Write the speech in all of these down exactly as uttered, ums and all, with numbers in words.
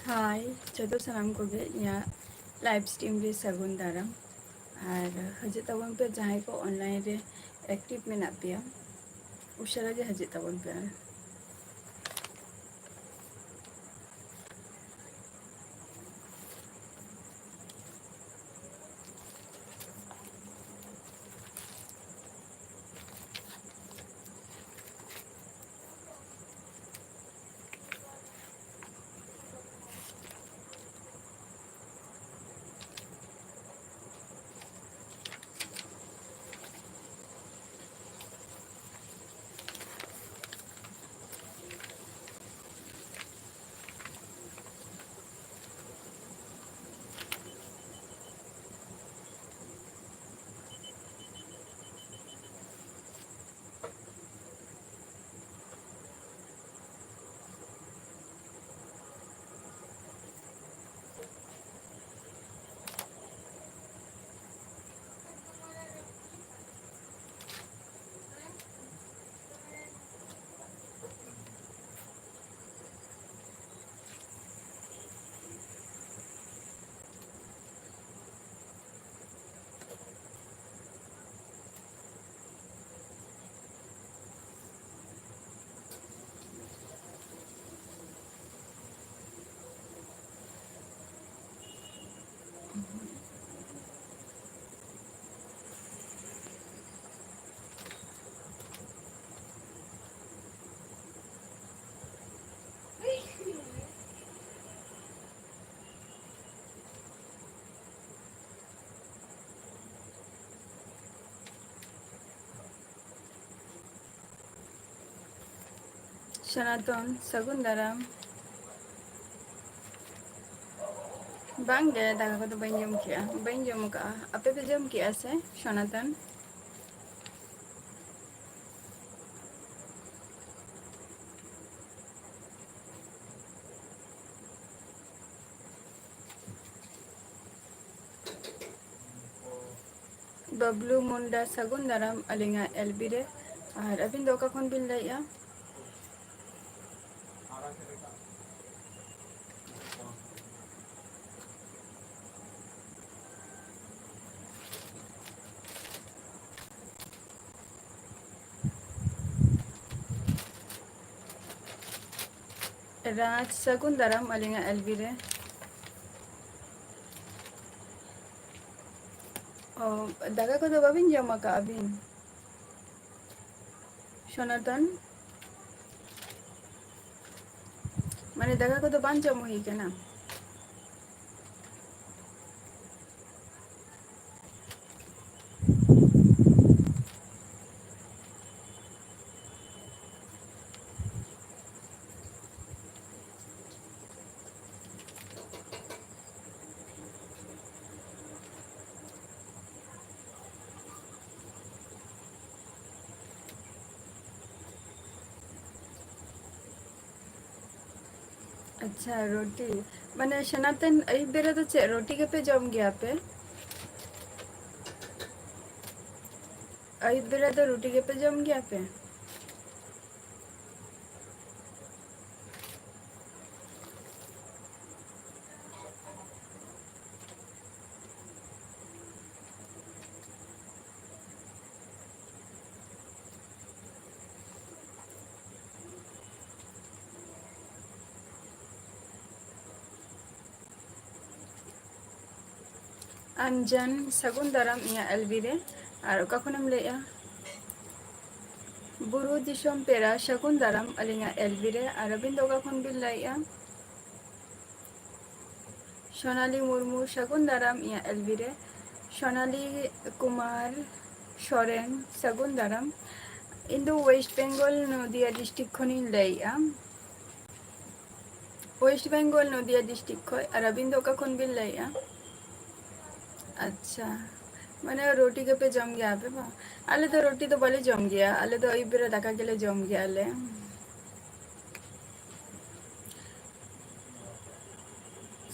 ᱦᱟᱭ, ᱡᱚᱛᱚ ᱥᱟᱱᱟᱢ ᱠᱚᱜᱮ ᱤᱧᱟᱹᱜ live stream ᱨᱮ ᱥᱟᱹᱜᱩᱱ ᱫᱟᱨᱟᱢ᱾ ᱟᱨ ᱦᱤᱡᱩᱜ ᱛᱟᱵᱚᱱ ᱯᱮ, ᱡᱟᱦᱟᱸᱭ ᱠᱚ online ᱨᱮ active ᱢᱮᱱᱟᱜ ᱯᱮᱭᱟ, ᱩᱥᱟᱹᱨᱟ ᱜᱮ ᱦᱤᱡᱩᱜ ᱛᱟᱵᱚᱱ ᱯᱮ᱾ ᱥᱚᱱᱟᱛᱚᱱ, ᱥᱟᱹᱜᱩᱱ ᱫᱟᱨᱟᱢ᱾ ᱵᱟᱝ ᱜᱮ, ᱫᱟᱠᱟ ᱠᱚᱫᱚ ᱵᱟᱹᱧ ᱡᱚᱢ ᱠᱮᱜᱼᱟ, ᱵᱟᱹᱧ ᱡᱚᱢ ᱠᱟᱜᱼᱟ᱾ ᱟᱯᱮ ᱯᱮ ᱡᱚᱢ ᱠᱮᱜᱼᱟ ᱥᱮ, ᱥᱚᱱᱟᱛᱚᱱ? ᱵᱟᱵᱞᱩ ᱢᱩᱱᱰᱟ, ᱥᱟᱹᱜᱩᱱ ᱫᱟᱨᱟᱢ ᱟᱹᱞᱤᱧᱟᱜ ᱮᱞ ᱵᱤ ᱨᱮ᱾ ᱟᱨ ᱟᱹᱵᱤᱱ ᱫᱚ ᱚᱠᱟ ᱠᱷᱚᱱ ᱵᱤᱱ ᱞᱟᱹᱭᱮᱜᱼᱟ? ᱨᱟᱡᱽ, ᱥᱟᱹᱜᱩᱱ ᱫᱟᱨᱟᱢ ᱟᱹᱞᱤᱧᱟᱜ ᱮᱞ ᱵᱤ ᱨᱮ᱾ ᱚ, ᱫᱟᱠᱟ ᱠᱚᱫᱚ ᱵᱟᱵᱤᱱ ᱡᱚᱢ ᱟᱠᱟᱜᱼᱟ ᱵᱤᱱ? ᱥᱚᱱᱟᱛᱚᱱ, ᱢᱟᱱᱮ ᱫᱟᱠᱟ ᱠᱚᱫᱚ ᱵᱟᱝ ᱡᱚᱢ ᱦᱩᱭ ᱠᱟᱱᱟ? ᱟᱪᱪᱷᱟ, ᱨᱩᱴᱤ᱾ ᱢᱟᱱᱮ ᱥᱚᱱᱟᱛᱚᱱ, ᱟᱹᱭᱩᱵ ᱵᱮᱨᱟ ᱫᱚ ᱪᱮᱫ ᱨᱩᱴᱤ ᱜᱮᱯᱮ ᱡᱚᱢ ᱜᱮᱭᱟ ᱯᱮ? ᱟᱹᱭᱩᱵ ᱵᱮᱨᱟ ᱫᱚ ᱨᱩᱴᱤ ᱜᱮᱯᱮ ᱡᱚᱢ ᱜᱮᱭᱟ ᱯᱮ? ᱟᱱᱡᱟᱱ, ᱥᱟᱹᱜᱩᱱ ᱫᱟᱨᱟᱢ ᱤᱧᱟᱹᱜ ᱮᱞ ᱵᱤ ᱨᱮ᱾ ᱟᱨ ᱚᱠᱟ ᱠᱷᱚᱱᱮᱢ ᱞᱟᱹᱭᱮᱜᱼᱟ? ᱵᱩᱨᱩ ᱫᱤᱥᱚᱢ ᱯᱮᱲᱟ, ᱥᱟᱹᱜᱩᱱ ᱫᱟᱨᱟᱢ ᱟᱹᱞᱤᱧᱟᱜ ᱮᱞ ᱵᱤ ᱨᱮ᱾ ᱟᱨ ᱟᱹᱵᱤᱱ ᱫᱚ ᱚᱠᱟ ᱠᱷᱚᱱ ᱵᱤᱱ ᱞᱟᱹᱭᱮᱜᱼᱟ? ᱥᱳᱱᱟᱞᱤ ᱢᱩᱨᱢᱩ, ᱥᱟᱹᱜᱩᱱ ᱫᱟᱨᱟᱢ ᱤᱧᱟᱹᱜ ᱮᱞ ᱵᱤ ᱨᱮ᱾ ᱥᱳᱱᱟᱞᱤ ᱠᱩᱢᱟᱨ ᱥᱚᱨᱮᱱ, ᱥᱟᱹᱜᱩᱱ ᱫᱟᱨᱟᱢ᱾ ᱤᱧ ᱫᱚ ᱳᱭᱮᱥᱴ ᱵᱮᱝᱜᱚᱞ, ᱱᱚᱫᱤᱭᱟ ᱰᱤᱥᱴᱨᱤᱠᱴ ᱠᱷᱚᱱᱤᱧ ᱞᱟᱹᱭᱮᱜᱼᱟ᱾ ᱳᱭᱮᱥᱴ ᱵᱮᱝᱜᱚᱞ, ᱱᱚᱫᱤᱭᱟ ᱰᱤᱥᱴᱨᱤᱠᱴ ᱠᱷᱚᱱ᱾ ᱟᱨ ᱟᱹᱵᱤᱱ ᱫᱚ ᱚᱠᱟ ᱠᱷᱚᱱ ᱵᱤᱱ ᱞᱟᱹᱭᱮᱜᱼᱟ? ᱟᱪᱪᱷᱟ, ᱢᱟᱱᱮ ᱨᱩᱴᱤ ᱜᱮᱯᱮ ᱡᱚᱢ ᱜᱮᱭᱟ ᱟᱯᱮ ᱵᱟᱝ? ᱟᱞᱮ ᱫᱚ ᱨᱩᱴᱤ ᱫᱚ ᱵᱟᱞᱮ ᱡᱚᱢ ᱜᱮᱭᱟ, ᱟᱞᱮ ᱫᱚ ᱟᱹᱭᱩᱵ ᱵᱮᱨᱟ ᱫᱟᱠᱟ ᱜᱮᱞᱮ ᱡᱚᱢ ᱜᱮᱭᱟ ᱟᱞᱮ᱾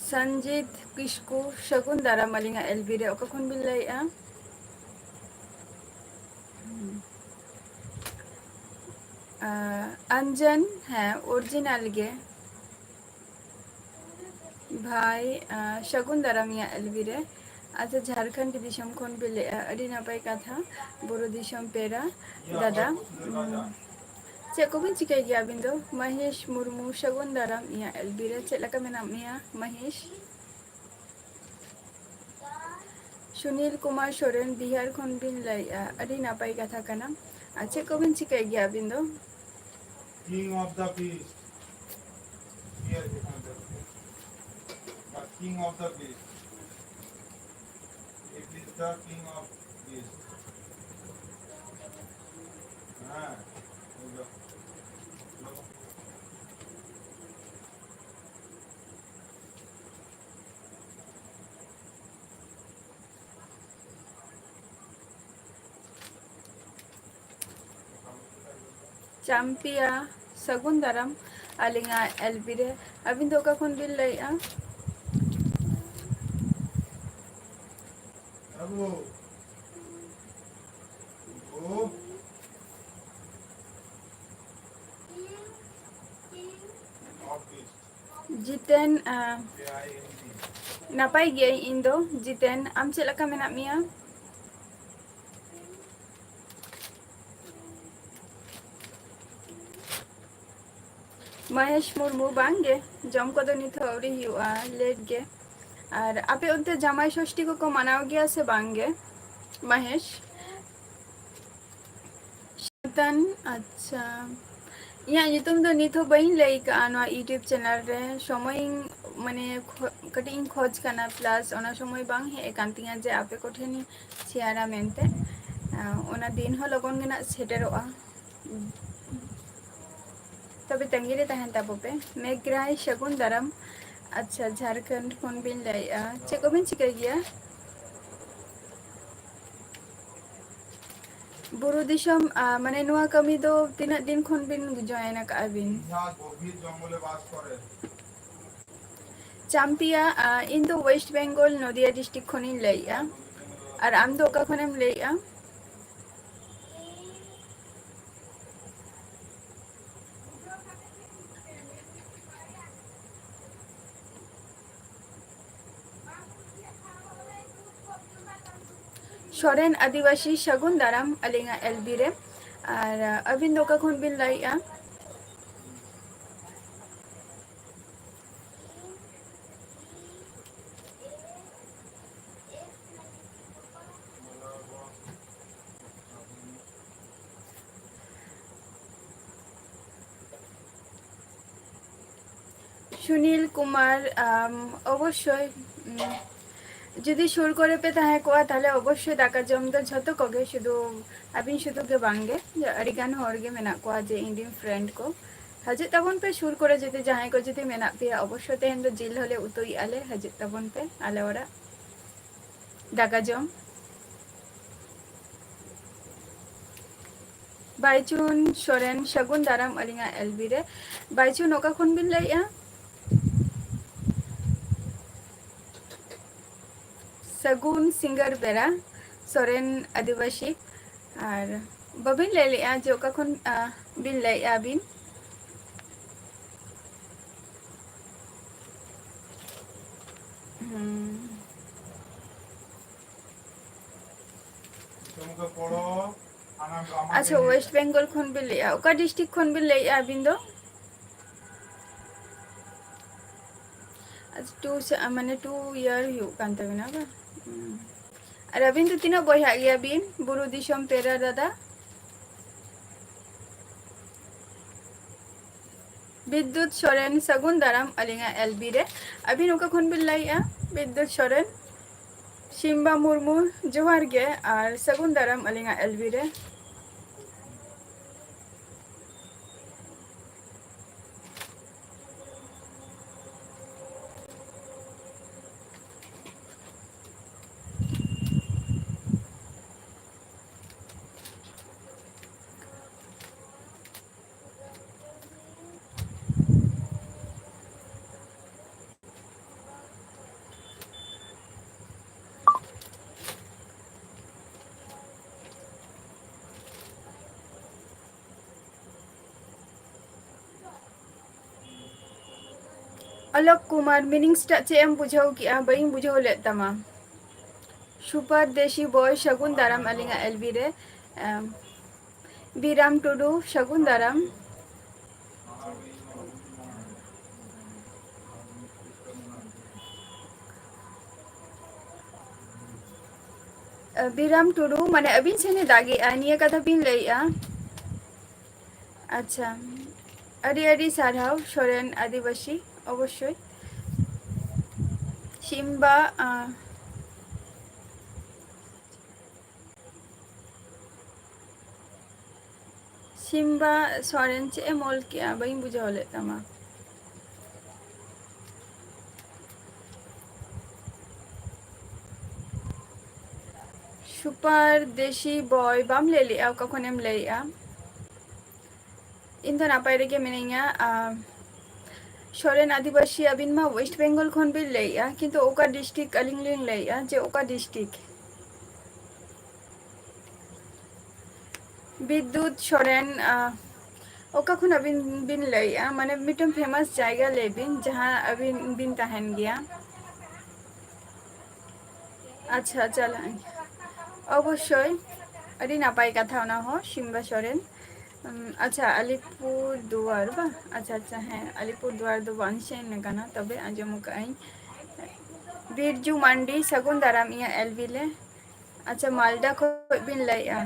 ᱥᱟᱱᱡᱤᱛ ᱠᱤᱥᱠᱩ, ᱥᱟᱹᱜᱩᱱ ᱫᱟᱨᱟᱢ ᱟᱹᱞᱤᱧᱟᱜ ᱮᱞ ᱵᱤ ᱨᱮ᱾ ᱚᱠᱟ ᱠᱷᱚᱱ ᱵᱤᱱ ᱞᱟᱹᱭᱮᱜᱼᱟ? ᱦᱩᱸ᱾ ᱟᱸ, ᱟᱱᱡᱟᱱ, ᱦᱮᱸ, ᱚᱨᱤᱡᱤᱱᱟᱞ ᱜᱮ᱾ ᱵᱷᱟᱭ, ᱟᱸ, ᱥᱟᱹᱜᱩᱱ ᱫᱟᱨᱟᱢ ᱤᱧᱟᱹᱜ ᱮᱞ ᱵᱤ ᱨᱮ᱾ ᱟᱪᱪᱷᱟ, ᱡᱷᱟᱲᱠᱷᱚᱸᱰ ᱫᱤᱥᱚᱢ ᱠᱷᱚᱱ ᱯᱮ ᱞᱟᱹᱭᱮᱜᱼᱟ, ᱟᱹᱰᱤ ᱱᱟᱯᱟᱭ ᱠᱟᱛᱷᱟ, ᱵᱩᱨᱩ ᱫᱤᱥᱚᱢ ᱯᱮᱲᱟ ᱫᱟᱫᱟ᱾ ᱩᱸ, ᱪᱮᱫ ᱠᱚᱵᱤᱱ ᱪᱤᱠᱟᱹᱭ ᱜᱮᱭᱟ ᱟᱹᱵᱤᱱ ᱫᱚ? ᱢᱚᱦᱮᱥ ᱢᱩᱨᱢᱩ, ᱥᱟᱹᱜᱩᱱ ᱫᱟᱨᱟᱢ ᱤᱧᱟᱹᱜ ᱮᱞ ᱵᱤ ᱨᱮ᱾ ᱪᱮᱫ ᱞᱮᱠᱟ ᱢᱮᱱᱟᱜ ᱢᱮᱭᱟ ᱢᱚᱦᱮᱥ? ᱥᱩᱱᱤᱞ ᱠᱩᱢᱟᱨ ᱥᱚᱨᱮᱱ, ᱵᱤᱦᱟᱨ ᱠᱷᱚᱱ ᱵᱤᱱ ᱞᱟᱹᱭᱮᱫᱼᱟ, ᱟᱹᱰᱤ ᱱᱟᱯᱟᱭ ᱠᱟᱛᱷᱟ ᱠᱟᱱᱟ᱾ ᱟᱨ ᱪᱮᱫ ᱠᱚᱵᱤᱱ ᱪᱤᱠᱟᱹᱭ ᱜᱮᱭᱟ ᱟᱹᱵᱤᱱ ᱫᱚ? King of the beast. Here, the king of the beast. It is the king of beast. हाँ, ᱪᱟᱢᱯᱤᱭᱟ, ᱥᱟᱹᱜᱩᱱ ᱫᱟᱨᱟᱢ ᱟᱹᱞᱤᱧᱟᱜ ᱮᱞ ᱵᱤ ᱨᱮ᱾ ᱟᱹᱵᱤᱱ ᱫᱚ ᱚᱠᱟ ᱠᱷᱚᱱ ᱵᱤᱱ ᱞᱟᱹᱭᱮᱫᱼᱟ? ᱡᱤᱛᱮᱱ, ᱟᱸ, ᱱᱟᱯᱟᱭ ᱜᱤᱭᱟᱹᱧ ᱤᱧ ᱫᱚ᱾ ᱡᱤᱛᱮᱱ, ᱟᱢ ᱪᱮᱫ ᱞᱮᱠᱟ ᱢᱮᱱᱟᱜ ᱢᱮᱭᱟ? ᱢᱚᱦᱮᱥ ᱢᱩᱨᱢᱩ, ᱵᱟᱝ ᱜᱮ, ᱡᱚᱢ ᱠᱚᱫᱚ ᱱᱤᱛ ᱦᱚᱸ ᱟᱹᱣᱨᱤ ᱦᱩᱭᱩᱜᱼᱟ, ᱞᱮᱴ ᱜᱮ᱾ ᱟᱨ ᱟᱯᱮ ᱚᱱᱛᱮ ᱡᱟᱢᱟᱭ ᱥᱚᱥᱴᱤ ᱠᱚᱠᱚ ᱢᱟᱱᱟᱣ ᱜᱮᱭᱟ ᱥᱮ ᱵᱟᱝ ᱜᱮ, ᱢᱚᱦᱮᱥ? ᱥᱟᱱᱛᱟᱱ, ᱟᱪᱪᱷᱟ, ᱤᱧᱟᱹᱜ ᱧᱩᱛᱩᱢ ᱫᱚ ᱱᱤᱛ ᱦᱚᱸ ᱵᱟᱹᱧ ᱞᱟᱹᱭ ᱠᱟᱜᱼᱟ ᱱᱚᱣᱟ YouTube ᱪᱮᱱᱮᱞ ᱨᱮ᱾ ᱥᱚᱢᱚᱭᱤᱧ, ᱢᱟᱱᱮ, ᱠᱷᱚ-, ᱠᱟᱹᱴᱤᱡ ᱤᱧ ᱠᱷᱚᱡᱽ ᱠᱟᱱᱟ, ᱯᱞᱟᱥ ᱚᱱᱟ ᱥᱚᱢᱚᱭ ᱵᱟᱝ ᱦᱮᱡ ᱟᱠᱟᱱ ᱛᱤᱧᱟᱹ ᱡᱮ ᱟᱯᱮ ᱠᱚᱴᱷᱮᱱᱤᱧ ᱥᱮᱭᱟᱨᱟ ᱢᱮᱱᱛᱮ᱾ ᱟᱸ, ᱚᱱᱟ ᱫᱤᱱ ᱦᱚᱸ ᱞᱚᱜᱚᱱ ᱜᱮ ᱱᱟᱜ ᱥᱮᱴᱮᱨᱚᱜᱼᱟ᱾ ᱛᱚᱵᱮ ᱛᱟᱺᱜᱤ ᱨᱮ ᱛᱟᱦᱮᱱ ᱛᱟᱵᱚ ᱯᱮ᱾ ᱢᱮᱜᱽᱨᱟᱭ, ᱥᱟᱹᱜᱩᱱ ᱫᱟᱨᱟᱢ᱾ ᱟᱪᱪᱷᱟ, ᱡᱷᱟᱲᱠᱷᱚᱸᱰ ᱠᱷᱚᱱ ᱵᱤᱱ ᱞᱟᱹᱭᱮᱜᱼᱟ, ᱪᱮᱫ ᱠᱚᱵᱤᱱ ᱪᱤᱠᱟᱹᱭ ᱜᱮᱭᱟ? ᱵᱩᱨᱩ ᱫᱤᱥᱚᱢ, ᱟ, ᱢᱟᱱᱮ, ᱱᱚᱣᱟ ᱠᱟᱹᱢᱤ ᱫᱚ ᱛᱤᱱᱟᱹᱜ ᱫᱤᱱ ᱠᱷᱚᱱ ᱵᱤᱱ ᱡᱚᱭᱮᱱ ᱟᱠᱟᱜᱼᱟ ᱵᱤᱱ? ᱪᱟᱢᱯᱤᱭᱟ, ᱟ, ᱤᱧ ᱫᱚ ᱳᱭᱮᱥᱴ ᱵᱮᱝᱜᱚᱞ, ᱱᱚᱫᱤᱭᱟ ᱰᱤᱥᱴᱨᱤᱠᱴ ᱠᱷᱚᱱᱤᱧ ᱞᱟᱹᱭᱮᱜᱼᱟ᱾ ᱟᱨ ᱟᱢ ᱫᱚ ᱚᱠᱟ ᱠᱷᱚᱱᱮᱢ ᱞᱟᱹᱭᱮᱜᱼᱟ? ᱥᱚᱨᱮᱱ ᱟᱹᱫᱤᱵᱟᱹᱥᱤ, ᱥᱟᱹᱜᱩᱱ ᱫᱟᱨᱟᱢ ᱟᱹᱞᱤᱧᱟᱜ ᱮᱞ ᱵᱤ ᱨᱮ᱾ ᱟᱨ, ᱟ, ᱟᱹᱵᱤᱱ ᱫᱚ ᱚᱠᱟ ᱠᱷᱚᱱ ᱵᱤᱱ ᱞᱟᱹᱭᱮᱜᱼᱟ? ᱥᱩᱱᱤᱞ ᱠᱩᱢᱟᱨ, ᱟᱢ, ᱚᱵᱚᱥᱥᱳᱭ, ᱩᱢ, ᱡᱩᱫᱤ ᱥᱩᱨ ᱠᱚᱨᱮ ᱯᱮ ᱛᱟᱦᱮᱸ ᱠᱚᱜᱼᱟ, ᱛᱟᱦᱞᱮ ᱚᱵᱚᱥᱥᱳᱭ ᱫᱟᱠᱟ ᱡᱚᱢ ᱫᱚ ᱡᱷᱚᱛᱚ ᱠᱚᱜᱮ, ᱥᱩᱫᱷᱩ ᱟᱹᱵᱤᱱ ᱥᱩᱫᱷᱩ ᱜᱮ ᱵᱟᱝ ᱜᱮ, ᱟᱹᱰᱤ ᱜᱟᱱ ᱦᱚᱲ ᱜᱮ ᱢᱮᱱᱟᱜ ᱠᱚᱣᱟ ᱡᱮ ᱤᱧ ᱨᱮᱱ friend ᱠᱚ᱾ ᱦᱤᱡᱩᱜ ᱛᱟᱵᱚᱱ ᱯᱮ ᱥᱩᱨ ᱠᱚᱨᱮ, ᱡᱩᱫᱤ ᱡᱟᱦᱟᱸᱭ ᱠᱚ ᱡᱩᱫᱤ ᱢᱮᱱᱟᱜ ᱯᱮᱭᱟ, ᱚᱵᱚᱥᱥᱳᱭ ᱛᱮᱦᱮᱧ ᱫᱚ ᱡᱤᱞ ᱦᱚᱞᱮ ᱩᱛᱩᱭᱮᱫᱼᱟ ᱞᱮ, ᱦᱤᱡᱩᱜ ᱛᱟᱵᱚᱱ ᱯᱮ ᱟᱞᱮ ᱚᱲᱟᱜ᱾ ᱫᱟᱠᱟ ᱡᱚᱢ᱾ ᱵᱟᱭᱪᱩᱱ ᱥᱚᱨᱮᱱ, ᱥᱟᱹᱜᱩᱱ ᱫᱟᱨᱟᱢ ᱟᱹᱞᱤᱧᱟᱜ ᱮᱞᱵᱤ ᱨᱮ᱾ ᱵᱟᱭᱪᱩᱱ, ᱚᱠᱟ ᱠᱷᱚᱱ ᱵᱤᱱ ᱞᱟᱹᱭᱮᱜᱼᱟ? ᱥᱟᱹᱜᱩᱱ ᱥᱤᱸᱜᱟᱹᱲ ᱵᱮᱲᱟ, ᱥᱚᱨᱮᱱ ᱟᱹᱫᱤᱵᱟᱹᱥᱤ᱾ ᱟᱨ ᱵᱟᱹᱵᱤᱱ ᱞᱟᱹᱭ ᱞᱮᱜᱼᱟ ᱡᱮ ᱚᱠᱟ ᱠᱷᱚᱱ, ᱟ, ᱵᱤᱱ ᱞᱟᱹᱭᱮᱜᱼᱟ ᱵᱤᱱ? ᱦᱩᱸ᱾ ᱟᱪᱪᱷᱟ, West Bengal ᱠᱷᱚᱱ ᱵᱤᱱ ᱞᱟᱹᱭᱮᱜᱼᱟ᱾ ᱚᱠᱟ district ᱠᱷᱚᱱ ᱵᱤᱱ ᱞᱟᱹᱭᱮᱜᱼᱟ ᱟᱹᱵᱤᱱ ᱫᱚ? ᱟᱪᱪᱷᱟ, two ᱥᱮ, ᱢᱟᱱᱮ, two year ᱦᱩᱭᱩᱜ ᱠᱟᱱ ᱛᱟᱵᱤᱱᱟ ᱵᱟᱝ? ᱦᱩᱸ᱾ ᱟᱨ ᱟᱹᱵᱤᱱ ᱫᱚ ᱛᱤᱱᱟᱹᱜ ᱵᱚᱭᱦᱟᱜ ᱜᱮᱭᱟ ᱵᱤᱱ, ᱵᱩᱨᱩ ᱫᱤᱥᱚᱢ ᱯᱮᱨᱟ ᱫᱟᱫᱟ? ᱵᱤᱫᱽᱫᱩᱛ ᱥᱚᱨᱮᱱ, ᱥᱟᱹᱜᱩᱱ ᱫᱟᱨᱟᱢ ᱟᱹᱞᱤᱧᱟᱜ ᱮᱞᱵᱤ ᱨᱮ᱾ ᱟᱹᱵᱤᱱ ᱚᱠᱟ ᱠᱷᱚᱱ ᱵᱤᱱ ᱞᱟᱹᱭᱮᱜᱼᱟ? ᱵᱤᱫᱽᱫᱩᱛ ᱥᱚᱨᱮᱱ, ᱥᱤᱢᱵᱟ ᱢᱩᱨᱢᱩ, ᱡᱚᱦᱟᱨ ᱜᱮ ᱟᱨ ᱥᱟᱹᱜᱩᱱ ᱫᱟᱨᱟᱢ ᱟᱹᱞᱤᱧᱟᱜ ᱮᱞᱵᱤ ᱨᱮ᱾ ᱚᱞᱚᱠ ᱠᱩᱢᱟᱨ, meanings ᱴᱟᱜ ᱪᱮᱫ ᱮᱢ ᱵᱩᱡᱷᱟᱹᱣ ᱠᱮᱜᱼᱟ? ᱵᱟᱹᱧ ᱵᱩᱡᱷᱟᱹᱣ ᱞᱮᱫ ᱛᱟᱢᱟ᱾ ᱥᱩᱯᱟᱨ ᱫᱮᱥᱤ ᱵᱚᱭ, ᱥᱟᱹᱜᱩᱱ ᱫᱟᱨᱟᱢ ᱟᱹᱞᱤᱧᱟᱜ ᱮᱞᱵᱤ ᱨᱮ᱾ ᱮᱢ, ᱵᱤᱨᱟᱢ ᱴᱩᱰᱩ, ᱥᱟᱹᱜᱩᱱ ᱫᱟᱨᱟᱢ᱾ ᱵᱤᱨᱟᱢ ᱴᱩᱰᱩ, ᱢᱟᱱᱮ ᱟᱹᱵᱤᱱ ᱥᱮᱱᱮ ᱫᱟᱜᱮᱜᱼᱟ, ᱱᱤᱭᱟᱹ ᱠᱟᱛᱷᱟ ᱵᱤᱱ ᱞᱟᱹᱭᱮᱜᱼᱟ? ᱟᱪᱪᱷᱟ, ᱟᱹᱰᱤ ᱟᱹᱰᱤ ᱥᱟᱨᱦᱟᱣ ᱥᱚᱨᱮᱱ ᱟᱹᱫᱤᱵᱟᱹᱥᱤ, ᱚᱵᱚᱥᱥᱳᱭ᱾ ᱥᱤᱢᱵᱟ, ᱟᱸ, ᱥᱤᱢᱵᱟ ᱥᱚᱨᱮᱱ, ᱪᱮᱫ ᱮᱢ ᱚᱞ ᱠᱮᱜᱼᱟ? ᱵᱟᱹᱧ ᱵᱩᱡᱷᱟᱹᱣ ᱞᱮᱫ ᱛᱟᱢᱟ᱾ ᱥᱩᱯᱟᱨ ᱫᱮᱥᱤ ᱵᱚᱭ, ᱵᱟᱢ ᱞᱟᱹᱭ ᱞᱮᱜᱼᱟ ᱚᱠᱟ ᱠᱷᱚᱱᱮᱢ ᱞᱟᱹᱭᱮᱜᱼᱟ? ᱤᱧ ᱫᱚ ᱱᱟᱯᱟᱭ ᱨᱮᱜᱮ ᱢᱤᱱᱟᱹᱧᱟ᱾ ᱟᱨ ᱥᱚᱨᱮᱱ ᱟᱹᱫᱤᱵᱟᱹᱥᱤ, ᱟᱹᱵᱤᱱ ᱢᱟ ᱳᱭᱮᱥᱴ ᱵᱮᱝᱜᱚᱞ ᱠᱷᱚᱱ ᱵᱤᱱ ᱞᱟᱹᱭᱮᱜᱼᱟ, ᱠᱤᱱᱛᱩ ᱚᱠᱟ ᱰᱤᱥᱴᱨᱤᱠᱴ? ᱟᱹᱞᱤᱧ ᱞᱤᱧ ᱞᱟᱹᱭᱮᱜᱼᱟ ᱡᱮ ᱚᱠᱟ ᱰᱤᱥᱴᱨᱤᱠᱴ᱾ ᱵᱤᱫᱽᱫᱩᱛ ᱥᱚᱨᱮᱱ, ᱟᱸ, ᱚᱠᱟ ᱠᱷᱚᱱ ᱟᱹᱵᱤᱱ ᱵᱤᱱ ᱞᱟᱹᱭᱮᱜᱼᱟ? ᱢᱟᱱᱮ ᱢᱤᱫᱴᱟᱝ ᱯᱷᱮᱢᱟᱥ ᱡᱟᱭᱜᱟ ᱞᱟᱹᱭ ᱵᱤᱱ, ᱡᱟᱦᱟᱸ ᱟᱹᱵᱤᱱ ᱵᱤᱱ ᱛᱟᱦᱮᱱ ᱜᱮᱭᱟ᱾ ᱟᱪᱪᱷᱟ, ᱪᱟᱞᱟᱜ ᱟᱹᱧ ᱚᱵᱚᱥᱥᱳᱭ᱾ ᱟᱹᱰᱤ ᱱᱟᱯᱟᱭ ᱠᱟᱛᱷᱟ ᱚᱱᱟ ᱦᱚᱸ, ᱥᱤᱢᱵᱟ ᱥᱚᱨᱮᱱ᱾ ᱩᱢ, ᱟᱪᱪᱷᱟ, ᱟᱞᱤᱯᱩᱨ ᱫᱩᱣᱟᱨ ᱵᱟᱝ? ᱟᱪᱪᱷᱟ, ᱟᱪᱪᱷᱟ, ᱦᱮᱸ, ᱟᱞᱤᱯᱩᱨ ᱫᱩᱣᱟᱨ ᱫᱚ ᱵᱟᱝ ᱥᱮᱱ ᱟᱠᱟᱱᱟ, ᱛᱚᱵᱮ ᱟᱸᱡᱚᱢ ᱟᱠᱟᱫ ᱟᱹᱧ᱾ ᱵᱤᱨᱡᱩ ᱢᱟᱱᱰᱤ, ᱥᱟᱹᱜᱩᱱ ᱫᱟᱨᱟᱢ ᱤᱧᱟᱹᱜ ᱮᱞᱵᱤ ᱞᱮ᱾ ᱟᱪᱪᱷᱟ, ᱢᱟᱞᱫᱟ ᱠᱷᱚᱱ ᱵᱤᱱ ᱞᱟᱹᱭᱮᱜᱼᱟ?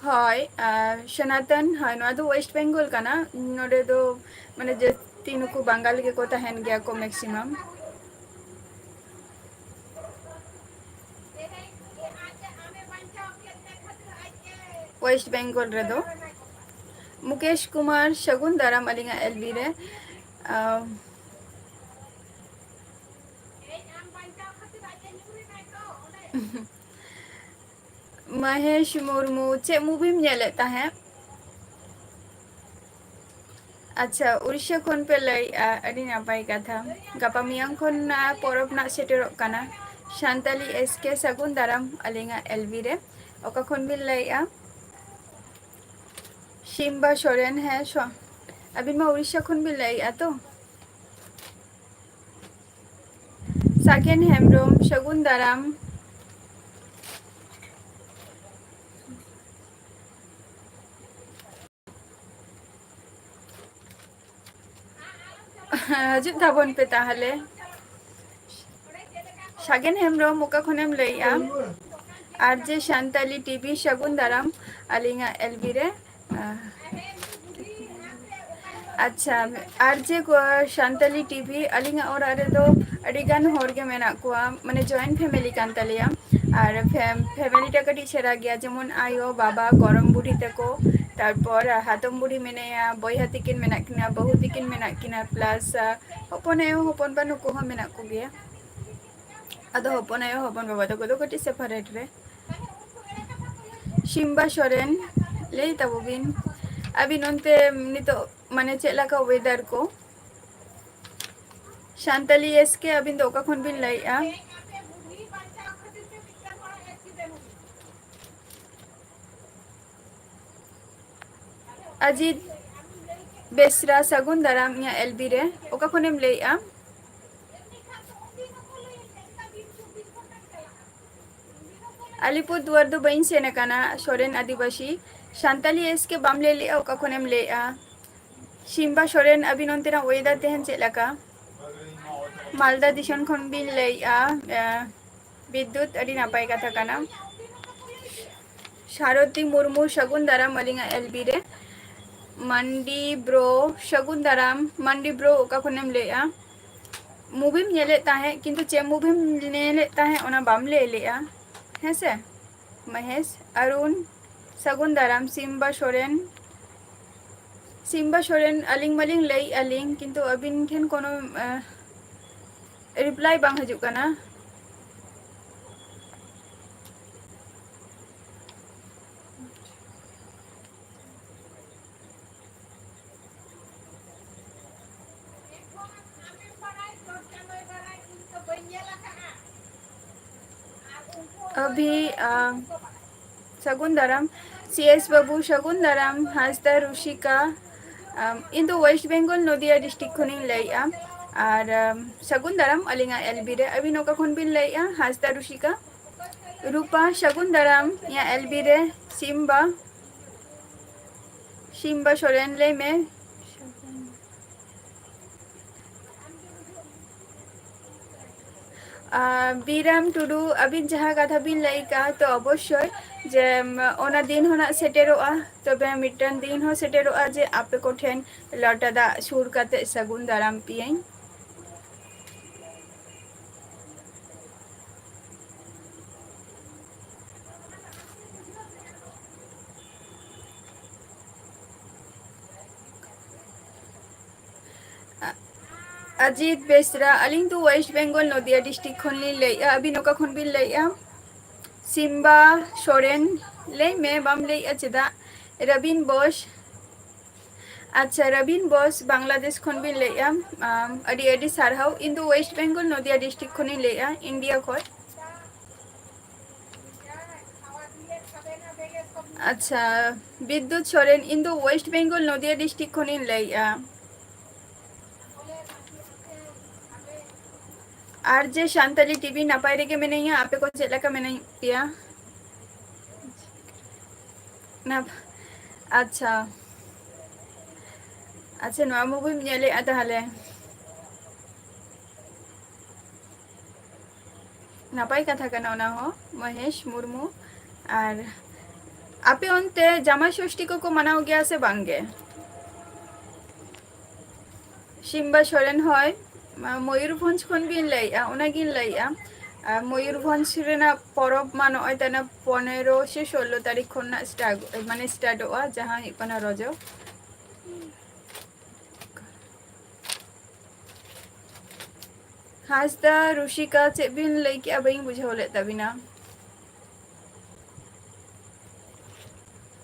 ᱦᱳᱭ, ᱟᱨ ᱥᱚᱱᱟᱛᱚᱱ, ᱦᱳᱭ, ᱱᱚᱣᱟ ᱫᱚ ᱳᱭᱮᱥᱴ ᱵᱮᱝᱜᱚᱞ ᱠᱟᱱᱟ᱾ ᱱᱚᱰᱮ ᱫᱚ ᱢᱟᱱᱮ ᱡᱟᱹᱥᱛᱤ ᱱᱩᱠᱩ ᱵᱟᱝᱜᱟᱞ ᱜᱮᱠᱚ ᱛᱟᱦᱮᱱ ᱜᱮᱭᱟ ᱠᱚ ᱢᱮᱠᱥᱤᱢᱟᱢ᱾ ᱳᱭᱮᱥᱴ ᱵᱮᱝᱜᱚᱞ ᱨᱮᱫᱚ᱾ ᱢᱩᱠᱮᱥ ᱠᱩᱢᱟᱨ, ᱥᱟᱹᱜᱩᱱ ᱫᱟᱨᱟᱢ ᱟᱹᱞᱤᱧᱟᱜ ᱮᱞᱵᱤ ᱨᱮ᱾ ᱟᱢ, ᱢᱚᱦᱮᱥ ᱢᱩᱨᱢᱩ, ᱪᱮᱫ movieᱢ ᱧᱮᱞᱮᱫ ᱛᱟᱦᱮᱸᱫ? ᱟᱪᱪᱷᱟ, ᱩᱲᱤᱥᱥᱟ ᱠᱷᱚᱱ ᱯᱮ ᱞᱟᱹᱭᱮᱫᱼᱟ, ᱟᱹᱰᱤ ᱱᱟᱯᱟᱭ ᱠᱟᱛᱷᱟ᱾ ᱜᱟᱯᱟ ᱢᱮᱭᱟᱝ ᱠᱷᱚᱱ, ᱟ, ᱯᱚᱨᱚᱵᱽ ᱱᱟᱜ ᱥᱮᱴᱮᱨᱚᱜ ᱠᱟᱱᱟ᱾ ᱥᱟᱱᱛᱟᱞᱤ ᱮᱥ ᱠᱮ, ᱥᱟᱹᱜᱩᱱ ᱫᱟᱨᱟᱢ ᱟᱹᱞᱤᱧᱟᱜ ᱮᱞᱵᱤ ᱨᱮ᱾ ᱚᱠᱟ ᱠᱷᱚᱱ ᱵᱤᱱ ᱞᱟᱹᱭᱮᱫᱼᱟ? ᱥᱤᱢᱵᱟ ᱥᱚᱨᱮᱱ, ᱦᱮᱸ, ᱥᱚ-, ᱟᱹᱵᱤᱱ ᱢᱟ ᱩᱲᱤᱥᱥᱟ ᱠᱷᱚᱱ ᱵᱤᱱ ᱞᱟᱹᱭᱮᱫᱼᱟ ᱛᱚ? ᱥᱟᱜᱮᱱ ᱦᱮᱢᱵᱨᱚᱢ, ᱥᱟᱹᱜᱩᱱ ᱫᱟᱨᱟᱢ᱾ ᱦᱤᱡᱩᱜ ᱛᱟᱵᱚᱱ ᱯᱮ ᱛᱟᱦᱚᱞᱮ᱾ ᱥᱟᱜᱮᱱ ᱦᱮᱢᱵᱨᱚᱢ, ᱚᱠᱟ ᱠᱷᱚᱱᱮᱢ ᱞᱟᱹᱭᱮᱜᱼᱟ? ᱟᱨ ᱡᱮ ᱥᱟᱱᱛᱟᱞᱤ ᱴᱤᱵᱷᱤ, ᱥᱟᱹᱜᱩᱱ ᱫᱟᱨᱟᱢ ᱟᱹᱞᱤᱧᱟᱜ ᱮᱞᱵᱤ ᱨᱮ᱾ ᱟᱪᱪᱷᱟ, ᱟᱨ ᱡᱮ ᱠᱚ-, ᱥᱟᱱᱛᱟᱞᱤ ᱴᱤᱵᱷᱤ, ᱟᱹᱞᱤᱧᱟᱜ ᱚᱲᱟᱜ ᱨᱮᱫᱚ ᱟᱹᱰᱤ ᱜᱟᱱ ᱦᱚᱲ ᱜᱮ ᱢᱮᱱᱟᱜ ᱠᱚᱣᱟ, ᱢᱟᱱᱮ joint family ᱠᱟᱱ ᱛᱟᱞᱮᱭᱟ᱾ ᱟᱨ ᱯᱷᱮᱢ-, family ᱴᱟ ᱠᱟᱹᱴᱤᱡ ᱥᱮᱬᱟ ᱜᱮᱭᱟ, ᱡᱮᱢᱚᱱ ᱟᱭᱳ, ᱵᱟᱵᱟ, ᱜᱚᱲᱚᱢ ᱵᱩᱰᱷᱤ ᱛᱟᱠᱚ, ᱛᱟᱨᱯᱚᱨ ᱦᱟᱛᱚᱢ ᱵᱩᱰᱷᱤ ᱢᱮᱱᱟᱭᱟ, ᱵᱚᱭᱦᱟ ᱛᱤᱠᱤᱱ ᱢᱮᱱᱟᱜ ᱠᱤᱱᱟ, ᱵᱟᱹᱦᱩ ᱛᱤᱠᱤᱱ ᱢᱮᱱᱟᱜ ᱠᱤᱱᱟ, plus, ᱟ, ᱦᱚᱯᱚᱱ ᱟᱭᱳ, ᱦᱚᱯᱚᱱ ᱵᱟ ᱱᱩᱠᱩ ᱦᱚᱸ ᱢᱮᱱᱟᱜ ᱠᱚᱜᱮᱭᱟ᱾ ᱟᱫᱚ ᱦᱚᱯᱚᱱ ᱟᱭᱳ, ᱦᱚᱯᱚᱱ ᱵᱟᱵᱟ ᱛᱟᱠᱚ ᱫᱚ ᱠᱟᱹᱴᱤᱡ separate ᱨᱮ᱾ ᱥᱤᱢᱵᱟ ᱥᱚᱨᱮᱱ, ᱞᱟᱹᱭ ᱛᱟᱵᱚ ᱵᱤᱱ, ᱟᱹᱵᱤᱱ ᱚᱱᱛᱮ ᱱᱤᱛᱚᱜ ᱢᱟᱱᱮ ᱪᱮᱫ ᱞᱮᱠᱟ weather ᱠᱚ? ᱥᱟᱱᱛᱟᱞᱤ ᱮᱥ ᱠᱮ, ᱟᱹᱵᱤᱱ ᱫᱚ ᱚᱠᱟ ᱠᱷᱚᱱ ᱵᱤᱱ ᱞᱟᱹᱭᱮᱜᱼᱟ? ᱟᱡᱤᱛ ᱵᱮᱥᱨᱟ, ᱥᱟᱹᱜᱩᱱ ᱫᱟᱨᱟᱢ ᱤᱧᱟᱹᱜ ᱮᱞᱵᱤ ᱨᱮ᱾ ᱚᱠᱟ ᱠᱷᱚᱱᱮᱢ ᱞᱟᱹᱭᱮᱜᱼᱟ? ᱟᱞᱤᱯᱩᱨ ᱫᱩᱣᱟᱨ ᱫᱚ ᱵᱟᱹᱧ ᱥᱮᱱ ᱟᱠᱟᱱᱟ᱾ ᱥᱚᱨᱮᱱ ᱟᱹᱫᱤᱵᱟᱹᱥᱤ, ᱥᱟᱱᱛᱟᱞᱤ ᱮᱥ ᱠᱮ ᱵᱟᱢ ᱞᱟᱹᱭ ᱞᱮᱜᱼᱟ, ᱚᱠᱟ ᱠᱷᱚᱱᱮᱢ ᱞᱟᱹᱭᱮᱜᱼᱟ? ᱥᱤᱢᱵᱟ ᱥᱚᱨᱮᱱ, ᱟᱹᱵᱤᱱ ᱚᱱᱛᱮᱱᱟᱜ weather ᱛᱮᱦᱮᱧ ᱪᱮᱫ ᱞᱮᱠᱟ? ᱢᱟᱞᱫᱟ ᱫᱤᱥᱚᱢ ᱠᱷᱚᱱ ᱵᱤᱱ ᱞᱟᱹᱭᱮᱜᱼᱟ, ᱮ, ᱵᱤᱫᱽᱫᱩᱛ, ᱟᱹᱰᱤ ᱱᱟᱯᱟᱭ ᱠᱟᱛᱷᱟ ᱠᱟᱱᱟ᱾ ᱥᱟᱨᱚᱛᱤ ᱢᱩᱨᱢᱩ, ᱥᱟᱹᱜᱩᱱ ᱫᱟᱨᱟᱢ ᱟᱹᱞᱤᱧᱟᱜ ᱮᱞᱵᱤ ᱨᱮ᱾ ᱢᱟᱱᱰᱤ ᱵᱨᱳ, ᱥᱟᱹᱜᱩᱱ ᱫᱟᱨᱟᱢ᱾ ᱢᱟᱱᱰᱤ ᱵᱨᱳ, ᱚᱠᱟ ᱠᱷᱚᱱᱮᱢ ᱞᱟᱹᱭᱮᱜᱼᱟ? movieᱢ ᱧᱮᱞᱮᱫ ᱛᱟᱦᱮᱸᱫ, ᱠᱤᱱᱛᱩ ᱪᱮᱫ movieᱢ ᱧᱮᱞᱮᱫ ᱛᱟᱦᱮᱸᱫ ᱚᱱᱟ ᱵᱟᱢ ᱞᱟᱹᱭ ᱞᱮᱜᱼᱟ, ᱦᱮᱸ ᱥᱮ? ᱢᱚᱦᱮᱥ, ᱟᱨᱩᱱ, ᱥᱟᱹᱜᱩᱱ ᱫᱟᱨᱟᱢ᱾ ᱥᱤᱢᱵᱟ ᱥᱚᱨᱮᱱ, ᱥᱤᱢᱵᱟ ᱥᱚᱨᱮᱱ, ᱟᱹᱞᱤᱧ ᱢᱟᱞᱤᱧ ᱞᱟᱹᱭᱮᱜᱼᱟ ᱞᱤᱧ, ᱠᱤᱱᱛᱩ ᱟᱹᱵᱤᱱ ᱴᱷᱮᱱ ᱠᱳᱱᱳ, ᱮ, reply ᱵᱟᱝ ᱦᱤᱡᱩᱜ ᱠᱟᱱᱟ᱾ ᱟᱹᱵᱷᱤ, ᱟ, ᱥᱟᱹᱜᱩᱱ ᱫᱟᱨᱟᱢ᱾ ᱥᱤ ᱮᱥ ᱵᱟᱹᱵᱩ, ᱥᱟᱹᱜᱩᱱ ᱫᱟᱨᱟᱢ᱾ ᱦᱟᱸᱥᱫᱟ ᱨᱩᱥᱤᱠᱟ, ᱟᱢ, ᱤᱧ ᱫᱚ West Bengal, ᱱᱚᱫᱤᱭᱟ district ᱠᱷᱚᱱᱤᱧ ᱞᱟᱹᱭᱮᱜᱼᱟ᱾ ᱟᱨ, ᱟᱢ, ᱥᱟᱹᱜᱩᱱ ᱫᱟᱨᱟᱢ ᱟᱹᱞᱤᱧᱟᱜ ᱮᱞᱵᱤ ᱨᱮ᱾ ᱟᱹᱵᱤᱱ ᱚᱠᱟ ᱠᱷᱚᱱ ᱵᱤᱱ ᱞᱟᱹᱭᱮᱜᱼᱟ? ᱦᱟᱸᱥᱫᱟ ᱨᱩᱥᱤᱠᱟ᱾ ᱨᱩᱯᱟ, ᱥᱟᱹᱜᱩᱱ ᱫᱟᱨᱟᱢ ᱤᱧᱟᱹᱜ ᱮᱞᱵᱤ ᱨᱮ᱾ ᱥᱤᱢᱵᱟ, ᱥᱤᱢᱵᱟ ᱥᱚᱨᱮᱱ, ᱞᱟᱹᱭ ᱢᱮ᱾ ᱟᱨ ᱵᱤᱨᱟᱢ ᱴᱩᱰᱩ, ᱟᱹᱵᱤᱱ ᱡᱟᱦᱟᱸ ᱠᱟᱛᱷᱟ ᱵᱤᱱ ᱞᱟᱹᱭ ᱠᱟᱜᱼᱟ, ᱛᱚ ᱚᱵᱚᱥᱥᱳᱭ ᱡᱮ, ᱩᱢ, ᱚᱱᱟ ᱫᱤᱱ ᱦᱚᱸ ᱱᱟᱜ ᱥᱮᱴᱮᱨᱚᱜᱼᱟ᱾ ᱛᱚᱵᱮ ᱢᱤᱫᱴᱟᱝ ᱫᱤᱱ ᱦᱚᱸ ᱥᱮᱴᱮᱨᱚᱜᱼᱟ ᱡᱮ ᱟᱯᱮ ᱠᱚᱴᱷᱮᱱ ᱞᱚᱴᱟ ᱫᱟᱜ ᱥᱩᱨ ᱠᱟᱛᱮ ᱥᱟᱹᱜᱩᱱ ᱫᱟᱨᱟᱢ ᱯᱮᱭᱟᱹᱧ᱾ ᱟ-, ᱟᱡᱤᱛ ᱵᱮᱥᱨᱟ, ᱟᱹᱞᱤᱧ ᱫᱚ ᱳᱭᱮᱥᱴ ᱵᱮᱝᱜᱚᱞ ᱱᱚᱫᱤᱭᱟ ᱰᱤᱥᱴᱨᱤᱠᱴ ᱠᱷᱚᱱ ᱞᱤᱧ ᱞᱟᱹᱭᱮᱫᱼᱟ᱾ ᱟᱹᱵᱤᱱ ᱚᱠᱟ ᱠᱷᱚᱱ ᱵᱤᱱ ᱞᱟᱹᱭᱮᱫᱼᱟ? ᱥᱤᱢᱵᱟ ᱥᱚᱨᱮᱱ, ᱞᱟᱹᱭ ᱢᱮ, ᱵᱟᱢ ᱞᱟᱹᱭᱮᱫᱼᱟ ᱪᱮᱫᱟᱜ? ᱨᱚᱵᱤᱱ ᱵᱳᱥ, ᱟᱪᱪᱷᱟ, ᱨᱚᱵᱤᱱ ᱵᱳᱥ, ᱵᱟᱝᱞᱟᱫᱮᱥ ᱠᱷᱚᱱ ᱵᱤᱱ ᱞᱟᱹᱭᱮᱫᱼᱟ᱾ ᱟᱢ, ᱟᱹᱰᱤ ᱟᱹᱰᱤ ᱥᱟᱨᱦᱟᱣ᱾ ᱤᱧ ᱫᱚ ᱳᱭᱮᱥᱴ ᱵᱮᱝᱜᱚᱞ ᱱᱚᱫᱤᱭᱟ ᱰᱤᱥᱴᱨᱤᱠᱴ ᱠᱷᱚᱱᱤᱧ ᱞᱟᱹᱭᱮᱫᱼᱟ, ᱤᱱᱰᱤᱭᱟ ᱠᱷᱚᱱ᱾ ᱟᱪᱪᱷᱟ, ᱵᱤᱫᱽᱫᱩᱛ ᱥᱚᱨᱮᱱ, ᱤᱧ ᱫᱚ ᱳᱭᱮᱥᱴ ᱵᱮᱝᱜᱚᱞ ᱱᱚᱫᱤᱭᱟ ᱰᱤᱥᱴᱨᱤᱠᱴ ᱠᱷᱚᱱᱤᱧ ᱞᱟᱹᱭᱮᱫᱼᱟ᱾ ᱟᱨ ᱡᱮ ᱥᱟᱱᱛᱟᱞᱤ ᱴᱤᱵᱷᱤ, ᱱᱟᱯᱟᱭ ᱨᱮᱜᱮ ᱢᱮᱱᱟᱧᱟ, ᱟᱯᱮ ᱠᱚ ᱪᱮᱫ ᱞᱮᱠᱟ ᱢᱮᱱᱟᱜ ᱯᱮᱭᱟ? ᱱᱟᱯ-, ᱟᱪᱪᱷᱟ, ᱟᱪᱪᱷᱟ, ᱱᱚᱣᱟ ᱢᱩᱵᱷᱤᱢ ᱧᱮᱞᱮᱫᱼᱟ ᱛᱟᱦᱚᱞᱮ? ᱱᱟᱯᱟᱭ ᱠᱟᱛᱷᱟ ᱠᱟᱱᱟ ᱚᱱᱟ ᱦᱚᱸ, ᱢᱚᱦᱮᱥ ᱢᱩᱨᱢᱩ᱾ ᱟᱨ ᱟᱯᱮ ᱚᱱᱛᱮ ᱡᱟᱢᱟᱭ ᱥᱚᱥᱴᱤ ᱠᱚᱠᱚ ᱢᱟᱱᱟᱣ ᱜᱮᱭᱟ ᱥᱮ ᱵᱟᱝ ᱜᱮ? ᱥᱤᱢᱵᱟ ᱥᱚᱨᱮᱱ, ᱦᱳᱭ, ᱢᱟ-, ᱢᱚᱭᱩᱨᱵᱷᱚᱸᱡᱽ ᱠᱷᱚᱱ ᱵᱤᱱ ᱞᱟᱹᱭᱮᱫᱼᱟ, ᱚᱱᱟᱜᱤᱧ ᱞᱟᱹᱭᱮᱫᱼᱟ᱾ ᱟᱨ ᱢᱚᱭᱩᱨᱵᱷᱚᱸᱡᱽ ᱨᱮᱱᱟᱜ ᱯᱚᱨᱚᱵᱽ ᱢᱟ ᱱᱚᱜᱼᱚᱭ ᱛᱟᱦᱮᱱᱟ ᱯᱚᱱᱮᱨᱚ ᱥᱮ ᱥᱳᱞᱞᱳ ᱛᱟᱹᱨᱤᱠᱷ ᱠᱷᱚᱱᱟᱜ start, ᱢᱟᱱᱮ startᱚᱜᱼᱟ, ᱡᱟᱦᱟᱸ ᱦᱩᱭᱩᱜ ᱠᱟᱱᱟ ᱨᱚᱡᱚ᱾ ᱦᱟᱸᱥᱫᱟ ᱨᱩᱥᱤᱠᱟ, ᱪᱮᱫ ᱵᱤᱱ ᱞᱟᱹᱭ ᱠᱮᱜᱼᱟ? ᱵᱟᱹᱧ ᱵᱩᱡᱷᱟᱹᱣ ᱞᱮᱫ ᱛᱟᱵᱤᱱᱟ᱾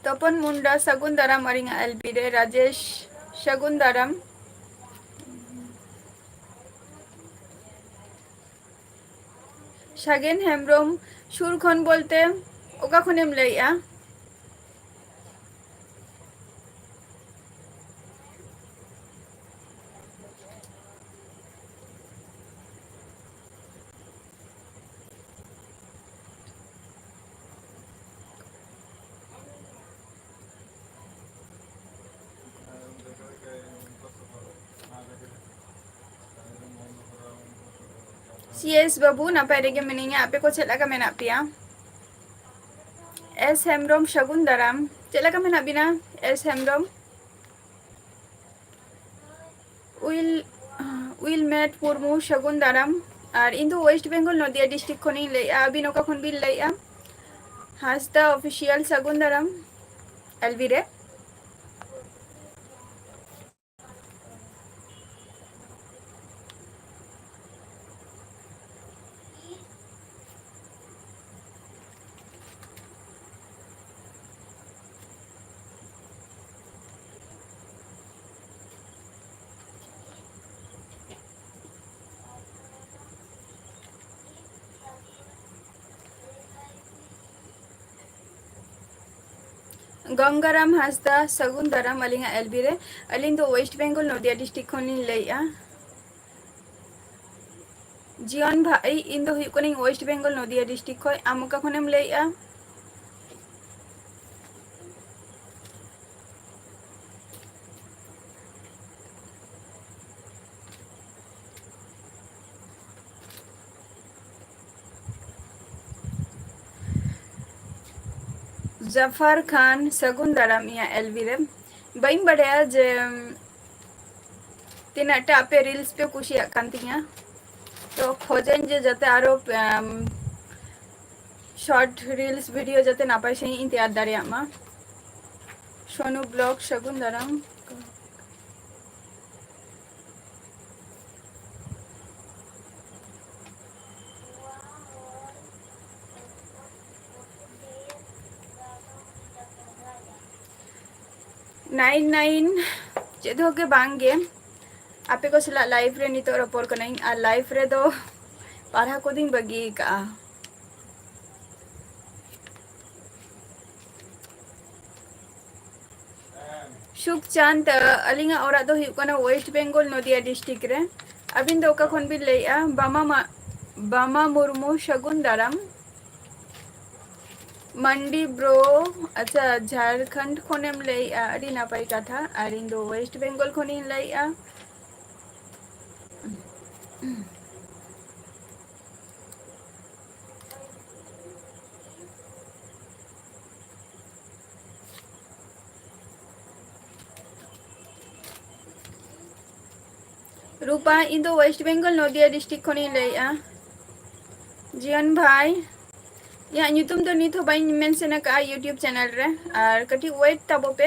ᱛᱚᱯᱚᱱ ᱢᱩᱱᱰᱟ, ᱥᱟᱹᱜᱩᱱ ᱫᱟᱨᱟᱢ ᱟᱹᱞᱤᱧᱟᱜ ᱮᱞ ᱵᱤ ᱨᱮ᱾ ᱨᱟᱡᱮᱥ, ᱥᱟᱹᱜᱩᱱ ᱫᱟᱨᱟᱢ᱾ ᱥᱟᱜᱮᱱ ᱦᱮᱢᱵᱨᱚᱢ, ᱥᱩᱨ ᱠᱷᱚᱱ ᱵᱚᱞᱛᱮ ᱚᱠᱟ ᱠᱷᱚᱱᱮᱢ ᱞᱟᱹᱭᱮᱜᱼᱟ? ᱭᱮᱥ ᱵᱟᱹᱵᱩ, ᱱᱟᱯᱟᱭ ᱨᱮᱜᱮ ᱢᱤᱱᱟᱹᱧᱟ᱾ ᱟᱯᱮ ᱠᱚ ᱪᱮᱫ ᱞᱮᱠᱟ ᱢᱮᱱᱟᱜ ᱯᱮᱭᱟ? ᱮᱥ ᱦᱮᱢᱵᱨᱚᱢ, ᱥᱟᱹᱜᱩᱱ ᱫᱟᱨᱟᱢ᱾ ᱪᱮᱫ ᱞᱮᱠᱟ ᱢᱮᱱᱟᱜ ᱵᱤᱱᱟ, ᱮᱥ ᱦᱮᱢᱵᱨᱚᱢ? ᱩᱭᱤᱞ, ᱩᱭᱤᱞᱢᱮᱴ ᱢᱩᱨᱢᱩ, ᱥᱟᱹᱜᱩᱱ ᱫᱟᱨᱟᱢ᱾ ᱟᱨ ᱤᱧ ᱫᱚ ᱳᱭᱮᱥᱴ ᱵᱮᱝᱜᱚᱞ, ᱱᱚᱫᱤᱭᱟ ᱰᱤᱥᱴᱨᱤᱠᱴ ᱠᱷᱚᱱᱤᱧ ᱞᱟᱹᱭᱮᱫᱼᱟ᱾ ᱟᱹᱵᱤᱱ ᱚᱠᱟ ᱠᱷᱚᱱ ᱵᱤᱱ ᱞᱟᱹᱭᱮᱫᱼᱟ? ᱦᱟᱸᱥᱫᱟ ᱚᱯᱷᱤᱥᱤᱭᱟᱞ, ᱥᱟᱹᱜᱩᱱ ᱫᱟᱨᱟᱢ ᱮᱞᱵᱤ ᱨᱮ᱾ ᱜᱚᱝᱜᱟᱨᱟᱢ ᱦᱟᱸᱥᱫᱟ, ᱥᱟᱹᱜᱩᱱ ᱫᱟᱨᱟᱢ ᱟᱹᱞᱤᱧᱟᱜ ᱮᱞᱵᱤ ᱨᱮ᱾ ᱟᱹᱞᱤᱧ ᱫᱚ ᱳᱭᱮᱥᱴ ᱵᱮᱝᱜᱚᱞ, ᱱᱚᱫᱤᱭᱟ ᱰᱤᱥᱴᱨᱤᱠᱴ ᱠᱷᱚᱱ ᱞᱤᱧ ᱞᱟᱹᱭᱮᱫᱼᱟ᱾ ᱡᱤᱭᱚᱱ ᱵᱷᱟᱭ, ᱤᱧ ᱫᱚ ᱦᱩᱭᱩᱜ ᱠᱟᱹᱱᱟᱹᱧ ᱳᱭᱮᱥᱴ ᱵᱮᱝᱜᱚᱞ, ᱱᱚᱫᱤᱭᱟ ᱰᱤᱥᱴᱨᱤᱠᱴ ᱠᱷᱚᱱ᱾ ᱟᱢ ᱚᱠᱟ ᱠᱷᱚᱱᱮᱢ ᱞᱟᱹᱭᱮᱫᱼᱟ? ᱡᱟᱯᱷᱟᱨ ᱠᱷᱟᱱ, ᱥᱟᱹᱜᱩᱱ ᱫᱟᱨᱟᱢ ᱤᱧᱟᱹᱜ ᱮᱞᱵᱤ ᱨᱮ᱾ ᱵᱟᱹᱧ ᱵᱟᱰᱟᱭᱟ ᱡᱮ ᱛᱤᱱᱟᱹᱜ ᱴᱟ ᱟᱯᱮ ᱨᱤᱞᱥ ᱯᱮ ᱠᱩᱥᱤᱭᱟᱜ ᱠᱟᱱ ᱛᱤᱧᱟ, ᱛᱚ ᱠᱷᱚᱡᱟᱹᱧ ᱡᱮ ᱡᱟᱛᱮ ᱟᱨᱚ, ᱮᱢ, ᱥᱚᱨᱴ ᱨᱤᱞᱥ ᱵᱷᱤᱰᱤᱭᱳ ᱡᱟᱛᱮ ᱱᱟᱯᱟᱭ ᱥᱟᱺᱦᱤᱡ ᱤᱧ ᱛᱮᱭᱟᱨ ᱫᱟᱲᱮᱭᱟᱜ ᱢᱟ᱾ ᱥᱳᱱᱩ ᱵᱞᱚᱜ, ᱥᱟᱹᱜᱩᱱ ᱫᱟᱨᱟᱢ᱾ ᱱᱟᱭᱤᱱ ᱱᱟᱭᱤᱱ, ᱪᱮᱫ ᱦᱚᱸ ᱜᱮ ᱵᱟᱝ ᱜᱮ᱾ ᱟᱯᱮ ᱠᱚ ᱥᱟᱞᱟᱜ ᱞᱟᱭᱤᱵᱷ ᱨᱮ ᱱᱤᱛᱚᱜ ᱨᱚᱯᱚᱲ ᱠᱟᱹᱱᱟᱹᱧ, ᱟᱨ ᱞᱟᱭᱤᱵᱷ ᱨᱮᱫᱚ ᱯᱟᱲᱦᱟᱣ ᱠᱚᱫᱚᱧ ᱵᱟᱹᱜᱤ ᱟᱠᱟᱫᱼᱟ᱾ ᱥᱩᱠᱪᱟᱸᱫ, ᱟᱹᱞᱤᱧᱟᱜ ᱚᱲᱟᱜ ᱫᱚ ᱦᱩᱭᱩᱜ ᱠᱟᱱᱟ ᱳᱭᱮᱥᱴ ᱵᱮᱝᱜᱚᱞ, ᱱᱚᱫᱤᱭᱟ ᱰᱤᱥᱴᱨᱤᱠᱴ ᱨᱮ᱾ ᱟᱹᱵᱤᱱ ᱫᱚ ᱚᱠᱟ ᱠᱷᱚᱱ ᱵᱤᱱ ᱞᱟᱹᱭᱮᱫᱼᱟ? ᱵᱟᱢᱟ ᱢᱟ-, ᱵᱟᱢᱟ ᱢᱩᱨᱢᱩ, ᱥᱟᱹᱜᱩᱱ ᱫᱟᱨᱟᱢ᱾ ᱢᱟᱱᱰᱤ ᱵᱨᱳ, ᱟᱪᱪᱷᱟ, ᱡᱷᱟᱲᱠᱷᱚᱸᱰ ᱠᱷᱚᱱᱮᱢ ᱞᱟᱹᱭᱮᱫᱼᱟ, ᱟᱹᱰᱤ ᱱᱟᱯᱟᱭ ᱠᱟᱛᱷᱟ᱾ ᱟᱨ ᱤᱧ ᱫᱚ ᱳᱭᱮᱥᱴ ᱵᱮᱝᱜᱚᱞ ᱠᱷᱚᱱᱤᱧ ᱞᱟᱹᱭᱮᱫᱼᱟ᱾ ᱨᱩᱯᱟ, ᱤᱧ ᱫᱚ West Bengal, ᱱᱚᱫᱤᱭᱟ district ᱠᱷᱚᱱᱤᱧ ᱞᱟᱹᱭᱮᱫᱼᱟ᱾ ᱡᱤᱭᱚᱱ ᱵᱷᱟᱭ, ᱤᱧᱟᱹᱜ ᱧᱩᱛᱩᱢ ᱫᱚ ᱱᱤᱛ ᱦᱚᱸ ᱵᱟᱹᱧ mention ᱟᱠᱟᱫᱼᱟ YouTube channel ᱨᱮ, ᱟᱨ ᱠᱟᱹᱴᱤᱡ wait ᱛᱟᱵᱚ ᱯᱮ᱾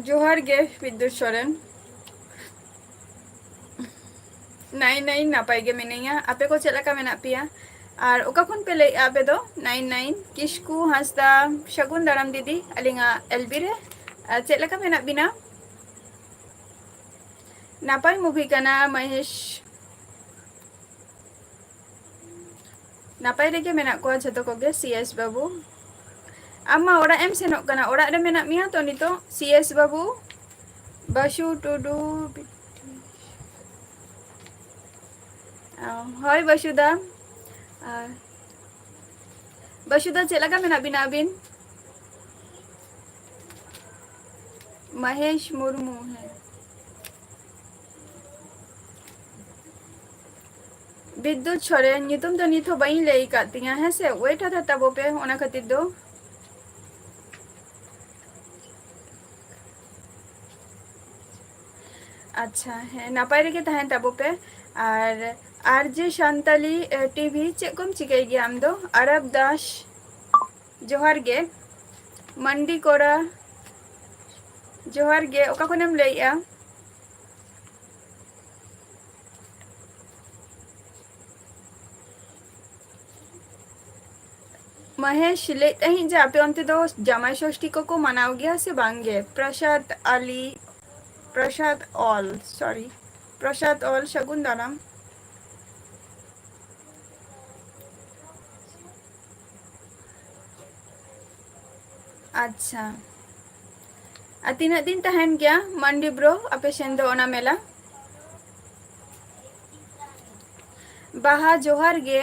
ᱡᱚᱦᱟᱨ ᱜᱮ ᱵᱤᱫᱽᱫᱩᱛ ᱥᱚᱨᱮᱱ᱾ ᱱᱟᱭᱤᱱ ᱱᱟᱭᱤᱱ, ᱱᱟᱯᱟᱭ ᱜᱮ ᱢᱤᱱᱟᱹᱧᱟ᱾ ᱟᱯᱮ ᱠᱚ ᱪᱮᱫ ᱞᱮᱠᱟ ᱢᱮᱱᱟᱜ ᱯᱮᱭᱟ? ᱟᱨ ᱚᱠᱟ ᱠᱷᱚᱱ ᱯᱮ ᱞᱟᱹᱭᱮᱫᱼᱟ ᱟᱯᱮ ᱫᱚ? ᱱᱟᱭᱤᱱ ᱱᱟᱭᱤᱱ ᱠᱤᱥᱠᱩ ᱦᱟᱸᱥᱫᱟ, ᱥᱟᱹᱜᱩᱱ ᱫᱟᱨᱟᱢ ᱫᱤᱫᱤ ᱟᱹᱞᱤᱧᱟᱜ ᱮᱞ ᱵᱤ ᱨᱮ᱾ ᱟᱨ ᱪᱮᱫ ᱞᱮᱠᱟ ᱢᱮᱱᱟᱜ ᱵᱤᱱᱟ? ᱱᱟᱯᱟᱭ movie ᱠᱟᱱᱟ ᱢᱚᱦᱮᱥ᱾ ᱱᱟᱯᱟᱭ ᱨᱮᱜᱮ ᱢᱮᱱᱟᱜ ᱠᱚᱣᱟ ᱡᱷᱚᱛᱚ ᱠᱚᱜᱮ᱾ ᱥᱤ ᱮᱥ ᱵᱟᱹᱵᱩ, ᱟᱢ ᱢᱟ ᱚᱲᱟᱜ ᱮᱢ ᱥᱮᱱᱚᱜ ᱠᱟᱱᱟ, ᱚᱲᱟᱜ ᱨᱮ ᱢᱮᱱᱟᱜ ᱢᱮᱭᱟ ᱛᱚ ᱱᱤᱛᱚᱜ? ᱥᱤ ᱮᱥ ᱵᱟᱹᱵᱩ, ᱵᱟᱥᱩ ᱴᱩᱰᱩ, ᱚ, ᱦᱳᱭ ᱵᱟᱥᱩ ᱫᱟ᱾ ᱟᱨ ᱵᱟᱥᱩ ᱫᱟ, ᱪᱮᱫ ᱞᱮᱠᱟ ᱢᱮᱱᱟᱜ ᱵᱤᱱᱟ ᱟᱹᱵᱤᱱ? ᱢᱚᱦᱮᱥ ᱢᱩᱨᱢᱩ, ᱦᱮᱸ᱾ ᱵᱤᱫᱽᱫᱩᱛ ᱥᱚᱨᱮᱱ, ᱧᱩᱛᱩᱢ ᱫᱚ ᱱᱤᱛ ᱦᱚᱸ ᱵᱟᱹᱧ ᱞᱟᱹᱭ ᱟᱠᱟᱫ ᱛᱤᱧᱟ, ᱦᱮᱸ ᱥᱮ? Wait ᱦᱟᱛᱟᱲ ᱛᱟᱵᱚ ᱯᱮ, ᱚᱱᱟ ᱠᱷᱟᱹᱛᱤᱨ ᱫᱚ᱾ ᱟᱪᱪᱷᱟ, ᱦᱮᱸ, ᱱᱟᱯᱟᱭ ᱨᱮᱜᱮ ᱛᱟᱦᱮᱱ ᱛᱟᱵᱚ ᱯᱮ᱾ ᱟᱨ ᱟᱨ ᱡᱮ ᱥᱟᱱᱛᱟᱞᱤ, ᱮ, ᱴᱤ ᱵᱷᱤ, ᱪᱮᱫ ᱠᱚᱢ ᱪᱤᱠᱟᱹᱭ ᱜᱮᱭᱟ ᱟᱢ ᱫᱚ? ᱟᱨᱟᱵ ᱫᱟᱥ, ᱡᱚᱦᱟᱨ ᱜᱮ᱾ ᱢᱟᱱᱰᱤ ᱠᱚᱲᱟ, ᱡᱚᱦᱟᱨ ᱜᱮ᱾ ᱚᱠᱟ ᱠᱷᱚᱱᱮᱢ ᱞᱟᱹᱭᱮᱜᱼᱟ? ᱢᱚᱦᱮᱥ, ᱞᱟᱹᱭᱮᱫ ᱛᱟᱦᱮᱸᱫ ᱡᱮ ᱟᱯᱮ ᱚᱱᱛᱮ ᱫᱚ ᱡᱟᱢᱟᱭ ᱥᱚᱥᱴᱤ ᱠᱚᱠᱚ ᱢᱟᱱᱟᱣ ᱜᱮᱭᱟ ᱥᱮ ᱵᱟᱝ ᱜᱮ? ᱯᱨᱚᱥᱟᱫᱽ ᱟᱞᱤ, ᱯᱨᱚᱥᱟᱫᱽ ᱚᱞ, sorry, ᱯᱨᱚᱥᱟᱫᱽ ᱚᱞ, ᱥᱟᱹᱜᱩᱱ ᱫᱟᱨᱟᱢ᱾ ᱟᱪᱪᱷᱟ, ᱟᱨ ᱛᱤᱱᱟᱹᱜ ᱫᱤᱱ ᱛᱟᱦᱮᱱ ᱜᱮᱭᱟ ᱢᱟᱱᱰᱤ ᱵᱨᱳ ᱟᱯᱮ ᱥᱮᱱ ᱫᱚ ᱚᱱᱟ ᱢᱮᱞᱟ? ᱵᱟᱦᱟ, ᱡᱚᱦᱟᱨ ᱜᱮ᱾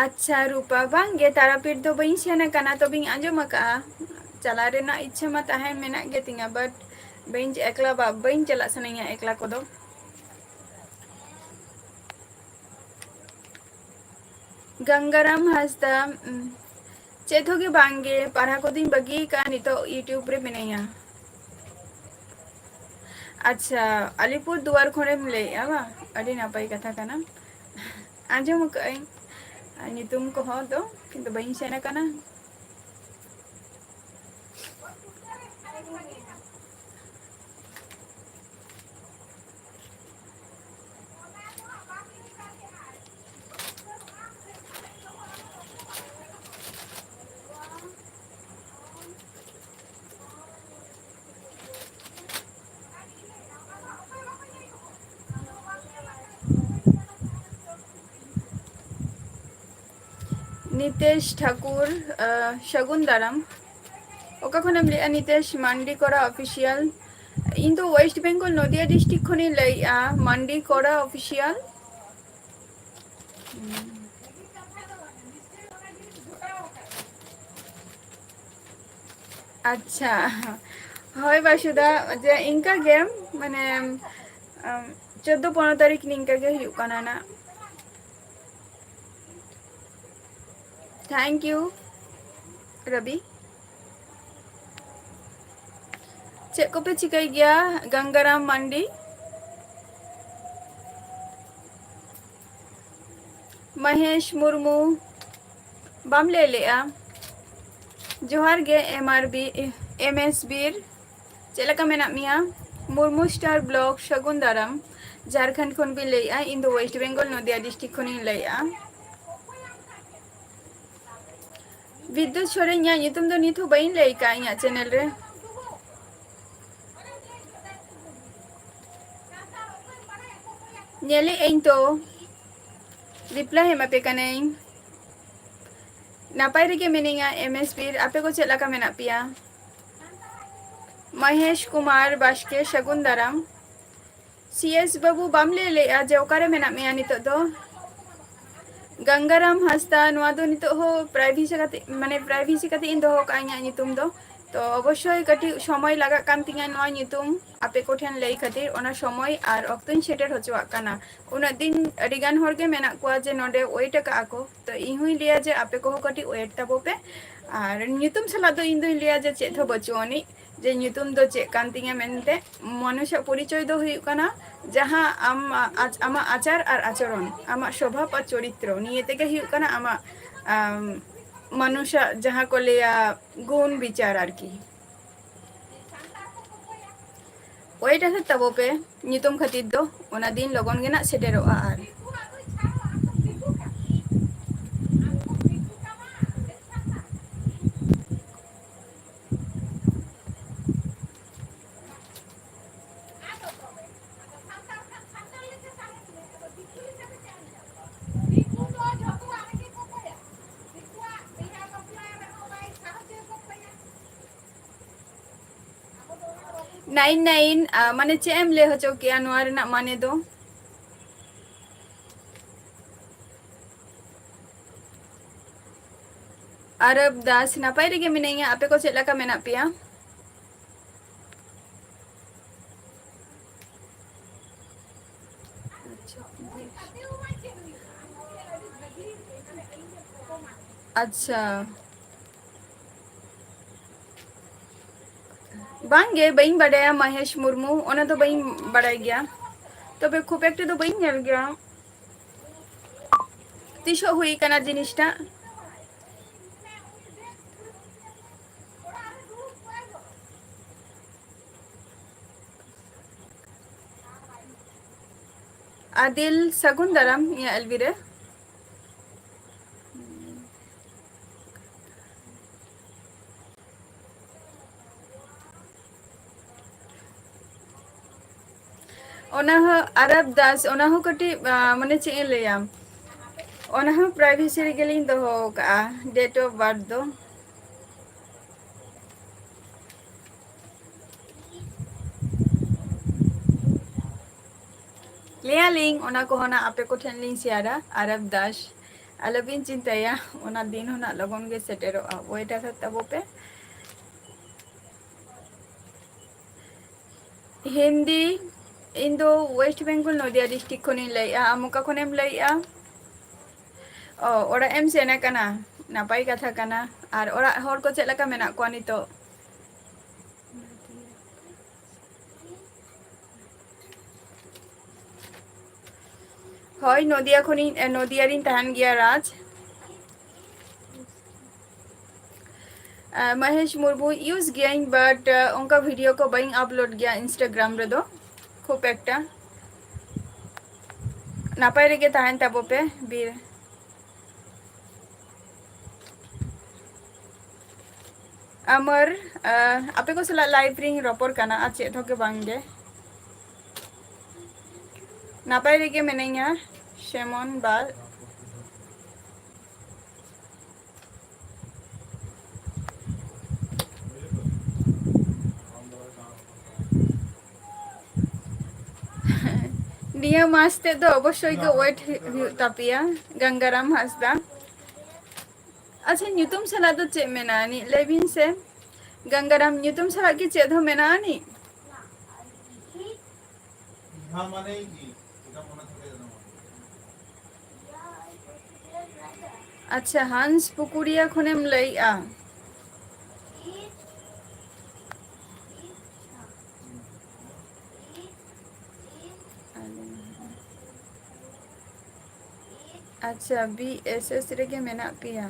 ᱟᱪᱪᱷᱟ ᱨᱩᱯᱟ, ᱵᱟᱝ ᱜᱮ, ᱛᱟᱨᱟᱯᱤᱴ ᱫᱚ ᱵᱟᱹᱧ ᱥᱮᱱ ᱟᱠᱟᱱᱟ, ᱛᱚᱵᱮᱧ ᱟᱸᱡᱚᱢ ᱟᱠᱟᱫᱼᱟ᱾ ᱪᱟᱞᱟᱜ ᱨᱮᱱᱟᱜ ᱤᱪᱪᱷᱟᱹ ᱢᱟ ᱛᱟᱦᱮᱸ ᱢᱮᱱᱟᱜ ᱜᱮ ᱛᱤᱧᱟ, but ᱵᱟᱹᱧ, ᱮᱠᱞᱟ ᱵᱟ-, ᱵᱟᱹᱧ ᱪᱟᱞᱟᱜ ᱥᱟᱱᱟᱧᱟ ᱮᱠᱞᱟ ᱠᱚᱫᱚ᱾ ᱜᱟᱝᱜᱟᱨᱟᱢ ᱦᱟᱸᱥᱫᱟ, ᱩᱢ, ᱪᱮᱫ ᱦᱚᱸ ᱜᱮ ᱵᱟᱝ ᱜᱮ, ᱯᱟᱲᱦᱟᱣ ᱠᱚᱫᱚᱧ ᱵᱟᱹᱜᱤ ᱟᱠᱟᱫᱼᱟ, ᱱᱤᱛᱚᱜ YouTube ᱨᱮ ᱢᱤᱱᱟᱹᱧᱟ᱾ ᱟᱪᱪᱷᱟ, ᱟᱞᱤᱯᱩᱨ ᱫᱩᱣᱟᱨ ᱠᱷᱚᱱᱮᱢ ᱞᱟᱹᱭᱮᱜᱼᱟ ᱵᱟᱝ? ᱟᱹᱰᱤ ᱱᱟᱯᱟᱭ ᱠᱟᱛᱷᱟ ᱠᱟᱱᱟ᱾ ᱟᱸᱡᱚᱢ ᱟᱠᱟᱫ ᱟᱹᱧ ᱧᱩᱛᱩᱢ ᱠᱚᱦᱚᱸ ᱫᱚ, ᱠᱤᱱᱛᱩ ᱵᱟᱹᱧ ᱥᱮᱱ ᱟᱠᱟᱱᱟ᱾ ᱱᱤᱛᱮᱥ ᱴᱷᱟᱠᱩᱨ, ᱟᱸ, ᱥᱟᱹᱜᱩᱱ ᱫᱟᱨᱟᱢ᱾ ᱚᱠᱟ ᱠᱷᱚᱱᱮᱢ ᱞᱟᱹᱭᱮᱜᱼᱟ? ᱱᱤᱛᱮᱥ ᱢᱟᱱᱰᱤ ᱠᱚᱲᱟ Official᱾ ᱤᱧ ᱫᱚ West Bengal, ᱱᱚᱫᱤᱭᱟ district ᱠᱷᱚᱱᱤᱧ ᱞᱟᱹᱭᱮᱜᱼᱟ, ᱢᱟᱱᱰᱤ ᱠᱚᱲᱟ Official᱾ ᱟᱪᱪᱷᱟ, ᱦᱳᱭ ᱵᱟᱥᱩᱫᱟ, ᱡᱮ ᱤᱱᱠᱟ ᱜᱮ, ᱢᱟᱱᱮ, ᱟᱢ, ᱪᱳᱫᱫᱳ ᱯᱚᱱᱨᱚ ᱛᱟᱹᱨᱤᱠᱷ ᱱᱤᱝᱠᱟ ᱜᱮ ᱦᱩᱭᱩᱜ ᱠᱟᱱᱟ ᱱᱟᱜ᱾ Thank you, ᱨᱚᱵᱤ᱾ ᱪᱮᱫ ᱠᱚᱯᱮ ᱪᱤᱠᱟᱹᱭ ᱜᱮᱭᱟ, ᱜᱟᱝᱜᱟᱨᱟᱢ ᱢᱟᱱᱰᱤ? ᱢᱚᱦᱮᱥ ᱢᱩᱨᱢᱩ, ᱵᱟᱢ ᱞᱟᱹᱭ ᱞᱮᱜᱼᱟ? ᱡᱚᱦᱟᱨ ᱜᱮ, M R B, M S ᱵᱤᱨ, ᱪᱮᱫ ᱞᱮᱠᱟ ᱢᱮᱱᱟᱜ ᱢᱮᱭᱟ? ᱢᱩᱨᱢᱩ Star Blog, ᱥᱟᱹᱜᱩᱱ ᱫᱟᱨᱟᱢ, ᱡᱷᱟᱲᱠᱷᱚᱸᱰ ᱠᱷᱚᱱ ᱵᱤᱱ ᱞᱟᱹᱭᱮᱜᱼᱟ, ᱤᱧ ᱫᱚ West Bengal, ᱱᱚᱫᱤᱭᱟ district ᱠᱷᱚᱱᱤᱧ ᱞᱟᱹᱭᱮᱜᱼᱟ᱾ ᱵᱤᱫᱽᱫᱩᱛ ᱥᱚᱨᱮᱱ, ᱤᱧᱟᱹᱜ ᱧᱩᱛᱩᱢ ᱫᱚ ᱱᱤᱛ ᱦᱚᱸ ᱵᱟᱹᱧ ᱞᱟᱹᱭ ᱠᱟᱜᱼᱟ ᱤᱧᱟᱹᱜ channel ᱨᱮ᱾ ᱧᱮᱞᱮᱫ ᱟᱹᱧ ᱛᱚ, reply ᱮᱢᱟᱯᱮ ᱠᱟᱹᱱᱟᱹᱧ᱾ ᱱᱟᱯᱟᱭ ᱨᱮᱜᱮ ᱢᱤᱱᱟᱹᱧᱟ, M S ᱵᱤᱨ, ᱟᱯᱮ ᱠᱚ ᱪᱮᱫ ᱞᱮᱠᱟ ᱢᱮᱱᱟᱜ ᱯᱮᱭᱟ? ᱢᱚᱦᱮᱥ ᱠᱩᱢᱟᱨ ᱵᱟᱥᱠᱮ, ᱥᱟᱹᱜᱩᱱ ᱫᱟᱨᱟᱢ᱾ C S ᱵᱟᱹᱵᱩ, ᱵᱟᱢ ᱞᱟᱹᱭ ᱞᱮᱜᱼᱟ ᱡᱮ ᱚᱠᱟᱨᱮ ᱢᱮᱱᱟᱜ ᱢᱮᱭᱟ ᱱᱤᱛᱚᱜ ᱫᱚ? ᱜᱟᱝᱜᱟᱨᱟᱢ ᱦᱟᱸᱥᱫᱟ, ᱱᱚᱣᱟ ᱫᱚ ᱱᱤᱛᱚᱜ ᱦᱚᱸ privacy ᱠᱟᱛᱮ, ᱢᱟᱱᱮ, privacy ᱠᱟᱛᱮ ᱤᱧ ᱫᱚᱦᱚ ᱠᱟᱜᱼᱟ ᱤᱧᱟᱹᱜ ᱧᱩᱛᱩᱢ ᱫᱚ᱾ ᱛᱚ ᱚᱵᱚᱥᱥᱳᱭ ᱠᱟᱹᱴᱤᱡ ᱥᱚᱢᱚᱭ ᱞᱟᱜᱟᱜ ᱠᱟᱱ ᱛᱤᱧᱟᱹ ᱱᱚᱣᱟ ᱧᱩᱛᱩᱢ ᱟᱯᱮ ᱠᱚᱴᱷᱮᱱ ᱞᱟᱹᱭ ᱠᱷᱟᱹᱛᱤᱨ, ᱚᱱᱟ ᱥᱚᱢᱚᱭ ᱟᱨ ᱚᱠᱛᱚᱧ ᱥᱮᱴᱮᱨ ᱦᱚᱪᱚᱣᱟᱜ ᱠᱟᱱᱟ᱾ ᱩᱱᱟᱹᱜ ᱫᱤᱱ ᱟᱹᱰᱤ ᱜᱟᱱ ᱦᱚᱲ ᱜᱮ ᱢᱮᱱᱟᱜ ᱠᱚᱣᱟ ᱡᱮ ᱱᱚᱰᱮ wait ᱟᱠᱟᱜᱼᱟ ᱠᱚ᱾ ᱛᱚ ᱤᱧ ᱦᱚᱸᱧ ᱞᱟᱹᱭᱟ ᱡᱮ ᱟᱯᱮ ᱠᱚᱦᱚᱸ ᱠᱟᱹᱴᱤᱡ wait ᱛᱟᱵᱚ ᱯᱮ᱾ ᱟᱨ ᱧᱩᱛᱩᱢ ᱥᱟᱞᱟᱜ ᱫᱚ ᱤᱧ ᱫᱚᱧ ᱞᱟᱹᱭᱟ ᱡᱮ ᱪᱮᱫ ᱦᱚᱸ ᱵᱟᱹᱪᱩᱜ ᱟᱹᱱᱤᱡ, ᱡᱮ ᱧᱩᱛᱩᱢ ᱫᱚ ᱪᱮᱫ ᱠᱟᱱ ᱛᱤᱧᱟ ᱢᱮᱱᱛᱮ᱾ ᱢᱟᱱᱩᱥᱟᱜ ᱯᱚᱨᱤᱪᱚᱭ ᱫᱚ ᱦᱩᱭᱩᱜ ᱠᱟᱱᱟ ᱡᱟᱦᱟᱸ ᱟᱢ, ᱟᱡ-, ᱟᱢᱟᱜ ᱟᱪᱟᱨ ᱟᱨ ᱟᱪᱚᱨᱚᱱ, ᱟᱢᱟᱜ ᱥᱚᱵᱷᱟᱵ ᱟᱨ ᱪᱚᱨᱤᱛᱨᱚ, ᱱᱤᱭᱟᱹ ᱛᱮᱜᱮ ᱦᱩᱭᱩᱜ ᱠᱟᱱᱟ ᱟᱢᱟᱜ, ᱟᱢ, ᱢᱟᱱᱩᱥᱟᱜ ᱡᱟᱦᱟᱸ ᱠᱚ ᱞᱟᱹᱭᱟ ᱜᱩᱱ ᱵᱤᱪᱟᱨ ᱟᱨᱠᱤ᱾ Wait ᱟᱥᱮ ᱛᱟᱵᱚ ᱯᱮ, ᱧᱩᱛᱩᱢ ᱠᱷᱟᱹᱛᱤᱨ ᱫᱚ ᱚᱱᱟ ᱫᱤᱱ ᱞᱚᱜᱚᱱ ᱜᱮ ᱱᱟᱜ ᱥᱮᱴᱮᱨᱚᱜᱼᱟ᱾ ᱟᱨ nine nine, ᱟ, ᱢᱟᱱᱮ ᱪᱮᱫ ᱮᱢ ᱞᱟᱹᱭ ᱦᱚᱪᱚ ᱠᱮᱜᱼᱟ ᱱᱚᱣᱟ ᱨᱮᱱᱟᱜ ᱢᱟᱱᱮ ᱫᱚ? ᱟᱨᱚᱵ ᱫᱟᱥ, ᱱᱟᱯᱟᱭ ᱨᱮᱜᱮ ᱢᱤᱱᱟᱹᱧᱟ, ᱟᱯᱮ ᱠᱚ ᱪᱮᱫ ᱞᱮᱠᱟ ᱢᱮᱱᱟᱜ ᱯᱮᱭᱟ? ᱟᱪᱪᱷᱟ᱾ ᱵᱟᱝᱜᱮ, ᱵᱟᱹᱧ ᱵᱟᱰᱟᱭᱟ ᱢᱚᱦᱮᱥ ᱢᱩᱨᱢᱩ, ᱚᱱᱟ ᱫᱚ ᱵᱟᱹᱧ ᱵᱟᱰᱟᱭ ᱜᱮᱭᱟ᱾ ᱛᱚᱵᱮ ᱠᱷᱩᱵ ᱮᱠᱴᱟ ᱫᱚ ᱵᱟᱹᱧ ᱧᱮᱞ ᱜᱮᱭᱟ᱾ ᱛᱤᱥ ᱦᱚᱸ ᱦᱩᱭ ᱠᱟᱱᱟ ᱡᱤᱱᱤᱥᱴᱟᱜ? ᱟᱫᱤᱞ, ᱥᱟᱹᱜᱩᱱ ᱫᱟᱨᱟᱢ ᱤᱧᱟᱹᱜ ᱮᱞᱵᱤ ᱨᱮ᱾ ᱚᱱᱟ ᱦᱚᱸ ᱟᱨᱟᱵ ᱫᱟᱥ, ᱚᱱᱟ ᱦᱚᱸ ᱠᱟᱹᱴᱤᱡ, ᱟ, ᱢᱟᱱᱮ ᱪᱮᱫ ᱤᱧ ᱞᱟᱹᱭᱟ, ᱚᱱᱟ ᱦᱚᱸ privacy ᱨᱮᱜᱮ ᱞᱤᱧ ᱫᱚᱦᱚ ᱟᱠᱟᱫᱼᱟ, date of birth ᱫᱚ᱾ ᱞᱟᱹᱭᱟᱞᱤᱧ, ᱚᱱᱟ ᱠᱚᱦᱚᱸ ᱱᱟᱜ ᱟᱯᱮ ᱠᱚᱴᱷᱮᱱ ᱞᱤᱧ ᱥᱮᱭᱟᱨᱟ᱾ ᱟᱨᱟᱵ ᱫᱟᱥ, ᱟᱞᱚᱵᱤᱱ ᱪᱤᱱᱛᱟᱹᱭᱟ, ᱚᱱᱟ ᱫᱤᱱ ᱦᱚᱸ ᱱᱟᱜ ᱞᱚᱜᱚᱱ ᱜᱮ ᱥᱮᱴᱮᱨᱚᱜᱼᱟ᱾ Wait ᱟᱥᱮ ᱛᱟᱵᱚ ᱯᱮ᱾ ᱦᱤᱱᱫᱤ, ᱤᱧ ᱫᱚ West Bengal, ᱱᱚᱫᱤᱭᱟ district ᱠᱷᱚᱱᱤᱧ ᱞᱟᱹᱭᱮᱜᱼᱟ᱾ ᱟᱢ ᱚᱠᱟ ᱠᱷᱚᱱᱮᱢ ᱞᱟᱹᱭᱮᱜᱼᱟ? ᱚ, ᱚᱲᱟᱜ ᱮᱢ ᱥᱮᱱ ᱟᱠᱟᱱᱟ, ᱱᱟᱯᱟᱭ ᱠᱟᱛᱷᱟ ᱠᱟᱱᱟ᱾ ᱟᱨ ᱚᱲᱟᱜ ᱦᱚᱲ ᱠᱚ ᱪᱮᱫ ᱞᱮᱠᱟ ᱢᱮᱱᱟᱜ ᱠᱚᱣᱟ ᱱᱤᱛᱚᱜ? ᱦᱳᱭ, ᱱᱚᱫᱤᱭᱟ ᱠᱷᱚᱱᱤᱧ, ᱮ, ᱱᱚᱫᱤᱭᱟ ᱨᱤᱧ ᱛᱟᱦᱮᱱ ᱜᱮᱭᱟ, ᱨᱟᱡᱽ᱾ ᱟ, ᱢᱚᱦᱮᱥ ᱢᱩᱨᱢᱩ, use ᱜᱤᱭᱟᱹᱧ, but, ᱟ, ᱚᱱᱠᱟ video ᱠᱚ ᱵᱟᱹᱧ upload ᱜᱮᱭᱟ Instagram ᱨᱮᱫᱚ ᱠᱷᱩᱵ ᱮᱠᱴᱟ᱾ ᱱᱟᱯᱟᱭ ᱨᱮᱜᱮ ᱛᱟᱦᱮᱱ ᱛᱟᱵᱚ ᱯᱮ, ᱵᱤᱨ᱾ ᱟᱢᱟᱨ, ᱟ, ᱟᱯᱮ ᱠᱚ ᱥᱟᱞᱟᱜ live ᱨᱤᱧ ᱨᱚᱯᱚᱲ ᱠᱟᱱᱟ, ᱟᱨ ᱪᱮᱫ ᱦᱚᱸ ᱜᱮ ᱵᱟᱝ ᱜᱮ᱾ ᱱᱟᱯᱟᱭ ᱨᱮᱜᱮ ᱢᱮᱱᱟᱹᱧᱟ, ᱥᱮᱢᱚᱱ ᱵᱟ᱾ ᱱᱤᱭᱟᱹ ᱢᱟᱥ ᱛᱮᱫ ᱫᱚ ᱚᱵᱚᱥᱥᱳᱭ ᱜᱮ wait ᱦᱩᱭᱩᱜ ᱛᱟᱯᱮᱭᱟ, ᱜᱟᱝᱜᱟᱨᱟᱢ ᱦᱟᱸᱥᱫᱟ᱾ ᱟᱪᱪᱷᱟ, ᱧᱩᱛᱩᱢ ᱥᱟᱞᱟᱜ ᱫᱚ ᱪᱮᱫ ᱢᱮᱱᱟᱜᱼᱟ ᱟᱹᱱᱤᱡ? ᱞᱟᱹᱭ ᱵᱤᱱ ᱥᱮ, ᱜᱟᱝᱜᱟᱨᱟᱢ ᱧᱩᱛᱩᱢ ᱥᱟᱞᱟᱜ ᱠᱤ ᱪᱮᱫ ᱦᱚᱸ ᱢᱮᱱᱟᱜᱼᱟ ᱟᱹᱱᱤᱡ? ᱟᱪᱪᱷᱟ, ᱦᱟᱱᱥ ᱯᱩᱠᱩᱨᱤᱭᱟ ᱠᱷᱚᱱᱮᱢ ᱞᱟᱹᱭᱮᱜᱼᱟ? ᱟᱪᱪᱷᱟ, B S S ᱨᱮᱜᱮ ᱢᱮᱱᱟᱜ ᱯᱮᱭᱟ,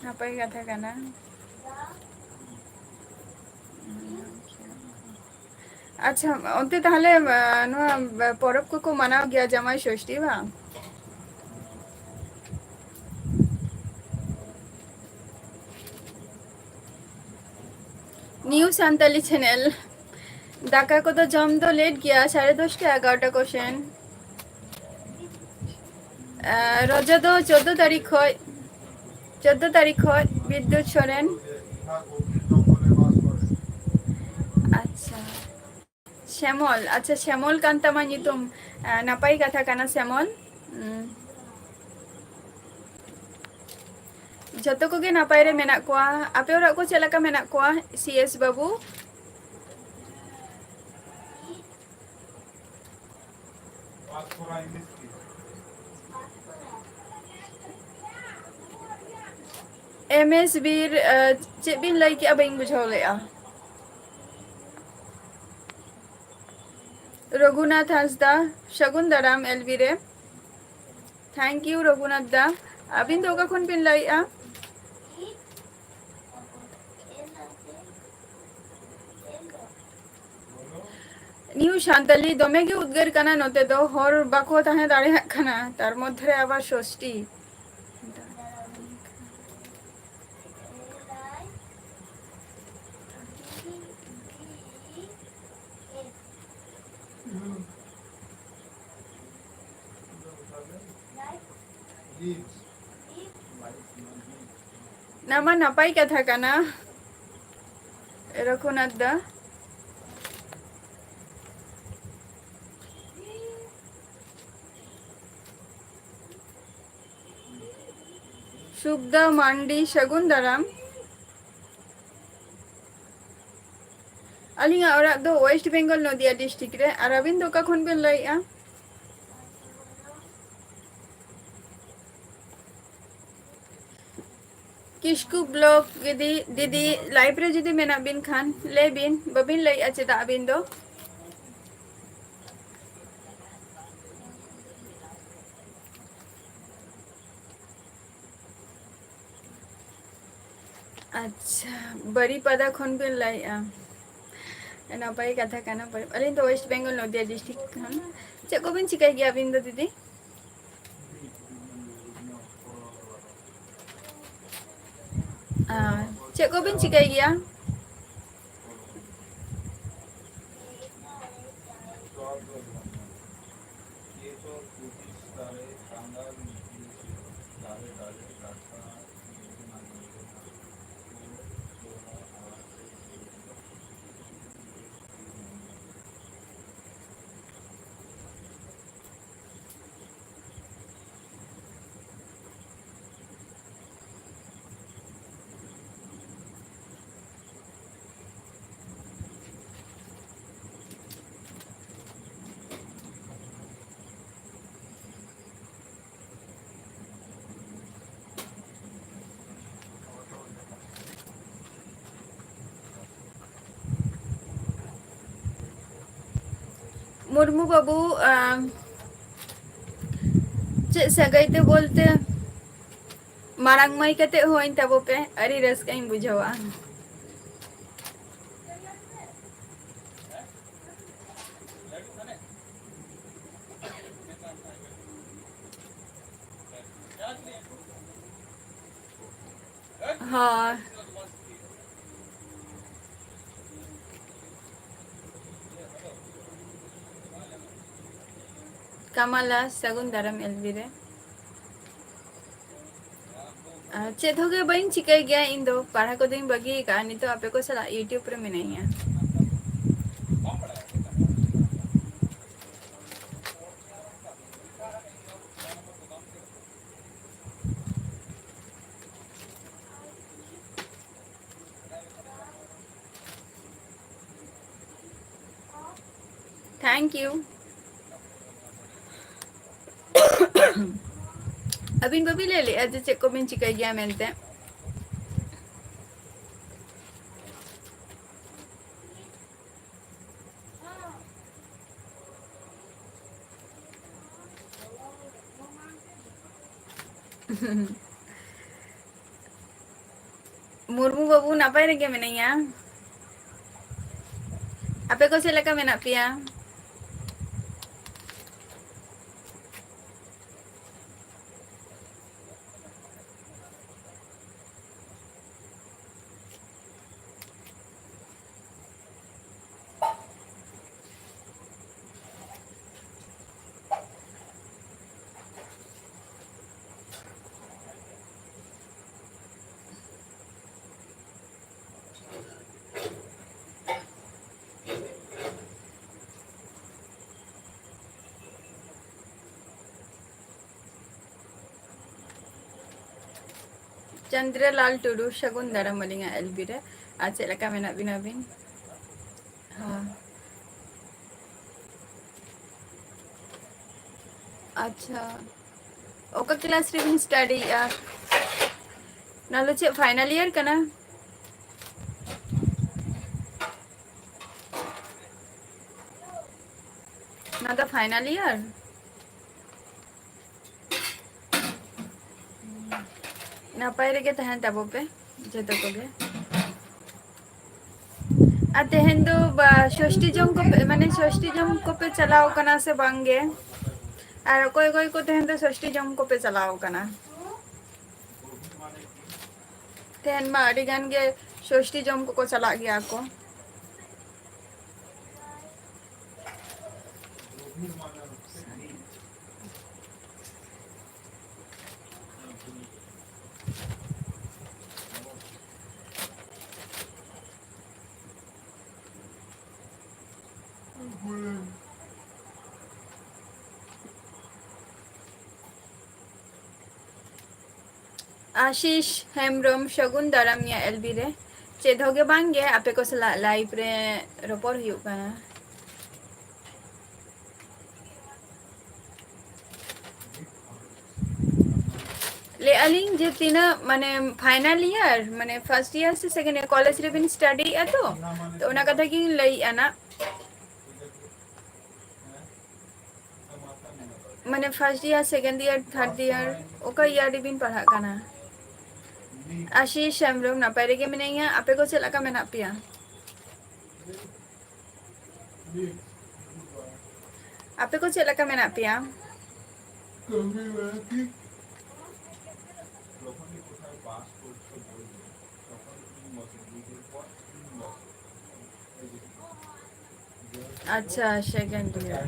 ᱱᱟᱯᱟᱭ ᱠᱟᱛᱷᱟ ᱠᱟᱱᱟ᱾ ᱟᱪᱪᱷᱟ, ᱚᱱᱛᱮ ᱛᱟᱦᱞᱮ, ᱟ, ᱱᱚᱣᱟ ᱯᱚᱨᱚᱵᱽ ᱠᱚᱠᱚ ᱢᱟᱱᱟᱣ ᱜᱮᱭᱟ, ᱡᱟᱢᱟᱭ ᱥᱚᱥᱴᱤ, ᱵᱟᱝ? New Santali channel. ᱫᱟᱠᱟ ᱠᱚᱫᱚ ᱡᱚᱢ ᱫᱚ late ᱜᱮᱭᱟ, ᱥᱟᱲᱮ ᱫᱚᱥᱴᱟ ᱮᱜᱟᱨᱚᱴᱟ ᱠᱚ ᱥᱮᱱ᱾ ᱟ, ᱨᱚᱡᱚ ᱫᱚ ᱪᱳᱫᱽᱫᱳ ᱛᱟᱹᱨᱤᱠᱷ ᱠᱷᱚᱡ, ᱪᱳᱫᱽᱫᱳ ᱛᱟᱹᱨᱤᱠᱷ ᱠᱷᱚᱡ ᱵᱤᱫᱽᱫᱩᱛ ᱥᱚᱨᱮᱱ᱾ ᱟᱪᱪᱷᱟ, ᱥᱮᱢᱚᱞ, ᱟᱪᱪᱷᱟ, ᱥᱮᱢᱚᱞ ᱠᱟᱱ ᱛᱟᱢᱟ ᱧᱩᱛᱩᱢ᱾ ᱟ, ᱱᱟᱯᱟᱭ ᱠᱟᱛᱷᱟ ᱠᱟᱱᱟ ᱥᱮᱢᱚᱞ᱾ ᱩᱸ᱾ ᱡᱚᱛᱚ ᱠᱚᱜᱮ ᱱᱟᱯᱟᱭ ᱨᱮ ᱢᱮᱱᱟᱜ ᱠᱚᱣᱟ᱾ ᱟᱯᱮ ᱚᱲᱟᱜ ᱠᱚ ᱪᱮᱫ ᱞᱮᱠᱟ ᱢᱮᱱᱟᱜ ᱠᱚᱣᱟ, C S ᱵᱟᱹᱵᱩ? ᱮᱢ ᱮᱥ ᱵᱤᱨ, ᱟᱸ, ᱪᱮᱫ ᱵᱤᱱ ᱞᱟᱹᱭ ᱠᱮᱜᱼᱟ? ᱵᱟᱹᱧ ᱵᱩᱡᱷᱟᱹᱣ ᱞᱮᱜᱼᱟ᱾ ᱨᱚᱜᱷᱩᱱᱟᱛᱷ ᱦᱟᱸᱥᱫᱟ, ᱥᱟᱹᱜᱩᱱ ᱫᱟᱨᱟᱢ ᱮᱞ ᱵᱤ ᱨᱮ᱾ Thank you, ᱨᱚᱜᱷᱩᱱᱟᱛᱷ ᱫᱟ᱾ ᱟᱹᱵᱤᱱ ᱫᱚ ᱚᱠᱟ ᱠᱷᱚᱱ ᱵᱤᱱ ᱞᱟᱹᱭᱮᱜᱼᱟ? ᱱᱤᱭᱩ ᱥᱟᱱᱛᱟᱞᱤ, ᱫᱚᱢᱮ ᱜᱮ ᱩᱫᱽᱜᱟᱹᱨ ᱠᱟᱱᱟ ᱱᱚᱛᱮ ᱫᱚ, ᱦᱚᱲ ᱵᱟᱠᱚ ᱛᱟᱦᱮᱸ ᱫᱟᱲᱮᱭᱟᱜ ᱠᱟᱱᱟ, ᱛᱟᱨ ᱢᱚᱫᱽᱫᱷᱮ ᱨᱮ ᱟᱵᱟᱨ ᱥᱚᱥᱴᱤ᱾ ᱱᱚᱣᱟ ᱢᱟ ᱱᱟᱯᱟᱭ ᱠᱟᱛᱷᱟ ᱠᱟᱱᱟ, ᱨᱚᱜᱷᱩᱱᱟᱛᱷ ᱫᱟ᱾ ᱥᱩᱠᱫᱟ ᱢᱟᱱᱰᱤ, ᱥᱟᱹᱜᱩᱱ ᱫᱟᱨᱟᱢ᱾ ᱟᱹᱞᱤᱧᱟᱜ ᱚᱲᱟᱜ ᱫᱚ ᱳᱭᱮᱥᱴ ᱵᱮᱝᱜᱚᱞ, ᱱᱚᱫᱤᱭᱟ ᱰᱤᱥᱴᱨᱤᱠᱴ ᱨᱮ᱾ ᱟᱨ ᱟᱹᱵᱤᱱ ᱫᱚ ᱚᱠᱟ ᱠᱷᱚᱱ ᱵᱤᱱ ᱞᱟᱹᱭᱮᱜᱼᱟ? ᱠᱤᱥᱠᱩ ᱵᱞᱚᱜ ᱡᱩᱫᱤ, ᱫᱤᱫᱤ, ᱞᱟᱭᱤᱵᱷ ᱨᱮ ᱡᱩᱫᱤ ᱢᱮᱱᱟᱜ ᱵᱤᱱ ᱠᱷᱟᱱ ᱞᱟᱹᱭ ᱵᱤᱱ, ᱵᱟᱹᱵᱤᱱ ᱞᱟᱹᱭᱮᱜᱼᱟ ᱪᱮᱫᱟᱜ ᱟᱹᱵᱤᱱ ᱫᱚ? ᱟᱪᱪᱷᱟ, ᱵᱟᱨᱤᱯᱟᱫᱟ ᱠᱷᱚᱱ ᱵᱤᱱ ᱞᱟᱹᱭᱮᱜᱼᱟ᱾ ᱱᱟᱯᱟᱭ ᱠᱟᱛᱷᱟ ᱠᱟᱱᱟ᱾ ᱵᱟᱨᱤ-, ᱟᱹᱞᱤᱧ ᱫᱚ ᱳᱭᱮᱥᱴ ᱵᱮᱝᱜᱚᱞ, ᱱᱚᱫᱤᱭᱟ ᱰᱤᱥᱴᱨᱤᱠᱴ ᱠᱷᱚᱱ᱾ ᱪᱮᱫ ᱠᱚᱵᱤᱱ ᱪᱤᱠᱟᱹᱭ ᱜᱮᱭᱟ ᱟᱹᱵᱤᱱ ᱫᱚ, ᱫᱤᱫᱤ? ᱟᱨ ᱪᱮᱫ ᱠᱚᱵᱤᱱ ᱪᱤᱠᱟᱹᱭ ᱜᱮᱭᱟ? ᱢᱩᱨᱢᱩ ᱵᱟᱹᱵᱩ, ᱟᱢ, ᱪᱮᱫ ᱥᱟᱹᱜᱟᱹᱭ ᱛᱮ ᱵᱚᱞᱛᱮ ᱢᱟᱨᱟᱝ ᱢᱟᱹᱭ ᱠᱟᱛᱮ ᱦᱚᱸᱧ ᱛᱟᱵᱚ ᱯᱮ, ᱟᱹᱰᱤ ᱨᱟᱹᱥᱠᱟᱹᱧ ᱵᱩᱡᱷᱟᱹᱣᱟ᱾ ᱦᱳᱭ᱾ ᱠᱟᱢᱟᱞᱟ, ᱥᱟᱹᱜᱩᱱ ᱫᱟᱨᱟᱢ ᱮᱞ ᱵᱤ ᱨᱮ᱾ ᱟᱨ ᱪᱮᱫ ᱦᱚᱸ ᱜᱮ ᱵᱟᱹᱧ ᱪᱤᱠᱟᱹᱭ ᱜᱮᱭᱟ ᱤᱧ ᱫᱚ, ᱯᱟᱲᱦᱟᱣ ᱠᱚᱫᱚᱧ ᱵᱟᱹᱜᱤ ᱟᱠᱟᱫᱼᱟ᱾ ᱱᱤᱛᱚᱜ ᱟᱯᱮ ᱠᱚ ᱥᱟᱞᱟᱜ YouTube ᱨᱮ ᱢᱤᱱᱟᱹᱧᱟ᱾ Thank you. ᱟᱹᱵᱤᱱ ᱵᱟᱹᱵᱤᱱ ᱞᱟᱹᱭ ᱞᱮᱜᱼᱟ ᱡᱮ ᱪᱮᱫ ᱠᱚᱵᱤᱱ ᱪᱤᱠᱟᱹᱭ ᱜᱮᱭᱟ ᱢᱮᱱᱛᱮ? ᱢᱩᱨᱢᱩ ᱵᱟᱹᱵᱩ, ᱱᱟᱯᱟᱭ ᱨᱮᱜᱮ ᱢᱮᱱᱟᱧᱟ᱾ ᱟᱯᱮ ᱠᱚ ᱪᱮᱫ ᱞᱮᱠᱟ ᱢᱮᱱᱟᱜ ᱯᱮᱭᱟ? ᱪᱚᱱᱫᱨᱚᱞᱟᱞ ᱴᱩᱰᱩ, ᱥᱟᱹᱜᱩᱱ ᱫᱟᱨᱟᱢ ᱟᱹᱞᱤᱧᱟᱜ ᱮᱞ ᱵᱤ ᱨᱮ᱾ ᱟᱨ ᱪᱮᱫ ᱞᱮᱠᱟ ᱢᱮᱱᱟᱜ ᱵᱤᱱᱟ ᱟᱹᱵᱤᱱ? ᱦᱮᱸ᱾ ᱟᱪᱪᱷᱟ, ᱚᱠᱟ ᱠᱞᱟᱥ ᱨᱮᱵᱤᱱ ᱥᱴᱟᱰᱤᱭᱮᱫᱼᱟ? ᱚᱱᱟ ᱫᱚ ᱪᱮᱫ ᱯᱷᱟᱭᱱᱟᱞ ᱤᱭᱟᱨ ᱠᱟᱱᱟ? ᱚᱱᱟ ᱫᱚ final year᱾ ᱱᱟᱯᱟᱭ ᱨᱮᱜᱮ ᱛᱟᱦᱮᱱ ᱛᱟᱵᱚ ᱯᱮ ᱡᱚᱛᱚ ᱠᱚᱜᱮ᱾ ᱟᱨ ᱛᱮᱦᱮᱧ ᱫᱚ ᱵᱟ, ᱥᱚᱥᱴᱤ ᱡᱚᱢ ᱠᱚᱯᱮ, ᱢᱟᱱᱮ ᱥᱚᱥᱴᱤ ᱡᱚᱢ ᱠᱚᱯᱮ ᱪᱟᱞᱟᱣ ᱠᱟᱱᱟ ᱥᱮ ᱵᱟᱝ ᱜᱮ? ᱟᱨ ᱚᱠᱚᱭ ᱚᱠᱚᱭ ᱠᱚ ᱛᱮᱦᱮᱧ ᱫᱚ ᱥᱚᱥᱴᱤ ᱡᱚᱢ ᱠᱚᱯᱮ ᱪᱟᱞᱟᱣ ᱠᱟᱱᱟ? ᱛᱮᱦᱮᱧ ᱢᱟ ᱟᱹᱰᱤ ᱜᱟᱱ ᱜᱮ ᱥᱚᱥᱴᱤ ᱡᱚᱢ ᱠᱚᱠᱚ ᱪᱟᱞᱟᱜ ᱜᱮᱭᱟ ᱠᱚ᱾ ᱟᱥᱤᱥ ᱦᱮᱢᱵᱨᱚᱢ, ᱥᱟᱹᱜᱩᱱ ᱫᱟᱨᱟᱢ ᱤᱧᱟᱹᱜ ᱮᱞᱵᱤ ᱨᱮ᱾ ᱪᱮᱫ ᱦᱚᱸ ᱜᱮ ᱵᱟᱝ ᱜᱮ, ᱟᱯᱮ ᱠᱚ ᱥᱟᱞᱟᱜ live ᱨᱮ ᱨᱚᱯᱚᱲ ᱦᱩᱭᱩᱜ ᱠᱟᱱᱟ᱾ ᱞᱟᱹᱭᱮᱫᱼᱟ ᱞᱤᱧ ᱡᱮ ᱛᱤᱱᱟᱹᱜ, ᱢᱟᱱᱮ, final year, ᱢᱟᱱᱮ, first year ᱥᱮ second year college ᱨᱮᱵᱤᱱ studyᱭᱮᱫᱼᱟ ᱛᱚ? ᱛᱚ, ᱚᱱᱟ ᱠᱟᱛᱷᱟ ᱜᱤᱧ ᱞᱟᱹᱭᱮᱫᱼᱟ ᱱᱟᱜ᱾ ᱢᱟᱱᱮ, first year, second year, third year, ᱚᱠᱟ year ᱨᱮᱵᱤᱱ ᱯᱟᱲᱦᱟᱜ ᱠᱟᱱᱟ? ᱟᱥᱤᱥ ᱦᱮᱢᱵᱨᱚᱢ, ᱱᱟᱯᱟᱭ ᱨᱮᱜᱮ ᱢᱤᱱᱟᱹᱧᱟ᱾ ᱟᱯᱮ ᱠᱚ ᱪᱮᱫ ᱞᱮᱠᱟ ᱢᱮᱱᱟᱜ ᱯᱮᱭᱟ? ᱟᱯᱮ ᱠᱚ ᱪᱮᱫ ᱞᱮᱠᱟ ᱢᱮᱱᱟᱜ ᱯᱮᱭᱟ? ᱟᱪᱪᱷᱟ, second year᱾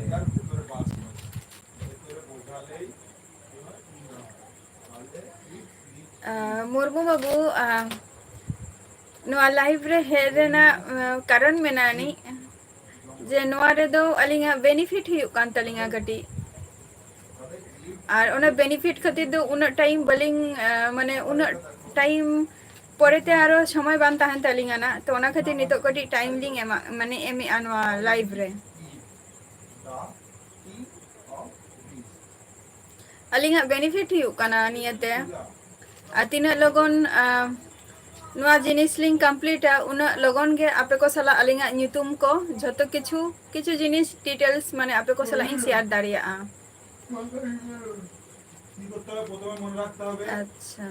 ᱟᱸ, ᱢᱩᱨᱢᱩ ᱵᱟᱹᱵᱩ, ᱟᱸ, ᱱᱚᱣᱟ live ᱨᱮ ᱦᱮᱡ ᱨᱮᱱᱟᱜ, ᱟᱸ, ᱠᱟᱨᱚᱱ ᱢᱮᱱᱟᱜ ᱟᱹᱱᱤᱡ ᱡᱮ ᱱᱚᱣᱟ ᱨᱮᱫᱚ ᱟᱹᱞᱤᱧᱟᱜ benefit ᱦᱩᱭᱩᱜ ᱠᱟᱱ ᱛᱟᱹᱞᱤᱧᱟ ᱠᱟᱹᱴᱤᱡ, ᱟᱨ ᱚᱱᱟ benefit ᱠᱷᱟᱹᱛᱤᱨ ᱫᱚ ᱩᱱᱟᱹᱜ time ᱵᱟᱹᱞᱤᱧ, ᱟᱸ, ᱢᱟᱱᱮ ᱩᱱᱟᱹᱜ time ᱯᱚᱨᱮᱛᱮ ᱟᱨᱚ ᱥᱚᱢᱚᱭ ᱵᱟᱝ ᱛᱟᱦᱮᱱ ᱛᱟᱹᱞᱤᱧᱟ ᱱᱟᱜ, ᱛᱚ ᱚᱱᱟ ᱠᱷᱟᱹᱛᱤᱨ ᱱᱤᱛᱚᱜ ᱠᱟᱹᱴᱤᱡ time ᱞᱤᱧ ᱮᱢᱟ, ᱢᱟᱱᱮ ᱮᱢᱮᱜᱼᱟ ᱱᱚᱣᱟ live ᱨᱮ᱾ ᱟᱹᱞᱤᱧᱟᱜ benefit ᱦᱩᱭᱩᱜ ᱠᱟᱱᱟ ᱱᱤᱭᱟᱹᱛᱮ᱾ ᱟᱨ ᱛᱤᱱᱟᱹᱜ ᱞᱚᱜᱚᱱ, ᱟᱸ, ᱱᱚᱣᱟ ᱡᱤᱱᱤᱥ ᱞᱤᱧ ᱠᱚᱢᱯᱞᱤᱴᱟ, ᱩᱱᱟᱹᱜ ᱞᱚᱜᱚᱱ ᱜᱮ ᱟᱯᱮ ᱠᱚ ᱥᱟᱞᱟᱜ ᱟᱹᱞᱤᱧᱟᱜ ᱧᱩᱛᱩᱢ ᱠᱚ, ᱡᱷᱚᱛᱚ ᱠᱤᱪᱷᱩ, ᱠᱤᱪᱷᱩ ᱡᱤᱱᱤᱥ ᱰᱤᱴᱮᱞᱥ ᱢᱟᱱᱮ ᱟᱯᱮ ᱠᱚ ᱥᱟᱞᱟᱜ ᱤᱧ ᱥᱮᱭᱟᱨ ᱫᱟᱲᱮᱭᱟᱜᱼᱟ᱾ আচ্ছা।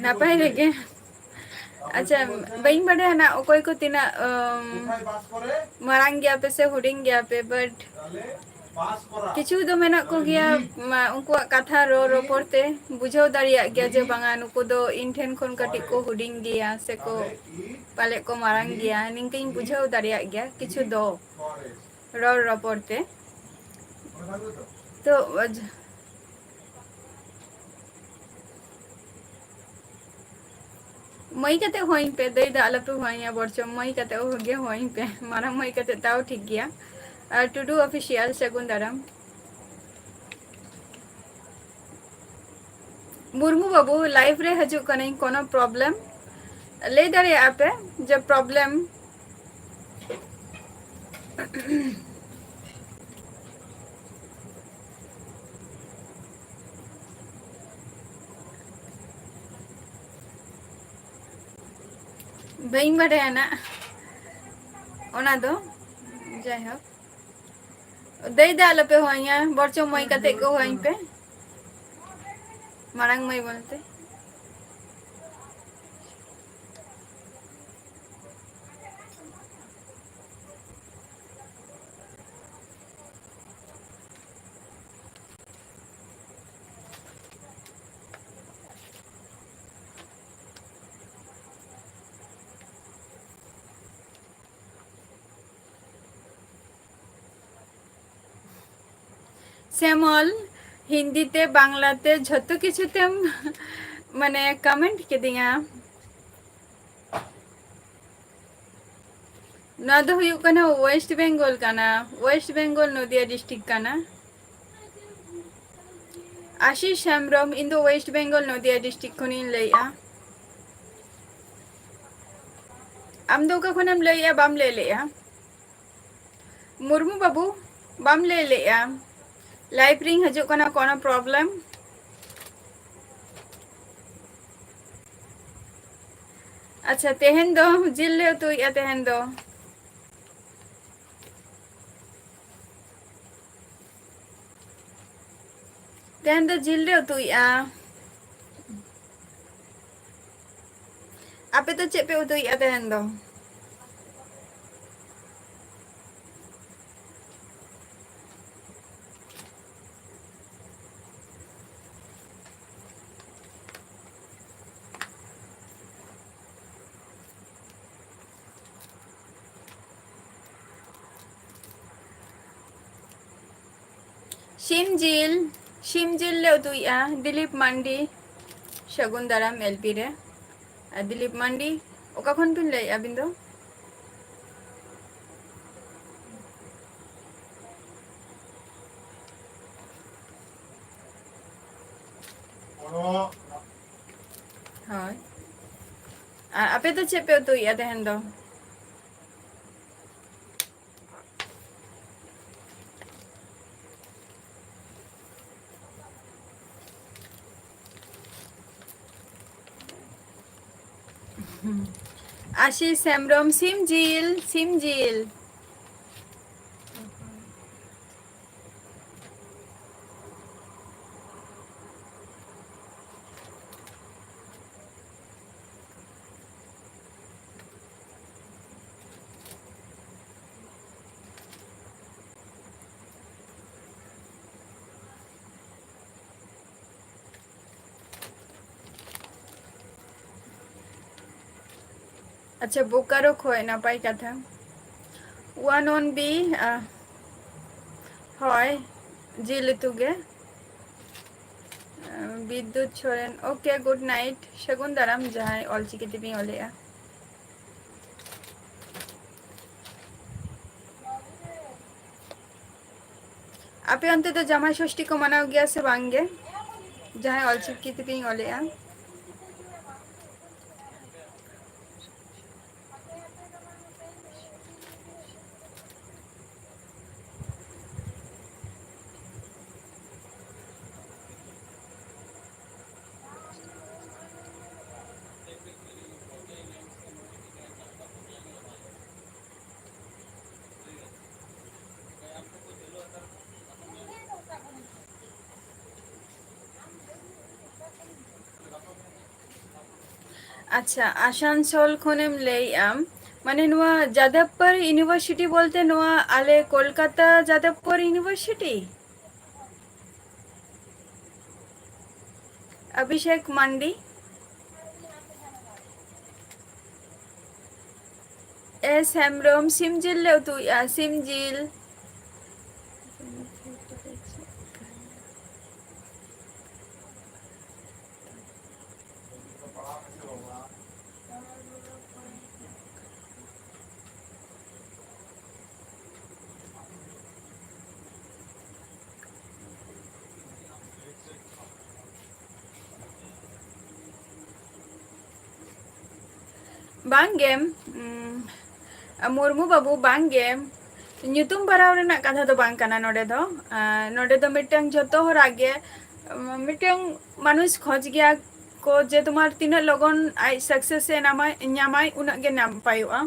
নাপাই ᱨᱮᱜᱮ᱾ ᱟᱪᱪᱷᱟ, ᱵᱟᱹᱧ ᱵᱟᱰᱟᱭᱟ ᱱᱟᱜ ᱚᱠᱚᱭ ᱠᱚ ᱛᱤᱱᱟᱹᱜ, ᱟᱢ, ᱢᱟᱨᱟᱝ ᱜᱮᱭᱟ ᱯᱮ ᱥᱮ ᱦᱩᱰᱤᱧ ᱜᱮᱭᱟ ᱯᱮ, but ᱠᱤᱪᱷᱩ ᱫᱚ ᱢᱮᱱᱟᱜ ᱠᱚᱜᱮᱭᱟ, ᱢᱟ, ᱩᱱᱠᱩᱣᱟᱜ ᱠᱟᱛᱷᱟ ᱨᱚᱲ ᱨᱚᱯᱚᱲ ᱛᱮ ᱵᱩᱡᱷᱟᱹᱣ ᱫᱟᱲᱮᱭᱟᱜ ᱜᱮᱭᱟ ᱡᱮ ᱵᱟᱝᱟ, ᱱᱩᱠᱩ ᱫᱚ ᱤᱧ ᱴᱷᱮᱱ ᱠᱷᱚᱱ ᱠᱟᱹᱴᱤᱡ ᱠᱚ ᱦᱩᱰᱤᱧ ᱜᱮᱭᱟ ᱥᱮ ᱠᱚ ᱯᱟᱞᱮᱫ ᱠᱚ ᱢᱟᱨᱟᱝ ᱜᱮᱭᱟ, ᱱᱤᱝᱠᱟᱹᱧ ᱵᱩᱡᱷᱟᱹᱣ ᱫᱟᱲᱮᱭᱟᱜ ᱜᱮᱭᱟ ᱠᱤᱪᱷᱩ ᱫᱚ ᱨᱚᱲ ᱨᱚᱯᱚᱲ ᱛᱮ᱾ ᱛᱚ, ᱟᱡ-, ᱢᱟᱹᱭ ᱠᱟᱛᱮ ᱦᱚᱦᱚᱧ ᱯᱮ, ᱫᱟᱹᱭ ᱫᱚ ᱟᱞᱚᱯᱮ ᱦᱚᱦᱚᱧᱟ, ᱵᱚᱨᱪᱚᱢ ᱢᱟᱹᱭ ᱠᱟᱛᱮ ᱦᱚᱦᱚ ᱜᱮ ᱦᱚᱦᱚᱧ ᱯᱮ, ᱢᱟᱨᱟᱝ ᱢᱟᱹᱭ ᱠᱟᱛᱮ ᱛᱟᱣ ᱴᱷᱤᱠ ᱜᱮᱭᱟ᱾ ᱟᱨ ᱴᱩᱰᱩ ᱚᱯᱷᱤᱥᱤᱭᱟᱞ, ᱥᱟᱹᱜᱩᱱ ᱫᱟᱨᱟᱢ᱾ ᱢᱩᱨᱢᱩ ᱵᱟᱹᱵᱩ, ᱞᱟᱭᱤᱵᱷ ᱨᱮ ᱦᱤᱡᱩᱜ ᱠᱟᱹᱱᱟᱹᱧ, ᱠᱳᱱᱳ ᱯᱨᱚᱵᱞᱮᱢ? ᱞᱟᱹᱭ ᱫᱟᱲᱮᱭᱟᱜᱼᱟ ᱯᱮ ᱡᱮ ᱯᱨᱚᱵᱞᱮᱢ? ᱵᱟᱹᱧ ᱵᱟᱰᱟᱭᱟ ᱱᱟᱜ ᱚᱱᱟ ᱫᱚ, ᱡᱟᱭᱦᱳᱠ᱾ ᱫᱟᱹᱭ ᱫᱚ ᱟᱞᱚᱯᱮ ᱦᱚᱦᱚᱧᱟ, ᱵᱚᱨᱪᱚᱢ ᱢᱟᱹᱭ ᱠᱟᱛᱮ ᱠᱚ ᱦᱚᱦᱚᱧ ᱯᱮ, ᱢᱟᱨᱟᱝ ᱢᱟᱹᱭ ᱵᱚᱞᱛᱮ᱾ ᱥᱮᱢᱚᱞ, ᱦᱤᱱᱫᱤ ᱛᱮ, ᱵᱟᱝᱞᱟ ᱛᱮ, ᱡᱷᱚᱛᱚ ᱠᱤᱪᱷᱩ ᱛᱮᱢ, ᱢᱟᱱᱮ, ᱠᱚᱢᱮᱱᱴ ᱠᱤᱫᱤᱧᱟ᱾ ᱱᱚᱣᱟ ᱫᱚ ᱦᱩᱭᱩᱜ ᱠᱟᱱᱟ ᱳᱭᱮᱥᱴ ᱵᱮᱝᱜᱚᱞ ᱠᱟᱱᱟ, ᱳᱭᱮᱥᱴ ᱵᱮᱝᱜᱚᱞ ᱱᱚᱫᱤᱭᱟ ᱰᱤᱥᱴᱨᱤᱠᱴ ᱠᱟᱱᱟ᱾ ᱟᱥᱤᱥ ᱦᱮᱢᱵᱨᱚᱢ, ᱤᱧ ᱫᱚ ᱳᱭᱮᱥᱴ ᱵᱮᱝᱜᱚᱞ ᱱᱚᱫᱤᱭᱟ ᱰᱤᱥᱴᱨᱤᱠᱴ ᱠᱷᱚᱱᱤᱧ ᱞᱟᱹᱭᱮᱜᱼᱟ᱾ ᱟᱢ ᱫᱚ ᱚᱠᱟ ᱠᱷᱚᱱᱮᱢ ᱞᱟᱹᱭᱮᱜᱼᱟ? ᱵᱟᱢ ᱞᱟᱹᱭ ᱞᱮᱜᱼᱟ᱾ ᱢᱩᱨᱢᱩ ᱵᱟᱹᱵᱩ, ᱵᱟᱢ ᱞᱟᱹᱭ ᱞᱮᱜᱼᱟ᱾ Live ᱨᱤᱧ ᱦᱤᱡᱩᱜ ᱠᱟᱱᱟ, ᱠᱳᱱᱳ problem? ᱟᱪᱪᱷᱟ, ᱛᱮᱦᱮᱧ ᱫᱚ ᱡᱤᱞ ᱞᱮ ᱩᱛᱩᱭᱮᱫᱼᱟ ᱛᱮᱦᱮᱧ ᱫᱚ᱾ ᱛᱮᱦᱮᱧ ᱫᱚ ᱡᱤᱞ ᱞᱮ ᱩᱛᱩᱭᱮᱫᱼᱟ᱾ ᱟᱯᱮ ᱫᱚ ᱪᱮᱫ ᱯᱮ ᱩᱛᱩᱭᱮᱫᱼᱟ ᱛᱮᱦᱮᱧ ᱫᱚ? ᱥᱤᱢ ᱡᱤᱞ, ᱥᱤᱢ ᱡᱤᱞ ᱞᱮ ᱩᱛᱩᱭᱮᱫᱼᱟ᱾ ᱫᱤᱞᱤᱯ ᱢᱟᱱᱰᱤ, ᱥᱟᱹᱜᱩᱱ ᱫᱟᱨᱟᱢ ᱮᱞ ᱯᱤ ᱨᱮ᱾ ᱟᱨ ᱫᱤᱞᱤᱯ ᱢᱟᱱᱰᱤ, ᱚᱠᱟ ᱠᱷᱚᱱ ᱵᱤᱱ ᱞᱟᱹᱭᱮᱫᱼᱟ ᱟᱹᱵᱤᱱ ᱫᱚ? ᱦᱳᱭ᱾ ᱟᱨ ᱟᱯᱮ ᱫᱚ ᱪᱮᱫ ᱯᱮ ᱩᱛᱩᱭᱮᱫᱼᱟ ᱛᱮᱦᱮᱧ ᱫᱚ? ᱟᱥᱤᱥ ᱦᱮᱢᱵᱨᱚᱢ, ᱥᱤᱢ ᱡᱤᱞ, ᱥᱤᱢ ᱡᱤᱞ᱾ ᱟᱪᱪᱷᱟ, ᱵᱳᱠᱟᱨᱳ ᱠᱷᱚᱡ, ᱱᱟᱯᱟᱭ ᱠᱟᱛᱷᱟ᱾ One on B, ᱟ, ᱦᱳᱭ, ᱡᱤᱞ ᱩᱛᱩ ᱜᱮ᱾ ᱟ, ᱵᱤᱫᱽᱫᱩᱛ ᱥᱚᱨᱮᱱ, OK, good night᱾ ᱥᱟᱹᱜᱩᱱ ᱫᱟᱨᱟᱢ, ᱡᱟᱦᱟᱸᱭ ᱚᱞᱪᱤᱠᱤ ᱛᱮᱵᱤᱱ ᱚᱞᱮᱜᱼᱟ᱾ ᱟᱯᱮ ᱚᱱᱛᱮ ᱫᱚ ᱡᱟᱢᱟᱭ ᱥᱚᱥᱴᱤ ᱠᱚ ᱢᱟᱱᱟᱣ ᱜᱮᱭᱟ ᱥᱮ ᱵᱟᱝ ᱜᱮ? ᱡᱟᱦᱟᱸᱭ ᱚᱞᱪᱤᱠᱤ ᱛᱮᱵᱤᱱ ᱚᱞᱮᱜᱼᱟ᱾ ᱟᱪᱪᱷᱟ, ᱟᱥᱟᱱᱥᱳᱞ ᱠᱷᱚᱱᱮᱢ ᱞᱟᱹᱭᱮᱜᱼᱟᱢ, ᱢᱟᱱᱮ ᱱᱚᱣᱟ ᱡᱟᱫᱚᱵᱽᱯᱩᱨ ᱤᱭᱩᱱᱤᱵᱷᱟᱨᱥᱤᱴᱤ ᱵᱚᱞᱛᱮ ᱱᱚᱣᱟ ᱟᱞᱮ ᱠᱳᱞᱠᱟᱛᱟ ᱡᱟᱫᱚᱵᱽᱯᱩᱨ ᱤᱭᱩᱱᱤᱵᱷᱟᱨᱥᱤᱴᱤ? ᱚᱵᱷᱤᱥᱮᱠ ᱢᱟᱱᱰᱤ᱾ ᱮᱥ ᱦᱮᱢᱵᱨᱚᱢ, ᱥᱤᱢ ᱡᱤᱞ ᱞᱮ ᱩᱛᱩᱭᱮᱜᱼᱟ, ᱥᱤᱢ ᱡᱤᱞ᱾ ᱵᱟᱝᱜᱮ, ᱩᱢ, ᱢᱩᱨᱢᱩ ᱵᱟᱹᱵᱩ, ᱵᱟᱝᱜᱮ᱾ ᱧᱩᱛᱩᱢ ᱵᱟᱲᱟᱣ ᱨᱮᱱᱟᱜ ᱠᱟᱛᱷᱟ ᱫᱚ ᱵᱟᱝ ᱠᱟᱱᱟ ᱱᱚᱰᱮ ᱫᱚ᱾ ᱟᱨ ᱱᱚᱰᱮ ᱫᱚ ᱢᱤᱫᱴᱟᱝ ᱡᱷᱚᱛᱚ ᱦᱚᱲᱟᱜ ᱜᱮ, ᱩᱢ, ᱢᱤᱫᱴᱟᱝ ᱢᱟᱱᱩᱥ ᱠᱷᱚᱡᱽ ᱜᱮᱭᱟ ᱠᱚ ᱡᱮ ᱛᱳᱢᱟᱨ ᱛᱤᱱᱟᱹᱜ ᱞᱚᱜᱚᱱ ᱟᱡ success ᱮ ᱧᱟᱢᱟᱭ, ᱧᱟᱢᱟᱭ, ᱩᱱᱟᱹᱜ ᱜᱮ ᱱᱟᱯᱟᱭᱚᱜᱼᱟ᱾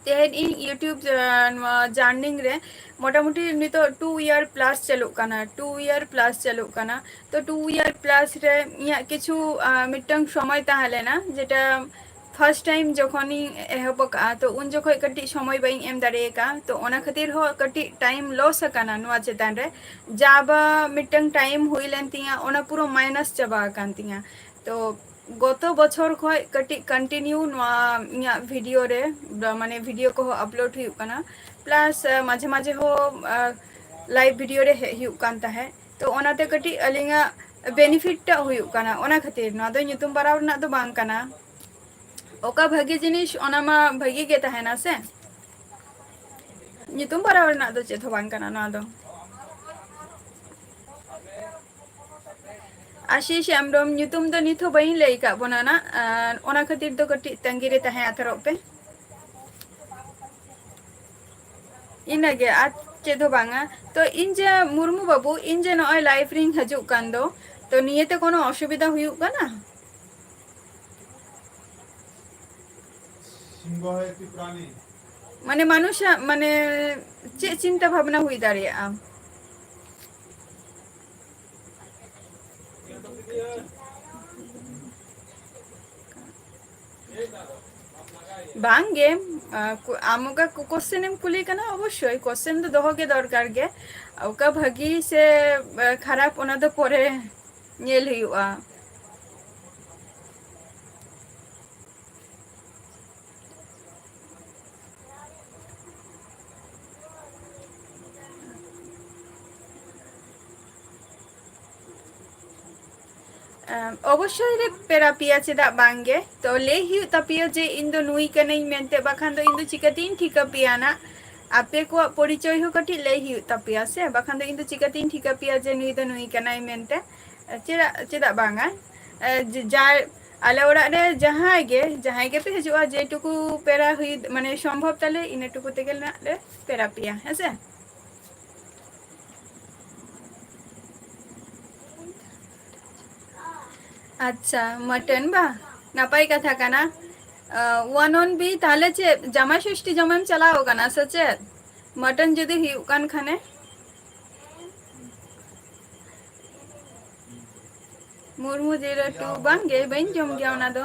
ᱛᱮᱦᱮᱧ ᱤᱧ YouTube, ᱟᱸ, ᱱᱚᱣᱟ journey ᱨᱮ ᱢᱚᱴᱟᱢᱩᱴᱤ ᱱᱤᱛᱚᱜ two year plus ᱪᱟᱹᱞᱩᱜ ᱠᱟᱱᱟ, two year plus ᱪᱟᱹᱞᱩᱜ ᱠᱟᱱᱟ᱾ ᱛᱚ two year plus ᱨᱮ ᱤᱧᱟᱹᱜ ᱠᱤᱪᱷᱩ, ᱟᱸ, ᱢᱤᱫᱴᱟᱝ ᱥᱚᱢᱚᱭ ᱛᱟᱦᱮᱸ ᱞᱮᱱᱟ, ᱡᱮᱴᱟ first time ᱡᱚᱠᱷᱚᱱᱤᱧ ᱮᱦᱚᱵ ᱟᱠᱟᱫᱼᱟ, ᱛᱚ ᱩᱱ ᱡᱚᱠᱷᱚᱡ ᱠᱟᱹᱴᱤᱡ ᱥᱚᱢᱚᱭ ᱵᱟᱹᱧ ᱮᱢ ᱫᱟᱲᱮ ᱟᱠᱟᱫᱼᱟ, ᱛᱚ ᱚᱱᱟ ᱠᱷᱟᱹᱛᱤᱨ ᱦᱚᱸ ᱠᱟᱹᱴᱤᱡ time loss ᱟᱠᱟᱱᱟ ᱱᱚᱣᱟ ᱪᱮᱛᱟᱱ ᱨᱮ᱾ ᱡᱟ ᱵᱟ ᱢᱤᱫᱴᱟᱝ time ᱦᱩᱭ ᱞᱮᱱ ᱛᱤᱧᱟᱹ, ᱚᱱᱟ ᱯᱩᱨᱟᱹ minus ᱪᱟᱵᱟ ᱟᱠᱟᱱ ᱛᱤᱧᱟᱹ᱾ ᱛᱚ ᱜᱚᱛᱚ ᱵᱚᱪᱷᱚᱨ ᱠᱷᱚᱡ ᱠᱟᱹᱴᱤᱡ continue ᱱᱚᱣᱟ ᱤᱧᱟᱹᱜ video ᱨᱮ, ᱢᱟᱱᱮ video ᱠᱚᱦᱚᱸ upload ᱦᱩᱭᱩᱜ ᱠᱟᱱᱟ, plus, ᱟᱸ, ᱢᱟᱡᱷᱮ ᱢᱟᱡᱷᱮ ᱦᱚᱸ, ᱟᱸ, live video ᱨᱮ ᱦᱮᱡ ᱦᱩᱭᱩᱜ ᱠᱟᱱ ᱛᱟᱦᱮᱸᱫ᱾ ᱛᱚ ᱚᱱᱟᱛᱮ ᱠᱟᱹᱴᱤᱡ ᱟᱹᱞᱤᱧᱟᱜ benefit ᱴᱟᱜ ᱦᱩᱭᱩᱜ ᱠᱟᱱᱟ, ᱚᱱᱟ ᱠᱷᱟᱹᱛᱤᱨ᱾ ᱱᱚᱣᱟ ᱫᱚ ᱧᱩᱛᱩᱢ ᱵᱟᱲᱟᱣ ᱨᱮᱱᱟᱜ ᱫᱚ ᱵᱟᱝ ᱠᱟᱱᱟ᱾ ᱚᱠᱟ ᱵᱷᱟᱹᱜᱤ ᱡᱤᱱᱤᱥ, ᱚᱱᱟ ᱢᱟ ᱵᱷᱟᱹᱜᱤ ᱜᱮ ᱛᱟᱦᱮᱱᱟ ᱥᱮ, ᱧᱩᱛᱩᱢ ᱵᱟᱲᱟᱣ ᱨᱮᱱᱟᱜ ᱫᱚ ᱪᱮᱫ ᱦᱚᱸ ᱵᱟᱝ ᱠᱟᱱᱟ ᱱᱚᱣᱟ ᱫᱚ᱾ ᱟᱥᱤᱥ ᱦᱮᱢᱵᱨᱚᱢ, ᱧᱩᱛᱩᱢ ᱫᱚ ᱱᱤᱛ ᱦᱚᱸ ᱵᱟᱹᱧ ᱞᱟᱹᱭ ᱟᱠᱟᱫ ᱵᱚᱱᱟ ᱱᱟᱜ, ᱟᱨ ᱚᱱᱟ ᱠᱷᱟᱹᱛᱤᱨ ᱫᱚ ᱠᱟᱹᱴᱤᱡ ᱛᱟᱺᱜᱤ ᱨᱮ ᱛᱟᱦᱮᱸ ᱦᱟᱛᱟᱲᱚᱜ ᱯᱮ᱾ ᱤᱱᱟᱹᱜᱮ, ᱟᱨ ᱪᱮᱫ ᱦᱚᱸ ᱵᱟᱝᱟ᱾ ᱛᱚ ᱤᱧ ᱡᱮ ᱢᱩᱨᱢᱩ ᱵᱟᱹᱵᱩ, ᱤᱧ ᱡᱮ ᱱᱚᱜᱼᱚᱭ live ᱨᱤᱧ ᱦᱤᱡᱩᱜ ᱠᱟᱱ ᱫᱚ, ᱛᱚ ᱱᱤᱭᱟᱹᱛᱮ ᱠᱳᱱᱳ ᱚᱥᱩᱵᱤᱫᱷᱟ ᱦᱩᱭᱩᱜ ᱠᱟᱱᱟ? ᱢᱟᱱᱮ ᱢᱟᱱᱩᱥᱟᱜ, ᱢᱟᱱᱮ ᱪᱮᱫ ᱪᱤᱱᱛᱟᱹ ᱵᱷᱟᱵᱱᱟ ᱦᱩᱭ ᱫᱟᱲᱮᱭᱟᱜᱼᱟ? ᱵᱟᱝ ᱜᱮ᱾ ᱟᱢ ᱚᱠᱟ ᱠᱚᱥᱪᱮᱱ ᱮᱢ ᱠᱩᱞᱤ ᱠᱟᱱᱟ, ᱚᱵᱚᱥᱥᱳᱭ ᱠᱚᱥᱪᱮᱱ ᱫᱚ ᱫᱚᱦᱚ ᱜᱮ ᱫᱚᱨᱠᱟᱨ ᱜᱮ᱾ ᱚᱠᱟ ᱵᱷᱟᱹᱜᱤ ᱥᱮ ᱠᱷᱟᱨᱟᱯ, ᱚᱱᱟ ᱫᱚ ᱯᱚᱨᱮ ᱧᱮᱞ ᱦᱩᱭᱩᱜᱼᱟ᱾ ᱚᱵᱚᱥᱥᱳᱭ ᱨᱮ ᱯᱮᱨᱟ ᱯᱮᱭᱟ, ᱪᱮᱫᱟᱜ ᱵᱟᱝ ᱜᱮ? ᱛᱚ ᱞᱟᱹᱭ ᱦᱩᱭᱩᱜ ᱛᱟᱯᱮᱭᱟ ᱡᱮ ᱤᱧ ᱫᱚ ᱱᱩᱭ ᱠᱟᱹᱱᱟᱹᱧ ᱢᱮᱱᱛᱮ, ᱵᱟᱠᱷᱟᱱ ᱫᱚ ᱤᱧ ᱫᱚ ᱪᱤᱠᱟᱹᱛᱤᱧ ᱴᱷᱤᱠᱟᱹ ᱯᱮᱭᱟ ᱱᱟᱜ? ᱟᱯᱮ ᱠᱚᱣᱟᱜ ᱯᱚᱨᱤᱪᱚᱭ ᱦᱚᱸ ᱠᱟᱹᱴᱤᱡ ᱞᱟᱹᱭ ᱦᱩᱭᱩᱜ ᱛᱟᱯᱮᱭᱟ ᱥᱮ, ᱵᱟᱠᱷᱟᱱ ᱫᱚ ᱤᱧ ᱫᱚ ᱪᱤᱠᱟᱹᱛᱤᱧ ᱴᱷᱤᱠᱟᱹ ᱯᱮᱭᱟ ᱡᱮ ᱱᱩᱭ ᱫᱚ ᱱᱩᱭ ᱠᱟᱱᱟᱭ ᱢᱮᱱᱛᱮ? ᱪᱮᱫᱟᱜ, ᱪᱮᱫᱟᱜ ᱵᱟᱝᱟ? ᱡᱟ, ᱟᱞᱮ ᱚᱲᱟᱜ ᱨᱮ ᱡᱟᱦᱟᱸᱭ ᱜᱮ, ᱡᱟᱦᱟᱸᱭ ᱜᱮᱯᱮ ᱦᱤᱡᱩᱜᱼᱟ, ᱡᱮᱴᱩᱠᱩ ᱯᱮᱨᱟ ᱦᱩᱭ, ᱢᱟᱱᱮ, ᱥᱚᱢᱵᱷᱚᱵ ᱛᱟᱞᱮ, ᱤᱱᱟᱹ ᱴᱩᱠᱩ ᱛᱮᱜᱮ ᱱᱟᱜ ᱞᱮ ᱯᱮᱨᱟ ᱯᱮᱭᱟ, ᱦᱮᱸ ᱥᱮ? ᱟᱪᱪᱷᱟ, ᱢᱚᱴᱚᱱ ᱵᱟ, ᱱᱟᱯᱟᱭ ᱠᱟᱛᱷᱟ ᱠᱟᱱᱟ᱾ ᱚᱣᱟᱱ ᱚᱱ ᱵᱤ, ᱛᱟᱦᱞᱮ ᱪᱮᱫ ᱡᱟᱢᱟᱭ ᱥᱚᱥᱴᱤ ᱡᱚᱢᱮᱢ ᱪᱟᱞᱟᱣ ᱠᱟᱱᱟ ᱥᱮ ᱪᱮᱫ? ᱢᱚᱴᱚᱱ ᱡᱩᱫᱤ ᱦᱩᱭᱩᱜ ᱠᱟᱱ ᱠᱷᱟᱱᱮ᱾ ᱢᱩᱨᱢᱩ ᱡᱤᱨᱳ ᱴᱩ, ᱵᱟᱝ ᱜᱮ, ᱵᱟᱹᱧ ᱡᱚᱢ ᱜᱮᱭᱟ ᱚᱱᱟ ᱫᱚ᱾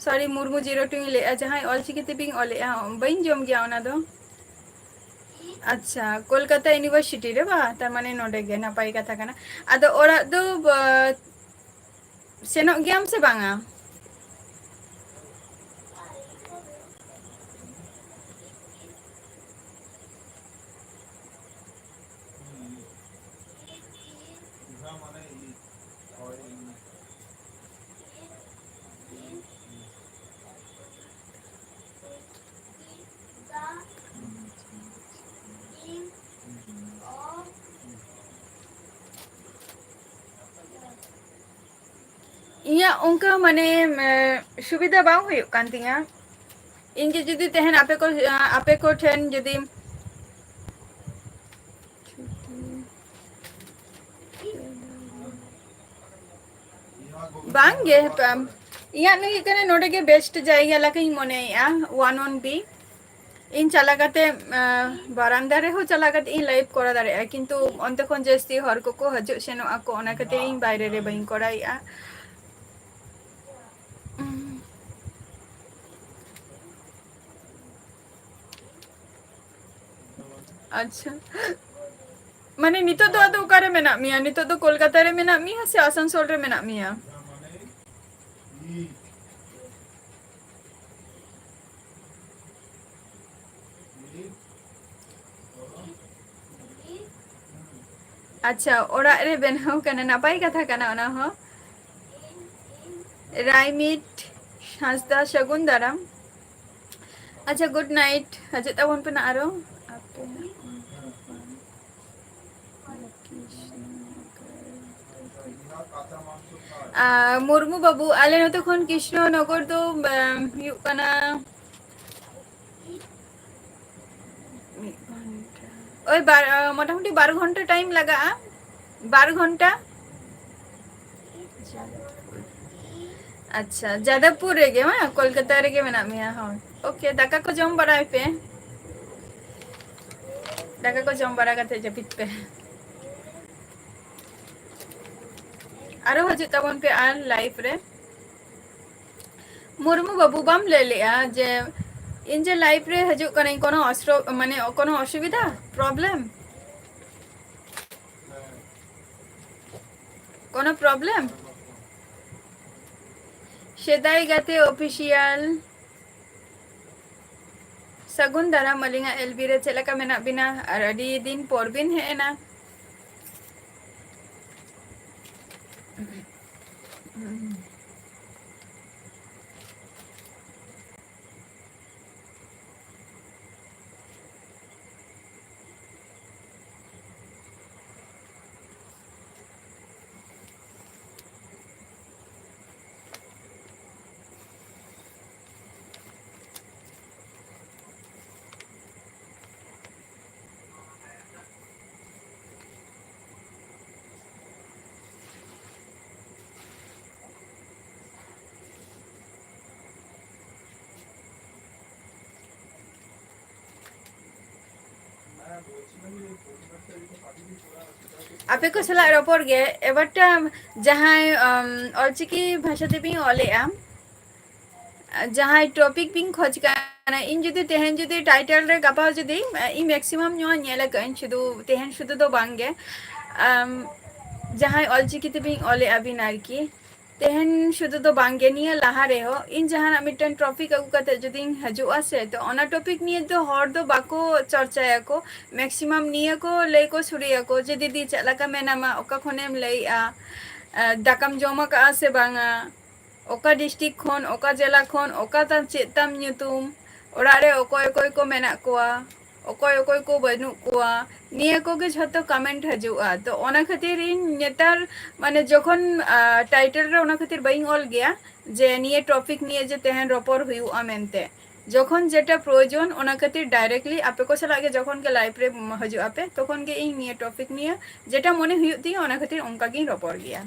ᱥᱚᱨᱤ, ᱢᱩᱨᱢᱩ ᱡᱤᱨᱳ ᱴᱩ ᱤᱧ ᱞᱟᱹᱭᱮᱜᱼᱟ, ᱡᱟᱦᱟᱸᱭ ᱚᱞᱪᱤᱠᱤ ᱛᱮᱵᱤᱧ ᱚᱞᱮᱜᱼᱟ, ᱵᱟᱹᱧ ᱡᱚᱢ ᱜᱮᱭᱟ ᱚᱱᱟ ᱫᱚ᱾ ᱟᱪᱪᱷᱟ, ᱠᱳᱞᱠᱟᱛᱟ ᱤᱭᱩᱱᱤᱵᱷᱟᱨᱥᱤᱴᱤ ᱨᱮ ᱵᱟ? ᱛᱟᱨ ᱢᱟᱱᱮ ᱱᱚᱰᱮ ᱜᱮ, ᱱᱟᱯᱟᱭ ᱠᱟᱛᱷᱟ ᱠᱟᱱᱟ᱾ ᱟᱫᱚ ᱚᱲᱟᱜ ᱫᱚ, ᱵᱟ, ᱥᱮᱱᱚᱜ ᱜᱮᱭᱟᱢ ᱥᱮ ᱵᱟᱝᱟ? ᱤᱧᱟᱹᱜ ᱚᱱᱠᱟ ᱢᱟᱱᱮ, ᱮ, ᱥᱩᱵᱤᱫᱷᱟ ᱵᱟᱝ ᱦᱩᱭᱩᱜ ᱠᱟᱱ ᱛᱤᱧᱟᱹ᱾ ᱤᱧ ᱜᱮ ᱡᱩᱫᱤ ᱛᱟᱦᱮᱱ ᱟᱯᱮ ᱠᱚ, ᱟᱯᱮ ᱠᱚ ᱴᱷᱮᱱ ᱡᱩᱫᱤ ᱵᱟᱝ ᱜᱮ, ᱯᱟᱢ-, ᱤᱧᱟᱹᱜ ᱞᱟᱹᱜᱤᱫ ᱠᱟᱱᱟ ᱱᱚᱰᱮ ᱜᱮ ᱵᱮᱥᱴ ᱡᱟᱭᱜᱟ ᱞᱮᱠᱟᱧ ᱢᱚᱱᱮᱭᱮᱜᱼᱟ, ᱚᱣᱟᱱ ᱚᱱ ᱵᱤ᱾ ᱤᱧ ᱪᱟᱞᱟᱣ ᱠᱟᱛᱮ, ᱟᱸ, ᱵᱟᱨᱟᱱᱫᱟ ᱨᱮᱦᱚᱸ ᱪᱟᱞᱟᱣ ᱠᱟᱛᱮ ᱤᱧ ᱞᱟᱭᱤᱵᱷ ᱠᱚᱨᱟᱣ ᱫᱟᱲᱮᱭᱟᱜᱼᱟ, ᱠᱤᱱᱛᱩ ᱚᱱᱛᱮ ᱠᱷᱚᱱ ᱡᱟᱹᱥᱛᱤ ᱦᱚᱲ ᱠᱚᱠᱚ ᱦᱤᱡᱩᱜ ᱥᱮᱱᱚᱜ ᱟᱠᱚ, ᱚᱱᱟ ᱠᱷᱟᱹᱛᱤᱨ ᱤᱧ ᱵᱟᱭᱨᱮ ᱨᱮ ᱵᱟᱹᱧ ᱠᱚᱨᱟᱣᱮᱜᱼᱟ᱾ ᱟᱪᱪᱷᱟ, ᱢᱟᱱᱮ ᱱᱤᱛᱚᱜ ᱫᱚ ᱟᱫᱚ ᱚᱠᱟᱨᱮ ᱢᱮᱱᱟᱜ ᱢᱮᱭᱟ? ᱱᱤᱛᱚᱜ ᱫᱚ ᱠᱳᱞᱠᱟᱛᱟ ᱨᱮ ᱢᱮᱱᱟᱜ ᱢᱮᱭᱟ ᱥᱮ ᱟᱥᱟᱱᱥᱳᱞ ᱨᱮ ᱢᱮᱱᱟᱜ ᱢᱮᱭᱟ? ᱟᱪᱪᱷᱟ, ᱚᱲᱟᱜ ᱨᱮ ᱵᱮᱱᱟᱣ ᱠᱟᱱᱟ, ᱱᱟᱯᱟᱭ ᱠᱟᱛᱷᱟ ᱠᱟᱱᱟ ᱚᱱᱟ ᱦᱚᱸ᱾ ᱨᱟᱭᱢᱤᱴ ᱦᱟᱸᱥᱫᱟ, ᱥᱟᱹᱜᱩᱱ ᱫᱟᱨᱟᱢ᱾ ᱟᱪᱪᱷᱟ, ᱜᱩᱰ ᱱᱟᱭᱤᱴ᱾ ᱦᱤᱡᱩᱜ ᱛᱟᱵᱚᱱ ᱯᱮ ᱱᱟ ᱟᱨᱚ᱾ ᱟᱯᱮ ᱟᱨ, ᱢᱩᱨᱢᱩ ᱵᱟᱹᱵᱩ, ᱟᱞᱮ ᱱᱚᱛᱮ ᱠᱷᱚᱱ ᱠᱨᱤᱥᱱᱚᱱᱚᱜᱚᱨ ᱫᱚ, ᱟᱢ, ᱦᱩᱭᱩᱜ ᱠᱟᱱᱟ ᱢᱤᱫ ᱜᱷᱚᱱᱴᱟ, ᱳᱭ ᱵᱟᱨ, ᱟᱸ, ᱢᱚᱴᱟᱢᱩᱴᱤ ᱵᱟᱨ ᱜᱷᱚᱱᱴᱟ ᱴᱟᱭᱤᱢ ᱞᱟᱜᱟᱜᱼᱟ᱾ ᱵᱟᱨ ᱜᱷᱚᱱᱴᱟ᱾ ᱟᱪᱪᱷᱟ, ᱡᱟᱫᱚᱵᱯᱩᱨ ᱨᱮᱜᱮ ᱵᱟᱝ? ᱠᱳᱞᱠᱟᱛᱟ ᱨᱮᱜᱮ ᱢᱮᱱᱟᱜ ᱢᱮᱭᱟ? ᱦᱳᱭ᱾ ᱳᱠᱮ, ᱫᱟᱠᱟ ᱠᱚ ᱡᱚᱢ ᱵᱟᱲᱟᱭ ᱯᱮ᱾ ᱫᱟᱠᱟ ᱠᱚ ᱡᱚᱢ ᱵᱟᱲᱟ ᱠᱟᱛᱮ ᱡᱟᱹᱯᱤᱫ ᱯᱮ᱾ ᱟᱨᱚ ᱦᱤᱡᱩᱜ ᱛᱟᱵᱚᱱ ᱯᱮ ᱟᱨ ᱞᱟᱭᱤᱵᱷ ᱨᱮ᱾ ᱢᱩᱨᱢᱩ ᱵᱟᱹᱵᱩ, ᱵᱟᱢ ᱞᱟᱹᱭ ᱞᱮᱜᱼᱟ ᱡᱮ ᱤᱧ ᱡᱮ ᱞᱟᱭᱤᱵᱷ ᱨᱮ ᱦᱤᱡᱩᱜ ᱠᱟᱹᱱᱟᱹᱧ, ᱠᱳᱱᱳ ᱚᱥᱨᱚ-, ᱢᱟᱱᱮ ᱠᱳᱱᱳ ᱚᱥᱩᱵᱤᱫᱷᱟ, ᱯᱨᱚᱵᱞᱮᱢ? ᱠᱳᱱᱳ ᱯᱨᱚᱵᱞᱮᱢ? ᱥᱮᱫᱟᱭ ᱜᱟᱛᱮ ᱚᱯᱷᱤᱥᱤᱭᱟᱞ, ᱥᱟᱹᱜᱩᱱ ᱫᱟᱨᱟᱢ ᱟᱹᱞᱤᱧᱟᱜ ᱮᱞ ᱵᱤ ᱨᱮ᱾ ᱪᱮᱫ ᱞᱮᱠᱟ ᱢᱮᱱᱟᱜ ᱵᱤᱱᱟ? ᱟᱨ ᱟᱹᱰᱤ ᱫᱤᱱ ᱯᱚᱨ ᱵᱤᱱ ᱦᱮᱡ ᱮᱱᱟ᱾ ᱟᱯᱮ ᱠᱚ ᱥᱟᱞᱟᱜ ᱨᱚᱯᱚᱲ ᱜᱮ, ᱮᱵᱟᱨᱴᱟ ᱡᱟᱦᱟᱸᱭ, ᱟᱢ, ᱚᱞᱪᱤᱠᱤ ᱵᱷᱟᱥᱟ ᱛᱮᱵᱤᱱ ᱚᱞᱮᱜᱼᱟ, ᱡᱟᱦᱟᱸᱭ ᱴᱚᱯᱤᱠ ᱵᱤᱱ ᱠᱷᱚᱡᱽ ᱠᱟᱱᱟ, ᱤᱧ ᱡᱩᱫᱤ ᱛᱮᱦᱮᱧ ᱡᱩᱫᱤ ᱴᱟᱭᱴᱮᱞ ᱨᱮ ᱜᱟᱯᱟ ᱡᱩᱫᱤ, ᱤᱧ ᱢᱮᱠᱥᱤᱢᱟᱢ ᱱᱚᱣᱟ ᱧᱮᱞ ᱟᱠᱟᱫᱟᱹᱧ, ᱥᱩᱫᱷᱩ ᱛᱮᱦᱮᱧ ᱥᱩᱫᱷᱩ ᱫᱚ ᱵᱟᱝ ᱜᱮ, ᱟᱢ, ᱡᱟᱦᱟᱸᱭ ᱚᱞᱪᱤᱠᱤ ᱛᱮᱵᱤᱱ ᱚᱞᱮᱫᱼᱟ ᱵᱤᱱ ᱟᱨᱠᱤ, ᱛᱮᱦᱮᱧ ᱥᱩᱫᱷᱩ ᱫᱚ ᱵᱟᱝ ᱜᱮ, ᱱᱤᱭᱟᱹ ᱞᱟᱦᱟ ᱨᱮᱦᱚᱸ ᱤᱧ ᱡᱟᱦᱟᱱᱟᱜ ᱢᱤᱫᱴᱮᱱ ᱴᱚᱯᱤᱠ ᱟᱹᱜᱩ ᱠᱟᱛᱮ ᱡᱩᱫᱤᱧ ᱦᱤᱡᱩᱜᱼᱟ ᱥᱮ, ᱛᱚ ᱚᱱᱟ ᱴᱚᱯᱤᱠ ᱱᱤᱭᱮ ᱫᱚ ᱦᱚᱲ ᱫᱚ ᱵᱟᱠᱚ ᱪᱚᱨᱪᱟᱭᱟᱠᱚ, ᱢᱮᱠᱥᱤᱢᱟᱢ ᱱᱤᱭᱟᱹ ᱠᱚ ᱞᱟᱹᱭ ᱠᱚ ᱥᱩᱨᱩᱭᱟᱠᱚ ᱡᱮ, "ᱫᱤᱫᱤ, ᱪᱮᱫ ᱞᱮᱠᱟ ᱢᱮᱱᱟᱢᱟ? ᱚᱠᱟ ᱠᱷᱚᱱᱮᱢ ᱞᱟᱹᱭᱮᱜᱼᱟ? ᱫᱟᱠᱟᱢ ᱡᱚᱢ ᱟᱠᱟᱜᱼᱟ ᱥᱮ ᱵᱟᱝᱟ? ᱚᱠᱟ ᱰᱤᱥᱴᱨᱤᱠᱴ ᱠᱷᱚᱱ, ᱚᱠᱟ ᱡᱮᱞᱟ ᱠᱷᱚᱱ, ᱚᱠᱟ ᱛᱟᱢ, ᱪᱮᱫ ᱛᱟᱢ ᱧᱩᱛᱩᱢ? ᱚᱲᱟᱜ ᱨᱮ ᱚᱠᱚᱭ ᱚᱠᱚᱭ ᱠᱚ ᱢᱮᱱᱟᱜ ᱠᱚᱣᱟ? ᱚᱠᱚᱭ ᱚᱠᱚᱭ ᱠᱚ ᱵᱟᱹᱱᱩᱜ ᱠᱚᱣᱟ?" ᱱᱤᱭᱟᱹ ᱠᱚᱜᱮ ᱡᱷᱚᱛᱚ ᱠᱚᱢᱮᱱᱴ ᱦᱤᱡᱩᱜᱼᱟ᱾ ᱛᱚ ᱚᱱᱟ ᱠᱷᱟᱹᱛᱤᱨ ᱤᱧ ᱱᱮᱛᱟᱨ, ᱢᱟᱱᱮ, ᱡᱚᱠᱷᱚᱱ, ᱟ, ᱴᱟᱭᱴᱮᱞ ᱨᱮ ᱚᱱᱟ ᱠᱷᱟᱹᱛᱤᱨ ᱵᱟᱹᱧ ᱚᱞ ᱜᱮᱭᱟ ᱡᱮ ᱱᱤᱭᱟᱹ ᱴᱚᱯᱤᱠ ᱱᱤᱭᱮ ᱡᱮ ᱛᱮᱦᱮᱧ ᱨᱚᱯᱚᱲ ᱦᱩᱭᱩᱜᱼᱟ ᱢᱮᱱᱛᱮ᱾ ᱡᱚᱠᱷᱚᱱ ᱡᱮᱴᱟ ᱯᱨᱚᱭᱳᱡᱚᱱ, ᱚᱱᱟ ᱠᱷᱟᱹᱛᱤᱨ ᱰᱟᱭᱨᱮᱠᱴᱞᱤ ᱟᱯᱮ ᱠᱚ ᱥᱟᱞᱟᱜ ᱜᱮ ᱡᱚᱠᱷᱚᱱ ᱜᱮ ᱞᱟᱭᱤᱵᱷ ᱨᱮ ᱦᱤᱡᱩᱜ ᱟᱯᱮ, ᱛᱚᱠᱷᱚᱱ ᱜᱮ ᱤᱧ ᱱᱤᱭᱟᱹ ᱴᱚᱯᱤᱠ ᱱᱤᱭᱮ ᱡᱮᱴᱟ ᱢᱚᱱᱮ ᱦᱩᱭᱩᱜ ᱛᱤᱧᱟᱹ, ᱚᱱᱟ ᱠᱷᱟᱹᱛᱤᱨ ᱚᱱᱠᱟ ᱜᱤᱧ ᱨᱚᱯᱚᱲ ᱜᱮᱭᱟ᱾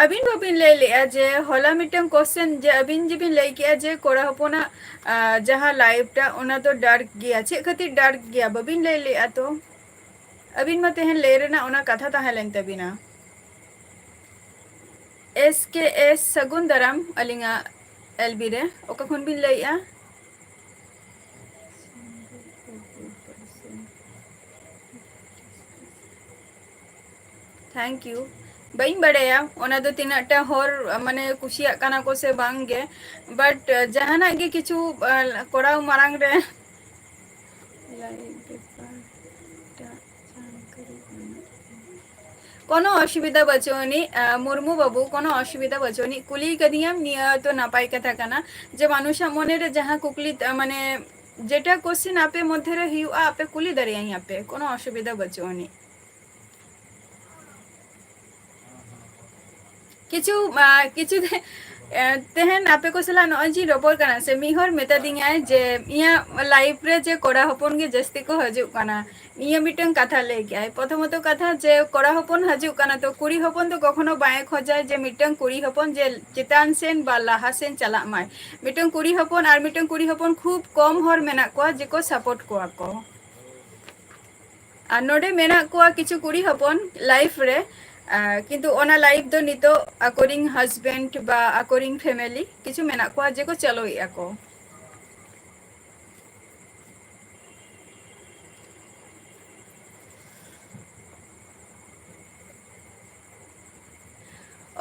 ᱟᱹᱵᱤᱱ ᱵᱟᱹᱵᱤᱱ ᱞᱟᱹᱭ ᱞᱮᱜᱼᱟ ᱡᱮ ᱦᱚᱞᱟ ᱢᱤᱫᱴᱟᱝ ᱠᱚᱥᱪᱮᱱ, ᱡᱮ ᱟᱹᱵᱤᱱ ᱡᱮᱵᱤᱱ ᱞᱟᱹᱭ ᱠᱮᱜᱼᱟ ᱡᱮ ᱠᱚᱲᱟ ᱦᱚᱯᱚᱱᱟᱜ, ᱟ, ᱡᱟᱦᱟᱸ ᱞᱟᱭᱤᱯᱷ ᱴᱟ, ᱚᱱᱟ ᱫᱚ ᱰᱟᱨᱠ ᱜᱮᱭᱟ᱾ ᱪᱮᱫ ᱠᱷᱟᱹᱛᱤᱨ ᱰᱟᱨᱠ ᱜᱮᱭᱟ ᱵᱟᱹᱵᱤᱱ ᱞᱟᱹᱭ ᱞᱮᱜᱼᱟ? ᱛᱚ ᱟᱹᱵᱤᱱ ᱢᱟ ᱛᱮᱦᱮᱧ ᱞᱟᱹᱭ ᱨᱮᱱᱟᱜ ᱚᱱᱟ ᱠᱟᱛᱷᱟ ᱛᱟᱦᱮᱸ ᱞᱮᱱ ᱛᱟᱹᱵᱤᱱᱟ᱾ ᱮᱥ ᱠᱮ ᱮᱥ, ᱥᱟᱹᱜᱩᱱ ᱫᱟᱨᱟᱢ ᱟᱹᱞᱤᱧᱟᱜ ᱮᱞ ᱵᱤ ᱨᱮ᱾ ᱚᱠᱟ ᱠᱷᱚᱱ ᱵᱤᱱ ᱞᱟᱹᱭᱮᱜᱼᱟ? Thank you. ᱵᱟᱹᱧ ᱵᱟᱲᱟᱭᱟ ᱚᱱᱟ ᱫᱚ ᱛᱤᱱᱟᱹᱜ ᱴᱟ ᱦᱚᱲ, ᱢᱟᱱᱮ, ᱠᱩᱥᱤᱭᱟᱜ ᱠᱟᱱᱟ ᱠᱚ ᱥᱮ ᱵᱟᱝ ᱜᱮ, ᱵᱟᱴ ᱡᱟᱦᱟᱱᱟᱜ ᱜᱮ ᱠᱤᱪᱷᱩ, ᱟ, ᱠᱚᱨᱟᱣ ᱢᱟᱲᱟᱝ ᱨᱮ ᱠᱳᱱᱳ ᱚᱥᱩᱵᱤᱫᱷᱟ ᱵᱟᱹᱪᱩᱜ ᱟᱹᱱᱤᱡ, ᱟ, ᱢᱩᱨᱢᱩ ᱵᱟᱹᱵᱩ, ᱠᱳᱱᱳ ᱚᱥᱩᱵᱤᱫᱷᱟ ᱵᱟᱹᱪᱩᱜ ᱟᱹᱱᱤᱡ᱾ ᱠᱩᱞᱤ ᱠᱟᱫᱤᱧᱟᱢ, ᱱᱤᱭᱟᱹ ᱛᱚ ᱱᱟᱯᱟᱭ ᱠᱟᱛᱷᱟ ᱠᱟᱱᱟ ᱡᱮ ᱢᱟᱱᱩᱥᱟᱜ ᱢᱚᱱᱮ ᱨᱮ ᱡᱟᱦᱟᱸ ᱠᱩᱠᱞᱤ, ᱟ, ᱢᱟᱱᱮ, ᱡᱮᱴᱟ ᱠᱚᱥᱪᱮᱱ ᱟᱯᱮ ᱢᱚᱫᱽᱫᱷᱮ ᱨᱮ ᱦᱩᱭᱩᱜᱼᱟ, ᱟᱯᱮ ᱠᱩᱞᱤ ᱫᱟᱲᱮᱭᱟᱹᱧ ᱟᱯᱮ, ᱠᱳᱱᱳ ᱚᱥᱩᱵᱤᱫᱷᱟ ᱵᱟᱹᱪᱩᱜ ᱟᱹᱱᱤᱡ᱾ ᱠᱤᱪᱷᱩ, ᱟ, ᱠᱤᱪᱷᱩ ᱫᱤᱱ, ᱮ, ᱛᱮᱦᱮᱧ ᱟᱯᱮ ᱠᱚ ᱥᱟᱞᱟᱜ ᱱᱚᱜᱼᱚᱭ ᱡᱮ ᱨᱚᱯᱚᱲ ᱠᱟᱱᱟ ᱥᱮ, ᱢᱤᱫ ᱦᱚᱲ ᱢᱮᱛᱟ ᱫᱤᱧᱟᱭ ᱡᱮ ᱤᱧᱟᱹᱜ ᱞᱟᱭᱤᱯᱷ ᱨᱮ ᱡᱮ ᱠᱚᱲᱟ ᱦᱚᱯᱚᱱ ᱜᱮ ᱡᱟᱹᱥᱛᱤ ᱠᱚ ᱦᱤᱡᱩᱜ ᱠᱟᱱᱟ᱾ ᱱᱤᱭᱟᱹ ᱢᱤᱫᱴᱟᱝ ᱠᱟᱛᱷᱟ ᱞᱟᱹᱭ ᱠᱮᱜᱼᱟᱭ᱾ ᱯᱨᱚᱛᱷᱚᱢᱚᱛᱚ ᱠᱟᱛᱷᱟ ᱡᱮ ᱠᱚᱲᱟ ᱦᱚᱯᱚᱱ ᱦᱤᱡᱩᱜ ᱠᱟᱱᱟ, ᱛᱚ ᱠᱩᱲᱤ ᱦᱚᱯᱚᱱ ᱫᱚ ᱠᱚᱠᱷᱚᱱᱳ ᱵᱟᱭ ᱠᱷᱚᱡᱟᱭ ᱡᱮ ᱢᱤᱫᱴᱟᱝ ᱠᱩᱲᱤ ᱦᱚᱯᱚᱱ ᱡᱮ ᱪᱮᱛᱟᱱ ᱥᱮᱱ ᱵᱟ ᱞᱟᱦᱟ ᱥᱮᱱ ᱪᱟᱞᱟᱜ ᱢᱟᱭ᱾ ᱢᱤᱫᱴᱟᱝ ᱠᱩᱲᱤ ᱦᱚᱯᱚᱱ ᱟᱨ ᱢᱤᱫᱴᱟᱝ ᱠᱩᱲᱤ ᱦᱚᱯᱚᱱ ᱠᱷᱩᱵ ᱠᱚᱢ ᱦᱚᱲ ᱢᱮᱱᱟᱜ ᱠᱚᱣᱟ ᱡᱮ ᱠᱚ ᱥᱟᱯᱳᱨᱴ ᱠᱚᱣᱟ ᱠᱚ᱾ ᱟᱨ ᱱᱚᱰᱮ ᱢᱮᱱᱟᱜ ᱠᱚᱣᱟ ᱠᱤᱪᱷᱩ ᱠᱩᱲᱤ ᱦᱚᱯᱚᱱ ᱞᱟᱭᱤᱯᱷ ᱨᱮ, ᱟᱨ ᱠᱤᱱᱛᱩ ᱚᱱᱟ ᱞᱟᱭᱤᱵᱷ ᱫᱚ ᱱᱤᱛᱚᱜ ᱟᱠᱚᱨᱤᱱ ᱦᱟᱡᱵᱮᱱᱰ ᱵᱟ ᱟᱠᱚᱨᱤᱱ ᱯᱷᱮᱢᱮᱞᱤ ᱠᱤᱪᱷᱩ ᱢᱮᱱᱟᱜ ᱠᱚᱣᱟ ᱡᱮᱠᱚ ᱪᱟᱹᱞᱩᱭᱮᱫᱼᱟ ᱠᱚ᱾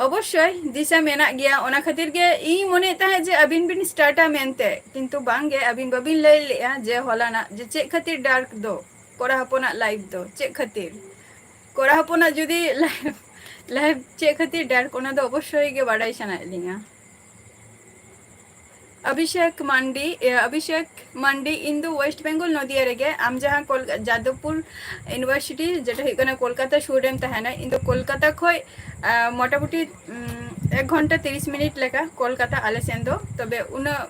ᱚᱵᱚᱥᱥᱳᱭ ᱫᱤᱥᱟᱹ ᱢᱮᱱᱟᱜ ᱜᱮᱭᱟ, ᱚᱱᱟ ᱠᱷᱟᱹᱛᱤᱨ ᱜᱮ ᱤᱧ ᱢᱚᱱᱮᱭᱮᱫ ᱛᱟᱦᱮᱸᱫ ᱡᱮ ᱟᱹᱵᱤᱱ ᱵᱤᱱ ᱥᱴᱟᱨᱴᱟ ᱢᱮᱱᱛᱮ, ᱠᱤᱱᱛᱩ ᱵᱟᱝᱜᱮ, ᱟᱹᱵᱤᱱ ᱵᱟᱹᱵᱤᱱ ᱞᱟᱹᱭ ᱞᱮᱫᱼᱟ ᱡᱮ ᱦᱚᱞᱟᱱᱟᱜ ᱡᱮ ᱪᱮᱫ ᱠᱷᱟᱹᱛᱤᱨ ᱰᱟᱨᱠ ᱫᱚ, ᱠᱚᱲᱟ ᱦᱚᱯᱚᱱᱟᱜ ᱞᱟᱭᱤᱯᱷ ᱫᱚ ᱪᱮᱫ ᱠᱷᱟᱹᱛᱤᱨ, ᱠᱚᱲᱟ ᱦᱚᱯᱚᱱᱟᱜ ᱡᱩᱫᱤ ᱞᱟᱭᱤᱯᱷ, ᱞᱟᱭᱤᱯᱷ ᱪᱮᱫ ᱠᱷᱟᱹᱛᱤᱨ ᱰᱟᱨᱠ, ᱚᱱᱟ ᱫᱚ ᱚᱵᱚᱥᱥᱳᱭ ᱜᱮ ᱵᱟᱰᱟᱭ ᱥᱟᱱᱟᱭᱮᱫ ᱞᱤᱧᱟ᱾ ᱚᱵᱷᱤᱥᱮᱠ ᱢᱟᱱᱰᱤ, ᱮ, ᱚᱵᱷᱤᱥᱮᱠ ᱢᱟᱱᱰᱤ, ᱤᱧ ᱫᱚ ᱳᱭᱮᱥᱴ ᱵᱮᱝᱜᱚᱞ ᱱᱚᱫᱤᱭᱟ ᱨᱮᱜᱮ᱾ ᱟᱢ ᱡᱟᱦᱟᱸ ᱠᱚᱞ-, ᱡᱟᱫᱚᱵᱯᱩᱨ ᱤᱭᱩᱱᱤᱵᱷᱟᱨᱥᱤᱴᱤ, ᱡᱮᱴᱟ ᱦᱩᱭᱩᱜ ᱠᱟᱱᱟ ᱠᱳᱞᱠᱟᱛᱟ ᱥᱩᱨ ᱨᱮᱢ ᱛᱟᱦᱮᱱᱟ, ᱤᱧ ᱫᱚ ᱠᱳᱞᱠᱟᱛᱟ ᱠᱷᱚᱡ, ᱟ, ᱢᱚᱴᱟᱢᱩᱴᱤ, ᱩᱢ, ᱮᱠ ᱜᱷᱚᱱᱴᱟ ᱛᱤᱨᱤᱥ ᱢᱤᱱᱤᱴ ᱞᱮᱠᱟ ᱠᱳᱞᱠᱟᱛᱟ ᱟᱞᱮ ᱥᱮᱱ ᱫᱚ᱾ ᱛᱚᱵᱮ ᱩᱱᱟᱹᱜ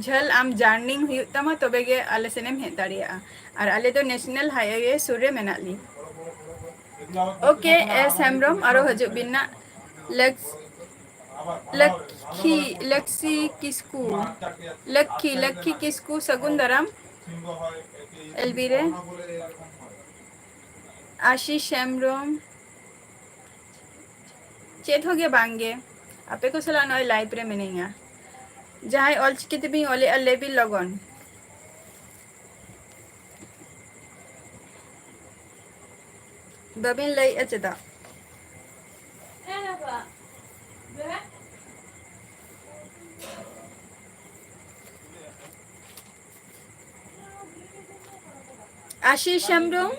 ᱡᱷᱟᱹᱞ ᱟᱢ ᱡᱟᱨᱱᱤᱝ ᱦᱩᱭᱩᱜ ᱛᱟᱢᱟ, ᱛᱚᱵᱮ ᱜᱮ ᱟᱞᱮ ᱥᱮᱱ ᱮᱢ ᱦᱮᱡ ᱫᱟᱲᱮᱭᱟᱜᱼᱟ᱾ ᱟᱨ ᱟᱞᱮ ᱫᱚ ᱱᱮᱥᱱᱟᱞ ᱦᱟᱭᱣᱮ ᱥᱩᱨ ᱨᱮ ᱢᱮᱱᱟᱜ ᱞᱮ᱾ ᱳᱠᱮ, ᱮᱥ ᱦᱮᱢᱵᱨᱚᱢ, ᱟᱨᱚ ᱦᱤᱡᱩᱜ ᱵᱤᱱ ᱱᱟᱜ᱾ ᱞᱮᱠᱥ-, ᱞᱟᱹᱠᱷᱤ, ᱞᱟᱹᱠᱥᱤ ᱠᱤᱥᱠᱩ, ᱞᱟᱹᱠᱷᱤ, ᱞᱟᱹᱠᱷᱤ ᱠᱤᱥᱠᱩ, ᱥᱟᱹᱜᱩᱱ ᱫᱟᱨᱟᱢ᱾ ᱮᱞᱵᱤ ᱨᱮ ᱟᱥᱤᱥ ᱦᱮᱢᱵᱨᱚᱢ, ᱪᱮᱫ ᱦᱚᱸ ᱜᱮ ᱵᱟᱝ ᱜᱮ, ᱟᱯᱮ ᱠᱚ ᱥᱟᱞᱟᱜ ᱱᱚᱜᱼᱚᱭ ᱞᱟᱭᱤᱵᱷ ᱨᱮ ᱢᱤᱱᱟᱹᱧᱟ᱾ ᱡᱟᱦᱟᱸᱭ ᱚᱞᱪᱤᱠᱤ ᱛᱮᱵᱤᱱ ᱚᱞᱮᱜᱼᱟ, ᱞᱟᱹᱭ ᱵᱤᱱ ᱞᱚᱜᱚᱱ᱾ ᱵᱟᱹᱵᱤᱱ ᱞᱟᱹᱭᱮᱜᱼᱟ ᱪᱮᱫᱟᱜ? ᱟᱥᱤᱥ ᱦᱮᱢᱵᱨᱚᱢ,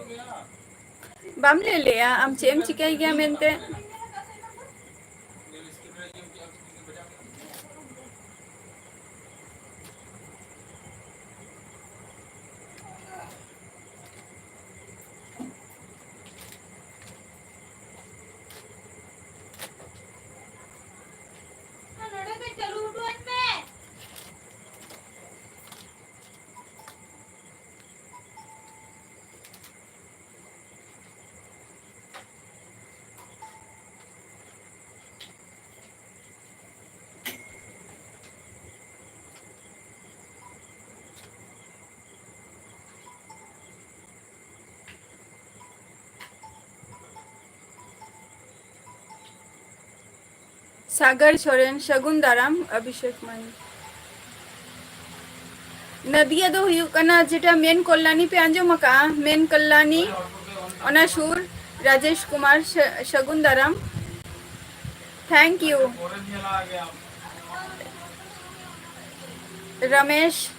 ᱵᱟᱢ ᱞᱟᱹᱭ ᱞᱮᱜᱼᱟ ᱟᱢ ᱪᱮᱫ ᱮᱢ ᱪᱤᱠᱟᱹᱭ ᱜᱮᱭᱟ ᱢᱮᱱᱛᱮ? ᱥᱟᱜᱟᱨ ᱥᱚᱨᱮᱱ, ᱥᱟᱹᱜᱩᱱ ᱫᱟᱨᱟᱢ, ᱚᱵᱷᱤᱥᱮᱠ ᱢᱟᱱᱤ᱾ ᱱᱟᱫᱤᱭᱟ ᱫᱚ ᱦᱩᱭᱩᱜ ᱠᱟᱱᱟ ᱡᱮᱴᱟ ᱢᱮᱱ ᱠᱚᱞᱞᱟᱱᱤ ᱯᱮ ᱟᱸᱡᱚᱢ ᱟᱠᱟᱜᱼᱟ, ᱢᱮᱱ ᱠᱚᱞᱞᱟᱱᱤ, ᱚᱱᱟ ᱥᱩᱨ, ᱨᱟᱡᱮᱥ ᱠᱩᱢᱟᱨ, ᱥᱟ-, ᱥᱟᱹᱜᱩᱱ ᱫᱟᱨᱟᱢ᱾ Thank you. ᱨᱟᱢᱮᱥ᱾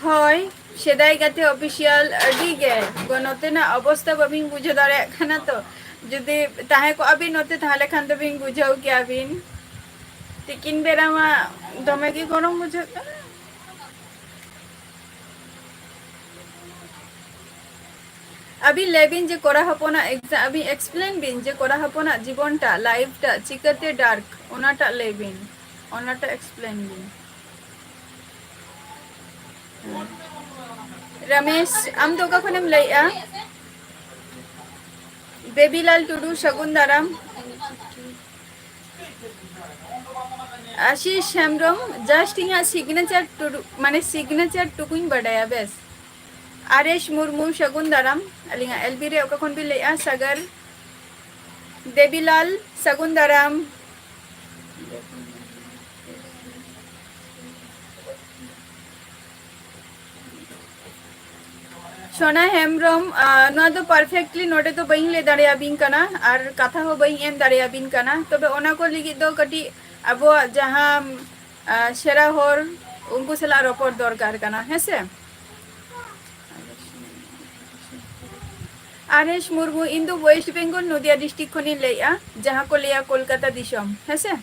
ᱦᱳᱭ, ᱥᱮᱫᱟᱭ ᱜᱟᱛᱮ ᱚᱯᱷᱤᱥᱤᱭᱟᱞ ᱟᱹᱰᱤ ᱜᱮ ᱜᱚ-, ᱱᱚᱛᱮᱱᱟᱜ ᱚᱵᱚᱥᱛᱟ ᱵᱟᱹᱵᱤᱱ ᱵᱩᱡᱷᱟᱹᱣ ᱫᱟᱲᱮᱭᱟᱜ ᱠᱟᱱᱟ ᱛᱚ᱾ ᱡᱩᱫᱤ ᱛᱟᱦᱮᱸ ᱠᱚᱜᱼᱟ ᱵᱤᱱ ᱱᱚᱛᱮ, ᱛᱟᱦᱚᱞᱮ ᱠᱷᱟᱱ ᱫᱚᱵᱤᱱ ᱵᱩᱡᱷᱟᱹᱣ ᱠᱮᱭᱟ ᱵᱤᱱ᱾ ᱛᱤᱠᱤᱱ ᱵᱮᱲᱟ ᱢᱟ ᱫᱚᱢᱮ ᱜᱮ ᱜᱚᱨᱚᱢ ᱵᱩᱡᱷᱟᱹᱜ ᱠᱟᱱᱟ᱾ ᱟᱹᱵᱤᱱ ᱞᱟᱹᱭ ᱵᱤᱱ ᱡᱮ ᱠᱚᱲᱟ ᱦᱚᱯᱚᱱᱟᱜ ᱮᱠᱡᱟ-, ᱟᱹᱵᱤᱱ explain ᱵᱤᱱ ᱡᱮ ᱠᱚᱲᱟ ᱦᱚᱯᱚᱱᱟᱜ ᱡᱤᱵᱚᱱ ᱴᱟᱜ, life ᱴᱟᱜ ᱪᱤᱠᱟᱹᱛᱮ dark, ᱚᱱᱟᱴᱟᱜ ᱞᱟᱹᱭ ᱵᱤᱱ, ᱚᱱᱟᱴᱟᱜ explain ᱵᱤᱱ᱾ ᱨᱟᱢᱮᱥ, ᱟᱢ ᱫᱚ ᱚᱠᱟ ᱠᱷᱚᱱᱮᱢ ᱞᱟᱹᱭᱮᱜᱼᱟ? ᱵᱮᱵᱤᱞᱟᱞ ᱴᱩᱰᱩ, ᱥᱟᱹᱜᱩᱱ ᱫᱟᱨᱟᱢ᱾ ᱟᱥᱤᱥ ᱦᱮᱢᱵᱨᱚᱢ, just ᱤᱧᱟᱹᱜ signature ᱴᱩᱰᱩ, ᱢᱟᱱᱮ signature ᱴᱩᱠᱩᱧ ᱵᱟᱰᱟᱭᱟ ᱵᱮᱥ᱾ ᱟᱨᱮᱥ ᱢᱩᱨᱢᱩ, ᱥᱟᱹᱜᱩᱱ ᱫᱟᱨᱟᱢ᱾ ᱟᱹᱞᱤᱧᱟᱜ L B ᱨᱮ ᱚᱠᱟ ᱠᱷᱚᱱ ᱵᱤᱱ ᱞᱟᱹᱭᱮᱜᱼᱟ? ᱥᱟᱜᱟᱨ ᱫᱮᱵᱤᱞᱟᱞ, ᱥᱟᱹᱜᱩᱱ ᱫᱟᱨᱟᱢ᱾ ᱥᱳᱱᱟ ᱦᱮᱢᱵᱨᱚᱢ, ᱟᱨ ᱱᱚᱣᱟ ᱫᱚ perfectly ᱱᱚᱰᱮ ᱫᱚ ᱵᱟᱹᱧ ᱞᱟᱹᱭ ᱫᱟᱲᱮᱭᱟᱵᱤᱱ ᱠᱟᱱᱟ ᱟᱨ ᱠᱟᱛᱷᱟ ᱦᱚᱸ ᱵᱟᱹᱧ ᱮᱢ ᱫᱟᱲᱮᱭᱟᱵᱤᱱ ᱠᱟᱱᱟ, ᱛᱚᱵᱮ ᱚᱱᱟ ᱠᱚ ᱞᱟᱹᱜᱤᱫ ᱫᱚ ᱠᱟᱹᱴᱤᱡ ᱟᱵᱚᱣᱟᱜ ᱡᱟᱦᱟᱸ, ᱟᱨ, ᱥᱮᱬᱟ ᱦᱚᱲ, ᱩᱱᱠᱩ ᱥᱟᱞᱟᱜ ᱨᱚᱯᱚᱲ ᱫᱚᱨᱠᱟᱨ ᱠᱟᱱᱟ, ᱦᱮᱸ ᱥᱮ? ᱟᱨᱮᱥ ᱢᱩᱨᱢᱩ, ᱤᱧ ᱫᱚ West Bengal, ᱱᱚᱫᱤᱭᱟ district ᱠᱷᱚᱱᱤᱧ ᱞᱟᱹᱭᱮᱜᱼᱟ, ᱡᱟᱦᱟᱸ ᱠᱚ ᱞᱟᱹᱭᱟ ᱠᱳᱞᱠᱟᱛᱟ ᱫᱤᱥᱚᱢ, ᱦᱮᱸ ᱥᱮ?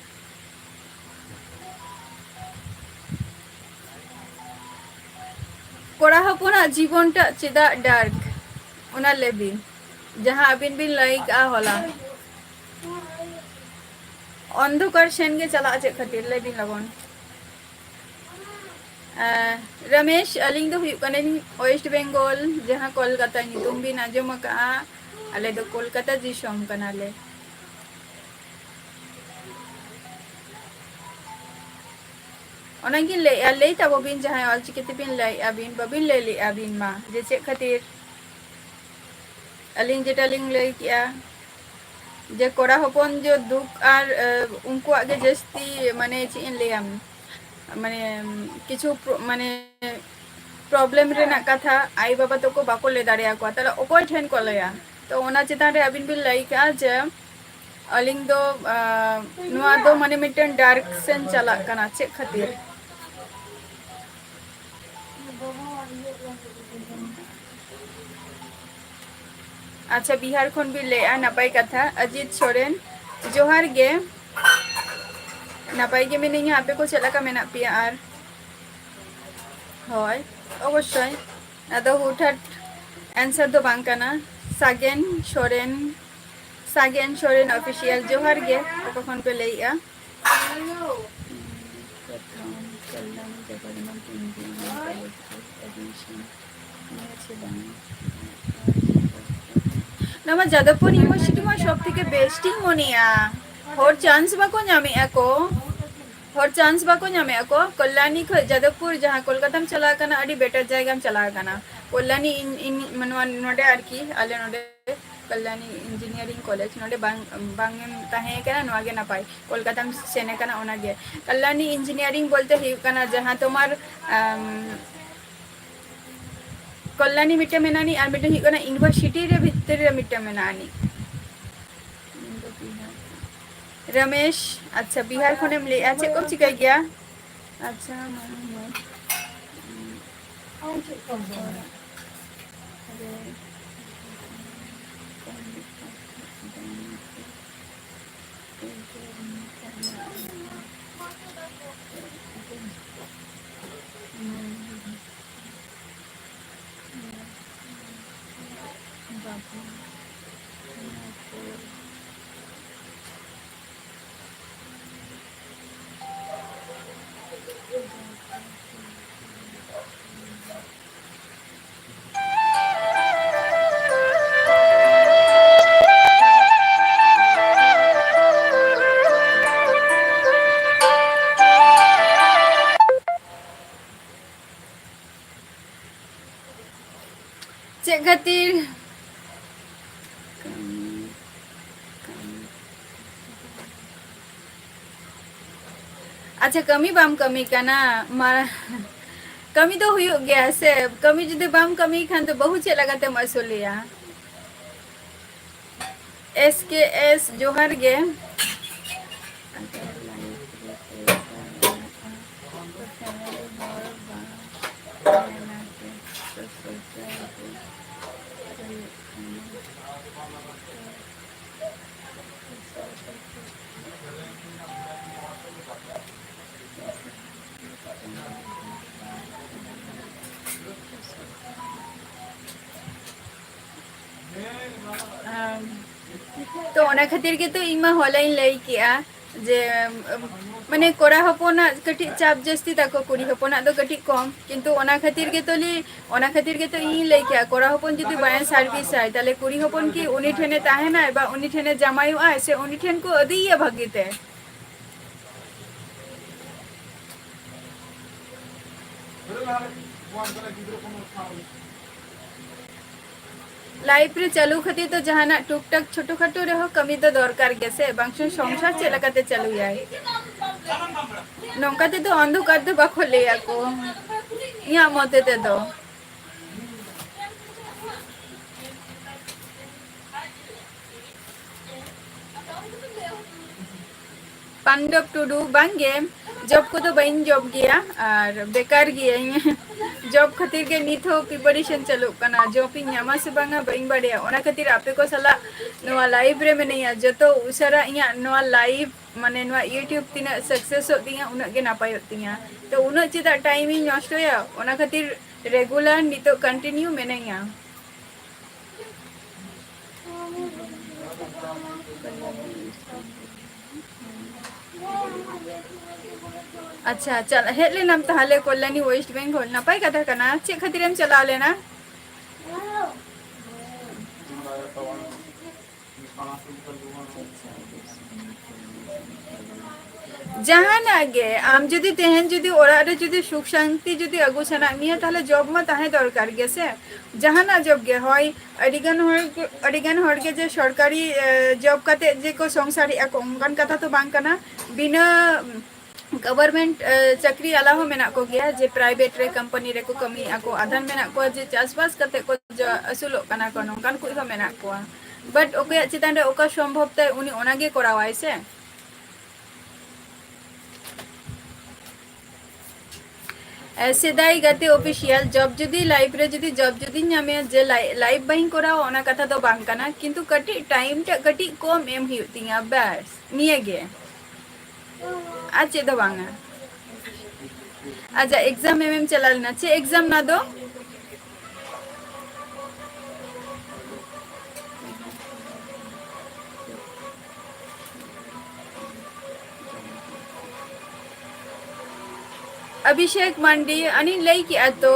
ᱠᱚᱲᱟ ᱦᱚᱯᱚᱱᱟᱜ ᱡᱤᱵᱚᱱ ᱴᱟᱜ ᱪᱮᱫᱟᱜ dark, ᱚᱱᱟ ᱞᱟᱹᱭ ᱵᱤᱱ, ᱡᱟᱦᱟᱸ ᱟᱹᱵᱤᱱ ᱵᱤᱱ ᱞᱟᱹᱭ ᱠᱟᱜᱼᱟ ᱦᱚᱞᱟ᱾ ᱚᱱᱫᱷᱚᱠᱟᱨ ᱥᱮᱱ ᱜᱮ ᱪᱟᱞᱟᱜᱼᱟ ᱪᱮᱫ ᱠᱷᱟᱹᱛᱤᱨ? ᱞᱟᱹᱭ ᱵᱤᱱ ᱞᱚᱜᱚᱱ᱾ ᱟᱸ, ᱨᱚᱢᱮᱥ, ᱟᱹᱞᱤᱧ ᱫᱚ ᱦᱩᱭᱩᱜ ᱠᱟᱱᱟᱞᱤᱧ West Bengal, ᱡᱟᱦᱟᱸ ᱠᱳᱞᱠᱟᱛᱟ ᱧᱩᱛᱩᱢ ᱵᱤᱱ ᱟᱸᱡᱚᱢ ᱟᱠᱟᱜᱼᱟ᱾ ᱟᱞᱮ ᱫᱚ ᱠᱳᱞᱠᱟᱛᱟ ᱫᱤᱥᱚᱢ ᱠᱟᱱᱟᱞᱮ᱾ ᱚᱱᱟᱜᱤᱧ ᱞᱟᱹᱭᱮᱜᱼᱟ, ᱞᱟᱹᱭ ᱛᱟᱵᱚ ᱵᱤᱱ ᱡᱟᱦᱟᱸᱭ ᱚᱞᱪᱤᱠᱤ ᱛᱮᱵᱤᱱ ᱞᱟᱹᱭᱮᱜᱼᱟ ᱵᱤᱱ, ᱵᱟᱵᱤᱱ ᱞᱟᱹᱭ ᱞᱮᱜᱼᱟ ᱵᱤᱱ ᱢᱟ, ᱡᱮ ᱪᱮᱫ ᱠᱷᱟᱹᱛᱤᱨ? ᱟᱹᱞᱤᱧ ᱡᱮᱴᱟ ᱞᱤᱧ ᱞᱟᱹᱭ ᱠᱮᱜᱼᱟ, ᱡᱮ ᱠᱚᱲᱟ ᱦᱚᱯᱚᱱ ᱡᱮ ᱫᱩᱠ ᱟᱨ, ᱮ, ᱩᱱᱠᱩᱣᱟᱜ ᱜᱮ ᱡᱟᱹᱥᱛᱤ, ᱢᱟᱱᱮ, ᱪᱮᱫ ᱤᱧ ᱞᱟᱹᱭᱟ, ᱢᱟᱱᱮ, ᱠᱤᱪᱷᱩ ᱯᱨᱚ-, ᱢᱟᱱᱮ, problem ᱨᱮᱱᱟᱜ ᱠᱟᱛᱷᱟ ᱟᱭᱳ ᱵᱟᱵᱟ ᱛᱟᱠᱚ ᱵᱟᱠᱚ ᱞᱟᱹᱭ ᱫᱟᱲᱮᱭᱟᱠᱚᱣᱟ, ᱛᱟᱦᱞᱮ ᱚᱠᱚᱭ ᱴᱷᱮᱱ ᱠᱚ ᱞᱟᱹᱭᱟ? ᱛᱚ, ᱚᱱᱟ ᱪᱮᱛᱟᱱ ᱨᱮ ᱟᱹᱵᱤᱱ ᱵᱤᱱ ᱞᱟᱹᱭ ᱠᱟᱜᱼᱟ ᱡᱮ ᱟᱹᱞᱤᱧ ᱫᱚ, ᱟ, ᱱᱚᱣᱟ ᱫᱚ, ᱢᱟᱱᱮ, ᱢᱤᱫᱴᱮᱱ dark ᱥᱮᱱ ᱪᱟᱞᱟᱜ ᱠᱟᱱᱟ᱾ ᱪᱮᱫ ᱠᱷᱟᱹᱛᱤᱨ? ᱟᱪᱪᱷᱟ, ᱵᱤᱦᱟᱨ ᱠᱷᱚᱱ ᱵᱤᱱ ᱞᱟᱹᱭᱮᱜᱼᱟ, ᱱᱟᱯᱟᱭ ᱠᱟᱛᱷᱟ᱾ ᱚᱡᱤᱛ ᱥᱚᱨᱮᱱ, ᱡᱚᱦᱟᱨ ᱜᱮ᱾ ᱱᱟᱯᱟᱭ ᱜᱮ ᱢᱤᱱᱟᱹᱧᱟ, ᱟᱯᱮ ᱠᱚ ᱪᱮᱫ ᱞᱮᱠᱟ ᱢᱮᱱᱟᱜ ᱯᱮᱭᱟ? ᱟᱨ ᱦᱳᱭ, ᱚᱵᱚᱥᱥᱳᱭ, ᱟᱫᱚ ᱦᱩᱴᱦᱟᱴ answer ᱫᱚ ᱵᱟᱝ ᱠᱟᱱᱟ᱾ ᱥᱟᱜᱮᱱ ᱥᱚᱨᱮᱱ, ᱥᱟᱜᱮᱱ ᱥᱚᱨᱮᱱ Official, ᱡᱚᱦᱟᱨ ᱜᱮ᱾ ᱚᱠᱟ ᱠᱷᱚᱱ ᱯᱮ ᱞᱟᱹᱭᱮᱜᱼᱟ? ᱯᱨᱚᱛᱷᱚᱢ ᱠᱚᱞᱭᱟᱱᱤ ᱜᱚᱵᱷᱚᱨᱱᱢᱮᱱᱴ ᱤᱧᱡᱤᱱᱤᱭᱟᱨᱤᱝ ᱠᱚᱞᱮᱡᱽ ᱨᱮ admission ᱢᱮᱱᱟᱜᱼᱟ ᱥᱮ ᱵᱟᱝ? ᱱᱚᱣᱟ ᱡᱟᱫᱚᱵᱯᱩᱨ ᱤᱭᱩᱱᱤᱵᱷᱟᱨᱥᱤᱴᱤ ᱢᱟ ᱥᱚᱵ ᱛᱷᱮᱠᱮ best ᱤᱧ ᱢᱚᱱᱮᱭᱟ᱾ ᱦᱚᱲ chance ᱵᱟᱠᱚ ᱧᱟᱢᱮᱜᱼᱟ ᱠᱚ, ᱦᱚᱲ chance ᱵᱟᱠᱚ ᱧᱟᱢᱮᱜᱼᱟ ᱠᱚ᱾ ᱠᱚᱞᱭᱟᱱᱤ ᱠᱷᱚᱡ ᱡᱟᱫᱚᱵᱯᱩᱨ, ᱡᱟᱦᱟᱸ ᱠᱳᱞᱠᱟᱛᱟᱢ ᱪᱟᱞᱟᱣ ᱠᱟᱱᱟ, ᱟᱹᱰᱤ better ᱡᱟᱭᱜᱟᱢ ᱪᱟᱞᱟᱣ ᱠᱟᱱᱟ᱾ ᱠᱚᱞᱭᱟᱱᱤ ᱤᱧ, ᱤᱧ, ᱱᱚᱣᱟ, ᱱᱚᱰᱮ ᱟᱨᱠᱤ, ᱟᱞᱮ ᱱᱚᱰᱮ ᱠᱚᱞᱭᱟᱱᱤ ᱤᱧᱡᱤᱱᱤᱭᱟᱨᱤᱝ ᱠᱚᱞᱮᱡᱽ ᱱᱚᱰᱮ ᱵᱟᱝ, ᱵᱟᱝ ᱮᱢ ᱛᱟᱦᱮᱸ ᱠᱟᱱᱟ, ᱱᱚᱣᱟ ᱜᱮ ᱱᱟᱯᱟᱭ᱾ ᱠᱳᱞᱠᱟᱛᱟᱢ ᱥᱮᱱ ᱠᱟᱱᱟ, ᱚᱱᱟ ᱜᱮ᱾ ᱠᱚᱞᱭᱟᱱᱤ ᱤᱧᱡᱤᱱᱤᱭᱟᱨᱤᱝ ᱵᱚᱞᱛᱮ ᱦᱩᱭᱩᱜ ᱠᱟᱱᱟ ᱡᱟᱦᱟᱸ ᱛᱳᱢᱟᱨ, ᱟᱢ, ᱠᱚᱞᱭᱟᱱᱤ ᱢᱤᱫᱴᱮᱱ ᱢᱮᱱᱟᱜᱼᱟ, ᱟᱨ ᱢᱤᱫᱴᱮᱱ ᱦᱩᱭᱩᱜ ᱠᱟᱱᱟ ᱤᱭᱩᱱᱤᱵᱷᱟᱨᱥᱤᱴᱤ ᱨᱮ ᱵᱷᱤᱛᱨᱤ ᱨᱮ ᱢᱤᱫᱴᱮᱱ ᱢᱮᱱᱟᱜᱼᱟ ᱟᱹᱱᱤᱡ᱾ ᱨᱚᱢᱮᱥ, ᱟᱪᱪᱷᱟ, ᱵᱤᱦᱟᱨ ᱠᱷᱚᱱᱮᱢ ᱞᱟᱹᱭᱮᱜᱼᱟ, ᱪᱮᱫ ᱠᱚᱢ ᱪᱤᱠᱟᱹᱭ ᱜᱮᱭᱟ? ᱟᱪᱪᱷᱟ, ᱢᱟᱹᱭ, ᱢᱟᱹᱭ᱾ ᱪᱮᱫ ᱠᱷᱟᱹᱛᱤᱨ? ᱟᱪᱪᱷᱟ, ᱠᱟᱹᱢᱤ ᱵᱟᱢ ᱠᱟᱹᱢᱤ ᱠᱟᱱᱟ? ᱢᱟ, ᱠᱟᱹᱢᱤ ᱫᱚ ᱦᱩᱭᱩᱜ ᱜᱮᱭᱟ ᱥᱮ᱾ ᱠᱟᱹᱢᱤ ᱡᱩᱫᱤ ᱵᱟᱢ ᱠᱟᱹᱢᱤ ᱠᱷᱟᱱ ᱫᱚ ᱵᱟᱹᱦᱩ ᱪᱮᱫ ᱞᱮᱠᱟᱛᱮᱢ ᱟᱹᱥᱩᱞᱮᱭᱟ? S K S, ᱡᱚᱦᱟᱨ ᱜᱮ᱾ ᱟᱢ, ᱛᱚ ᱚᱱᱟ ᱠᱷᱟᱹᱛᱤᱨ ᱜᱮᱛᱚ ᱤᱧ ᱢᱟ ᱦᱚᱞᱟᱧ ᱞᱟᱹᱭ ᱠᱮᱜᱼᱟ ᱡᱮ, ᱩᱢ, ᱢᱟᱱᱮ ᱠᱚᱲᱟ ᱦᱚᱯᱚᱱᱟᱜ ᱠᱟᱹᱴᱤᱡ ᱪᱟᱯ ᱡᱟᱹᱥᱛᱤ ᱛᱟᱠᱚ, ᱠᱩᱲᱤ ᱦᱚᱯᱚᱱᱟᱜ ᱫᱚ ᱠᱟᱹᱴᱤᱡ ᱠᱚᱢ, ᱠᱤᱱᱛᱩ ᱚᱱᱟ ᱠᱷᱟᱹᱛᱤᱨ ᱜᱮᱛᱚ ᱞᱤ-, ᱚᱱᱟ ᱠᱷᱟᱹᱛᱤᱨ ᱜᱮᱛᱚ ᱤᱧᱤᱧ ᱞᱟᱹᱭ ᱠᱮᱜᱼᱟ, ᱠᱚᱲᱟ ᱦᱚᱯᱚᱱ ᱡᱩᱫᱤ ᱵᱟᱭ service ᱟᱭ, ᱛᱟᱦᱞᱮ ᱠᱩᱲᱤ ᱦᱚᱯᱚᱱ ᱠᱤ ᱩᱱᱤ ᱴᱷᱮᱱᱮ ᱛᱟᱦᱮᱱᱟᱭ ᱵᱟ ᱩᱱᱤ ᱴᱷᱮᱱᱮ ᱡᱟᱢᱟᱭᱚᱜᱼᱟᱭ ᱥᱮ ᱩᱱᱤ ᱴᱷᱮᱱ ᱠᱚ ᱟᱹᱫᱤᱭᱮᱭᱟ ᱵᱷᱟᱹᱜᱤ ᱛᱮ? ᱞᱟᱭᱤᱯᱷ ᱨᱮ ᱪᱟᱹᱞᱩ ᱠᱷᱟᱹᱛᱤᱨ ᱫᱚ ᱡᱟᱦᱟᱱᱟᱜ ᱴᱩᱠ ᱴᱟᱠ ᱪᱷᱳᱴᱳ ᱠᱷᱟᱴᱳ ᱨᱮᱦᱚᱸ ᱠᱟᱹᱢᱤ ᱫᱚ ᱫᱚᱨᱠᱟᱨ ᱜᱮ ᱥᱮ, ᱵᱟᱝᱠᱷᱟᱱ ᱥᱚᱝᱥᱟᱨ ᱪᱮᱫ ᱞᱮᱠᱟᱛᱮ ᱪᱟᱹᱞᱩᱭᱟᱭ? ᱱᱚᱝᱠᱟ ᱛᱮᱫᱚ ᱚᱱᱫᱷᱚᱠᱟᱨ ᱫᱚ ᱵᱟᱠᱚ ᱞᱟᱹᱭᱟ ᱠᱚ, ᱤᱧᱟᱹᱜ ᱢᱚᱛᱮ ᱛᱮᱫᱚ᱾ ᱯᱟᱱᱰᱚᱵ ᱴᱩᱰᱩ, ᱵᱟᱝᱜᱮ, ᱡᱚᱵ ᱠᱚᱫᱚ ᱵᱟᱹᱧ ᱡᱚᱵ ᱜᱮᱭᱟ ᱟᱨ ᱵᱮᱠᱟᱨ ᱜᱤᱭᱟᱹᱧ᱾ ᱡᱚᱵ ᱠᱷᱟᱹᱛᱤᱨ ᱜᱮ ᱱᱤᱛ ᱦᱚᱸ preparation ᱪᱟᱹᱞᱩᱜ ᱠᱟᱱᱟ, ᱡᱚᱵ ᱤᱧ ᱧᱟᱢᱟ ᱥᱮ ᱵᱟᱝᱟ ᱵᱟᱹᱧ ᱵᱟᱲᱟᱭᱟ᱾ ᱚᱱᱟ ᱠᱷᱟᱹᱛᱤᱨ ᱟᱯᱮ ᱠᱚ ᱥᱟᱞᱟᱜ ᱱᱚᱣᱟ live ᱨᱮ ᱢᱤᱱᱟᱹᱧᱟ᱾ ᱡᱚᱛᱚ ᱩᱥᱟᱹᱨᱟ ᱤᱧᱟᱹᱜ ᱱᱚᱣᱟ live, ᱢᱟᱱᱮ ᱱᱚᱣᱟ YouTube ᱛᱤᱱᱟᱹᱜ successᱚᱜ ᱛᱤᱧᱟ, ᱩᱱᱟᱹᱜ ᱜᱮ ᱱᱟᱯᱟᱭᱚᱜ ᱛᱤᱧᱟ᱾ ᱛᱚ ᱩᱱᱟᱹᱜ ᱪᱮᱫᱟᱜ time ᱤᱧ ᱱᱚᱥᱴᱚᱭᱟ? ᱚᱱᱟ ᱠᱷᱟᱹᱛᱤᱨ regular ᱱᱤᱛᱚᱜ continue ᱢᱤᱱᱟᱹᱧᱟ᱾ ᱟᱪᱪᱷᱟ, ᱪᱟᱞ-, ᱦᱮᱡ ᱞᱮᱱᱟᱢ ᱛᱟᱦᱞᱮ ᱠᱚᱞᱭᱟᱱᱤ, West Bengal? ᱱᱟᱯᱟᱭ ᱠᱟᱛᱷᱟ ᱠᱟᱱᱟ᱾ ᱪᱮᱫ ᱠᱷᱟᱹᱛᱤᱨᱮᱢ ᱪᱟᱞᱟᱣ ᱞᱮᱱᱟ? ᱡᱟᱦᱟᱱᱟᱜ ᱜᱮ, ᱟᱢ ᱡᱩᱫᱤ ᱛᱮᱦᱮᱧ ᱡᱩᱫᱤ ᱚᱲᱟᱜ ᱨᱮ ᱡᱩᱫᱤ ᱥᱩᱠ ᱥᱟᱱᱛᱤ ᱡᱩᱫᱤ ᱟᱹᱜᱩ ᱥᱟᱱᱟᱭᱮᱫ ᱢᱮᱭᱟ, ᱛᱟᱦᱞᱮ ᱡᱚᱵ ᱢᱟ ᱛᱟᱦᱮᱸ ᱫᱚᱨᱠᱟᱨ ᱜᱮ ᱥᱮ᱾ ᱡᱟᱦᱟᱱᱟᱜ ᱡᱚᱵ ᱜᱮ, ᱦᱳᱭ, ᱟᱹᱰᱤᱜᱟᱱ ᱦᱚᱲ ᱜᱮ, ᱟᱹᱰᱤᱜᱟᱱ ᱦᱚᱲ ᱜᱮ ᱡᱮ ᱥᱚᱨᱠᱟᱨᱤ, ᱮ, ᱡᱚᱵ ᱠᱟᱛᱮ ᱡᱮ ᱠᱚ ᱥᱚᱝᱥᱟᱨᱮᱜᱼᱟ ᱠᱚ, ᱚᱱᱠᱟᱱ ᱠᱟᱛᱷᱟ ᱛᱚ ᱵᱟᱝ ᱠᱟᱱᱟ᱾ ᱵᱤᱱᱟᱹ ᱜᱚᱵᱷᱚᱨᱱᱢᱮᱱᱴ ᱪᱟᱹᱠᱨᱤ ᱟᱞᱟ ᱦᱚᱸ ᱢᱮᱱᱟᱜ ᱠᱚᱜᱮᱭᱟ, ᱡᱮ ᱯᱨᱟᱭᱵᱷᱮᱴ ᱨᱮ ᱠᱳᱢᱯᱟᱱᱤ ᱨᱮᱠᱚ ᱠᱟᱹᱢᱤᱭᱮᱫᱼᱟ ᱠᱚ, ᱟᱫᱷᱟᱱ ᱢᱮᱱᱟᱜ ᱠᱚᱣᱟ ᱡᱮ ᱪᱟᱥᱵᱟᱥ ᱠᱟᱛᱮ ᱠᱚ ᱡᱟ-, ᱟᱹᱥᱩᱞᱚᱜ ᱠᱟᱱᱟ ᱠᱚ, ᱱᱚᱝᱠᱟᱱ ᱠᱚ ᱦᱚᱸ ᱢᱮᱱᱟᱜ ᱠᱚᱣᱟ᱾ ᱵᱟᱴ ᱚᱠᱚᱭᱟᱜ ᱪᱮᱛᱟᱱ ᱨᱮ ᱚᱠᱟ ᱥᱚᱢᱵᱷᱚᱵ ᱛᱟᱭ, ᱩᱱᱤ ᱚᱱᱟᱜᱮ ᱠᱚᱨᱟᱣᱟᱭ ᱥᱮ᱾ ᱮ, ᱥᱮᱫᱟᱭ ᱜᱟᱛᱮ ᱚᱯᱷᱤᱥᱤᱭᱟᱞ, ᱡᱚᱵ ᱡᱩᱫᱤ ᱞᱟᱭᱤᱯᱷ ᱨᱮ ᱡᱩᱫᱤ ᱡᱚᱵ ᱡᱩᱫᱤᱧ ᱧᱟᱢᱮᱭᱟ, ᱡᱮ ᱞᱟᱭ-, ᱞᱟᱭᱤᱯᱷ ᱵᱟᱹᱧ ᱠᱚᱨᱟᱣᱟ, ᱚᱱᱟ ᱠᱟᱛᱷᱟ ᱫᱚ ᱵᱟᱝ ᱠᱟᱱᱟ, ᱠᱤᱱᱛᱩ ᱠᱟᱹᱴᱤᱡ ᱴᱟᱭᱤᱢ ᱴᱟᱜ ᱠᱟᱹᱴᱤᱡ ᱠᱚᱢ ᱮᱢ ᱦᱩᱭᱩᱜ ᱛᱤᱧᱟ, ᱵᱟᱥ ᱱᱤᱭᱟᱹ ᱜᱮ, ᱟᱨ ᱪᱮᱫ ᱦᱚᱸ ᱵᱟᱝᱟ᱾ ᱟᱪᱪᱷᱟ, ᱮᱠᱡᱟᱢ ᱮᱢ ᱮᱢ ᱪᱟᱞᱟᱣ ᱞᱮᱱᱟ, ᱪᱮᱫ ᱮᱠᱡᱟᱢ ᱱᱟ ᱫᱚ? ᱚᱵᱷᱤᱥᱮᱠ ᱢᱟᱱᱰᱤ, ᱟᱹᱱᱤᱧ ᱞᱟᱹᱭ ᱠᱮᱜᱼᱟ ᱛᱚ,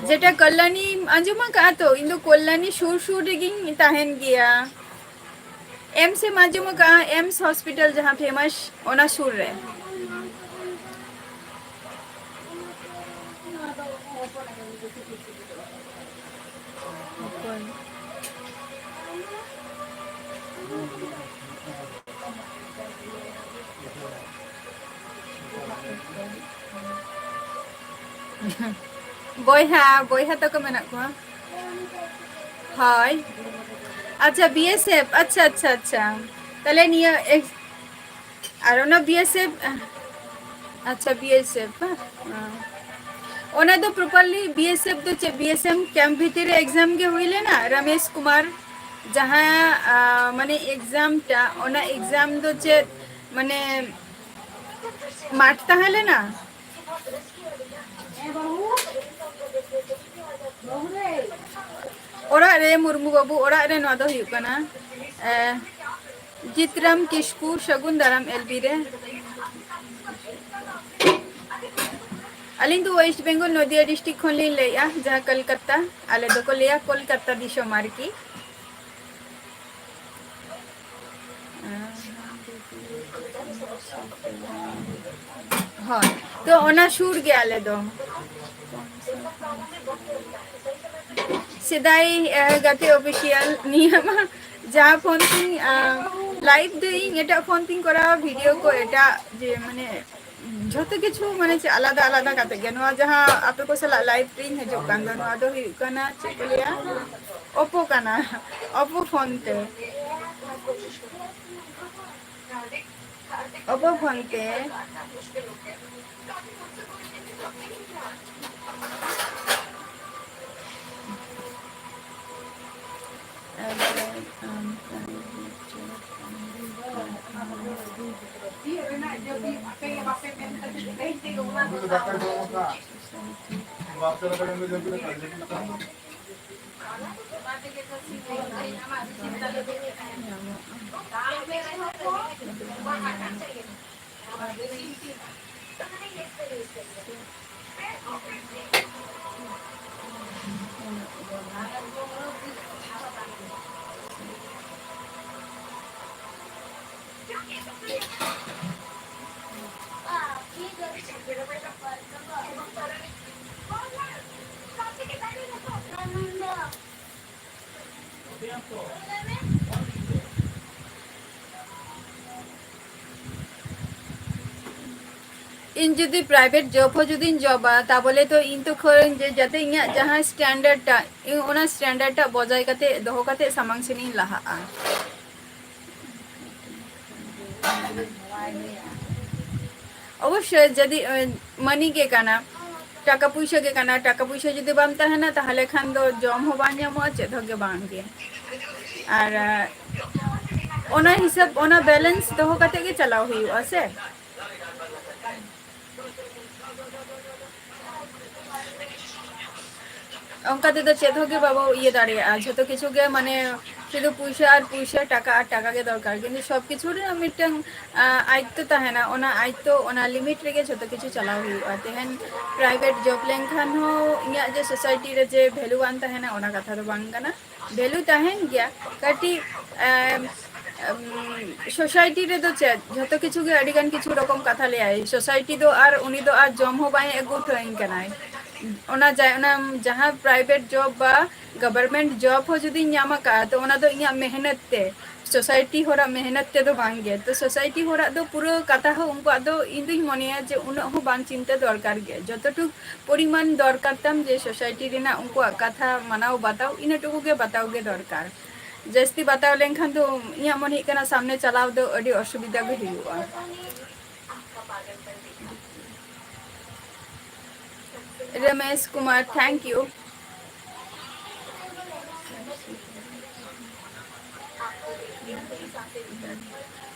ᱡᱮᱴᱟ ᱠᱚᱞᱞᱟᱱᱤ, ᱟᱸᱡᱚᱢ ᱟᱠᱟᱫᱼᱟ ᱛᱚ? ᱤᱧ ᱫᱚ ᱠᱚᱞᱞᱟᱱᱤ ᱥᱩᱨ ᱥᱩᱨ ᱨᱮᱜᱮᱧ ᱛᱟᱦᱮᱱ ᱜᱮᱭᱟ᱾ ᱮᱢᱥ ᱮᱢ ᱟᱸᱡᱚᱢ ᱟᱠᱟᱫᱼᱟ? ᱮᱢᱥ ᱦᱚᱥᱯᱤᱴᱟᱞ ᱡᱟᱦᱟᱸ ᱯᱷᱮᱢᱟᱥ, ᱚᱱᱟ ᱥᱩᱨ ᱨᱮ᱾ ᱵᱚᱭᱦᱟ, ᱵᱚᱭᱦᱟ ᱛᱟᱠᱚ ᱢᱮᱱᱟᱜ ᱠᱚᱣᱟ᱾ ᱦᱳᱭ᱾ ᱟᱪᱪᱷᱟ, ᱵᱤ ᱮᱥ ᱮᱯᱷ, ᱟᱪᱪᱷᱟ, ᱟᱪᱪᱷᱟ, ᱟᱪᱪᱷᱟ᱾ ᱛᱟᱦᱞᱮ ᱱᱤᱭᱟᱹ ex-, ᱟᱨ ᱚᱱᱟ ᱵᱤ ᱮᱥ ᱮᱯᱷ, ᱟᱪᱪᱷᱟ, ᱵᱤ ᱮᱥ ᱮᱯᱷ, ᱵᱟᱝ? ᱦᱮᱸ᱾ ᱚᱱᱟ ᱫᱚ properly ᱵᱤ ᱮᱥ ᱮᱯᱷ ᱫᱚ ᱪᱮᱫ, ᱵᱤ ᱮᱥ ᱮᱢ ᱠᱮᱢᱯ ᱵᱷᱤᱛᱤᱨ ᱨᱮ ᱮᱠᱡᱟᱢ ᱜᱮ ᱦᱩᱭ ᱞᱮᱱᱟ? ᱨᱟᱢᱮᱥ ᱠᱩᱢᱟᱨ, ᱡᱟᱦᱟᱸ, ᱟ, ᱢᱟᱱᱮ ᱮᱠᱡᱟᱢ ᱴᱟ, ᱚᱱᱟ ᱮᱠᱡᱟᱢ ᱫᱚ ᱪᱮᱫ, ᱢᱟᱱᱮ ᱢᱟᱴᱷ ᱛᱟᱦᱮᱸ ᱞᱮᱱᱟ? ᱚᱲᱟᱜ ᱨᱮ, ᱢᱩᱨᱢᱩ ᱵᱟᱹᱵᱩ, ᱚᱲᱟᱜ ᱨᱮ ᱱᱚᱣᱟ ᱫᱚ ᱦᱩᱭᱩᱜ ᱠᱟᱱᱟ, ᱮ, ᱡᱤᱛᱨᱟᱢ ᱠᱤᱥᱠᱩ, ᱥᱟᱹᱜᱩᱱ ᱫᱟᱨᱟᱢ ᱮᱞ ᱵᱤ ᱨᱮ᱾ ᱟᱹᱞᱤᱧ ᱫᱚ ᱳᱭᱮᱥᱴ ᱵᱮᱝᱜᱚᱞ, ᱱᱚᱫᱤᱭᱟ ᱰᱤᱥᱴᱨᱤᱠᱴ ᱠᱷᱚᱱ ᱞᱤᱧ ᱞᱟᱹᱭᱮᱫᱼᱟ, ᱡᱟᱦᱟᱸ ᱠᱚᱞᱠᱟᱛᱟ, ᱟᱞᱮ ᱫᱚᱠᱚ ᱞᱟᱹᱭᱟ ᱠᱳᱞᱠᱟᱛᱟ ᱫᱤᱥᱚᱢ ᱟᱨᱠᱤ᱾ ᱦᱳᱭ, ᱛᱚ ᱚᱱᱟ ᱥᱩᱨ ᱜᱮ ᱟᱞᱮ ᱫᱚ᱾ ᱥᱮᱫᱟᱭ, ᱮ, ᱜᱟᱛᱮ ᱚᱯᱷᱤᱥᱤᱭᱟᱞ, ᱱᱤᱭᱟᱹ ᱢᱟ ᱡᱟᱦᱟᱸ ᱯᱷᱳᱱ ᱛᱤᱧ, ᱮ, ᱞᱟᱭᱤᱵᱷ ᱫᱚ ᱤᱧ ᱮᱴᱟᱜ ᱯᱷᱳᱱ ᱛᱤᱧ ᱠᱚᱨᱟᱣᱟ, ᱵᱷᱤᱰᱤᱭᱳ ᱠᱚ ᱮᱴᱟᱜ, ᱡᱮ ᱢᱟᱱᱮ ᱡᱷᱚᱛᱚ ᱠᱤᱪᱷᱩ ᱢᱟᱱᱮ ᱪᱮᱫ ᱟᱞᱟᱫᱟ ᱟᱞᱟᱫᱟ ᱠᱟᱛᱮ ᱜᱮ᱾ ᱱᱚᱣᱟ ᱡᱟᱦᱟᱸ ᱟᱯᱮ ᱠᱚ ᱥᱟᱞᱟᱜ ᱞᱟᱭᱤᱵᱷ ᱨᱤᱧ ᱦᱤᱡᱩᱜ ᱠᱟᱱ ᱫᱚ, ᱱᱚᱣᱟ ᱫᱚ ᱦᱩᱭᱩᱜ ᱠᱟᱱᱟ ᱪᱮᱫ ᱠᱚ ᱞᱟᱹᱭᱟ, ᱚᱯᱳ ᱠᱟᱱᱟ, ᱚᱯᱳ ᱯᱷᱳᱱ ᱛᱮ, ᱚᱯᱳ ᱯᱷᱳᱱ ᱛᱮ᱾ ᱤᱧ ᱡᱩᱫᱤ private job ᱦᱚᱸ ᱡᱩᱫᱤᱧ ᱡᱚᱵᱟ, ᱛᱟᱵᱚᱞᱮ ᱛᱚ ᱤᱧ ᱛᱚ ᱠᱷᱚᱡ ᱡᱮ ᱡᱟᱛᱮ ᱤᱧᱟᱹᱜ ᱡᱟᱦᱟᱸ standard ᱴᱟᱜ, ᱤᱧ ᱚᱱᱟ standard ᱴᱟᱜ ᱵᱚᱡᱟᱭ ᱠᱟᱛᱮ, ᱫᱚᱦᱚ ᱠᱟᱛᱮ ᱥᱟᱢᱟᱝ ᱥᱮᱱᱤᱧ ᱞᱟᱦᱟᱜᱼᱟ᱾ ᱚᱵᱚᱥᱥᱳᱭ ᱡᱩᱫᱤ, ᱮ, money ᱜᱮ ᱠᱟᱱᱟ, ᱴᱟᱠᱟ ᱯᱩᱭᱥᱟᱹ ᱜᱮ ᱠᱟᱱᱟ, ᱴᱟᱠᱟ ᱯᱩᱭᱥᱟᱹ ᱡᱩᱫᱤ ᱵᱟᱝ ᱛᱟᱦᱮᱱᱟ, ᱛᱟᱦᱚᱞᱮ ᱠᱷᱟᱱ ᱫᱚ ᱡᱚᱢ ᱦᱚᱸ ᱵᱟᱝ ᱧᱟᱢᱚᱜᱼᱟ, ᱪᱮᱫ ᱦᱚᱸ ᱜᱮ ᱵᱟᱝ ᱜᱮ᱾ ᱟᱨ, ᱮ, ᱚᱱᱟ ᱦᱤᱥᱟᱹᱵ, ᱚᱱᱟ balance ᱫᱚᱦᱚ ᱠᱟᱛᱮ ᱜᱮ ᱪᱟᱞᱟᱣ ᱦᱩᱭᱩᱜᱼᱟ ᱥᱮ᱾ ᱚᱱᱠᱟ ᱛᱮᱫᱚ ᱪᱮᱫ ᱦᱚᱸ ᱜᱮ ᱵᱟᱵᱚ ᱤᱭᱟᱹ ᱫᱟᱲᱮᱭᱟᱜᱼᱟ᱾ ᱡᱷᱚᱛᱚ ᱠᱤᱪᱷᱩ ᱜᱮ ᱢᱟᱱᱮ ᱥᱩᱫᱷᱩ ᱯᱩᱭᱥᱟᱹ ᱟᱨ ᱯᱩᱭᱥᱟᱹ, ᱴᱟᱠᱟ ᱟᱨ ᱴᱟᱠᱟ ᱜᱮ ᱫᱚᱨᱠᱟᱨ, ᱠᱤᱱᱛᱩ ᱥᱚᱵ ᱠᱤᱪᱷᱩ ᱨᱮᱱᱟᱜ ᱢᱤᱫᱴᱟᱝ, ᱟ, ᱟᱭᱤᱛᱛᱚ ᱛᱟᱦᱮᱱᱟ᱾ ᱚᱱᱟ ᱟᱭᱤᱛᱛᱚ, ᱚᱱᱟ limit ᱨᱮᱜᱮ ᱡᱷᱚᱛᱚ ᱠᱤᱪᱷᱩ ᱪᱟᱞᱟᱣ ᱦᱩᱭᱩᱜᱼᱟ᱾ ᱛᱮᱦᱮᱧ private job ᱞᱮᱱᱠᱷᱟᱱ ᱦᱚᱸ ᱤᱧᱟᱹᱜ ᱡᱮ society ᱨᱮ ᱡᱮ value ᱵᱟᱝ ᱛᱟᱦᱮᱱᱟ, ᱚᱱᱟ ᱠᱟᱛᱷᱟ ᱫᱚ ᱵᱟᱝ ᱠᱟᱱᱟ᱾ Value ᱛᱟᱦᱮᱱ ᱜᱮᱭᱟ ᱠᱟᱹᱴᱤᱡ, ᱮᱢ, ᱮᱢ, society ᱨᱮᱫᱚ ᱪᱮᱫ, ᱡᱷᱚᱛᱚ ᱠᱤᱪᱷᱩ ᱜᱮ ᱟᱹᱰᱤ ᱜᱟᱱ ᱠᱤᱪᱷᱩ ᱨᱚᱠᱚᱢ ᱠᱟᱛᱷᱟ ᱞᱟᱹᱭᱟᱭ᱾ Society ᱫᱚ ᱟᱨ ᱩᱱᱤ ᱫᱚ ᱟᱨ ᱡᱚᱢ ᱦᱚᱸ ᱵᱟᱭ ᱟᱹᱜᱩ ᱦᱚᱴᱚ ᱟᱹᱧ ᱠᱟᱱᱟᱭ᱾ ᱚᱱᱟ ᱡᱟ-, ᱚᱱᱟ ᱡᱟᱦᱟᱸ private job ᱵᱟ government job ᱦᱚᱸ ᱡᱩᱫᱤᱧ ᱧᱟᱢ ᱟᱠᱟᱫᱼᱟ, ᱛᱚ ᱚᱱᱟ ᱫᱚ ᱤᱧᱟᱹᱜ ᱢᱮᱦᱱᱚᱛ ᱛᱮ, ᱥᱳᱥᱟᱭᱴᱤ ᱦᱚᱲᱟᱜ ᱢᱮᱦᱱᱚᱛ ᱛᱮᱫᱚ ᱵᱟᱝ ᱜᱮ᱾ ᱛᱚ ᱥᱳᱥᱟᱭᱴᱤ ᱦᱚᱲᱟᱜ ᱫᱚ ᱯᱩᱨᱟᱹ ᱠᱟᱛᱷᱟ ᱦᱚᱸ ᱩᱱᱠᱩᱣᱟᱜ ᱫᱚ ᱤᱧ ᱫᱩᱧ ᱢᱚᱱᱮᱭᱟ ᱡᱮ ᱩᱱᱟᱹᱜ ᱦᱚᱸ ᱵᱟᱝ ᱪᱤᱱᱛᱟᱹ ᱫᱚᱨᱠᱟᱨ ᱜᱮ᱾ ᱡᱚᱛᱚᱴᱩᱠ ᱯᱚᱨᱤᱢᱟᱱ ᱫᱚᱨᱠᱟᱨ ᱛᱟᱢ ᱡᱮ ᱥᱳᱥᱟᱭᱴᱤ ᱨᱮᱱᱟᱜ ᱩᱱᱠᱩᱣᱟᱜ ᱠᱟᱛᱷᱟ ᱢᱟᱱᱟᱣ ᱵᱟᱛᱟᱣ, ᱤᱱᱟᱹ ᱴᱩᱠᱩ ᱜᱮ ᱵᱟᱛᱟᱣ ᱜᱮ ᱫᱚᱨᱠᱟᱨ᱾ ᱡᱟᱹᱥᱛᱤ ᱵᱟᱛᱟᱣ ᱞᱮᱱᱠᱷᱟᱱ ᱫᱚ ᱤᱧᱟᱹᱜ ᱢᱚᱱᱮ ᱦᱩᱭᱩᱜ ᱠᱟᱱᱟ ᱥᱟᱢᱱᱮ ᱪᱟᱞᱟᱣ ᱫᱚ ᱟᱹᱰᱤ ᱚᱥᱩᱵᱤᱫᱷᱟ ᱜᱮ ᱦᱩᱭᱩᱜᱼᱟ᱾ ᱨᱚᱢᱮᱥ ᱠᱩᱢᱟᱨ, thank you.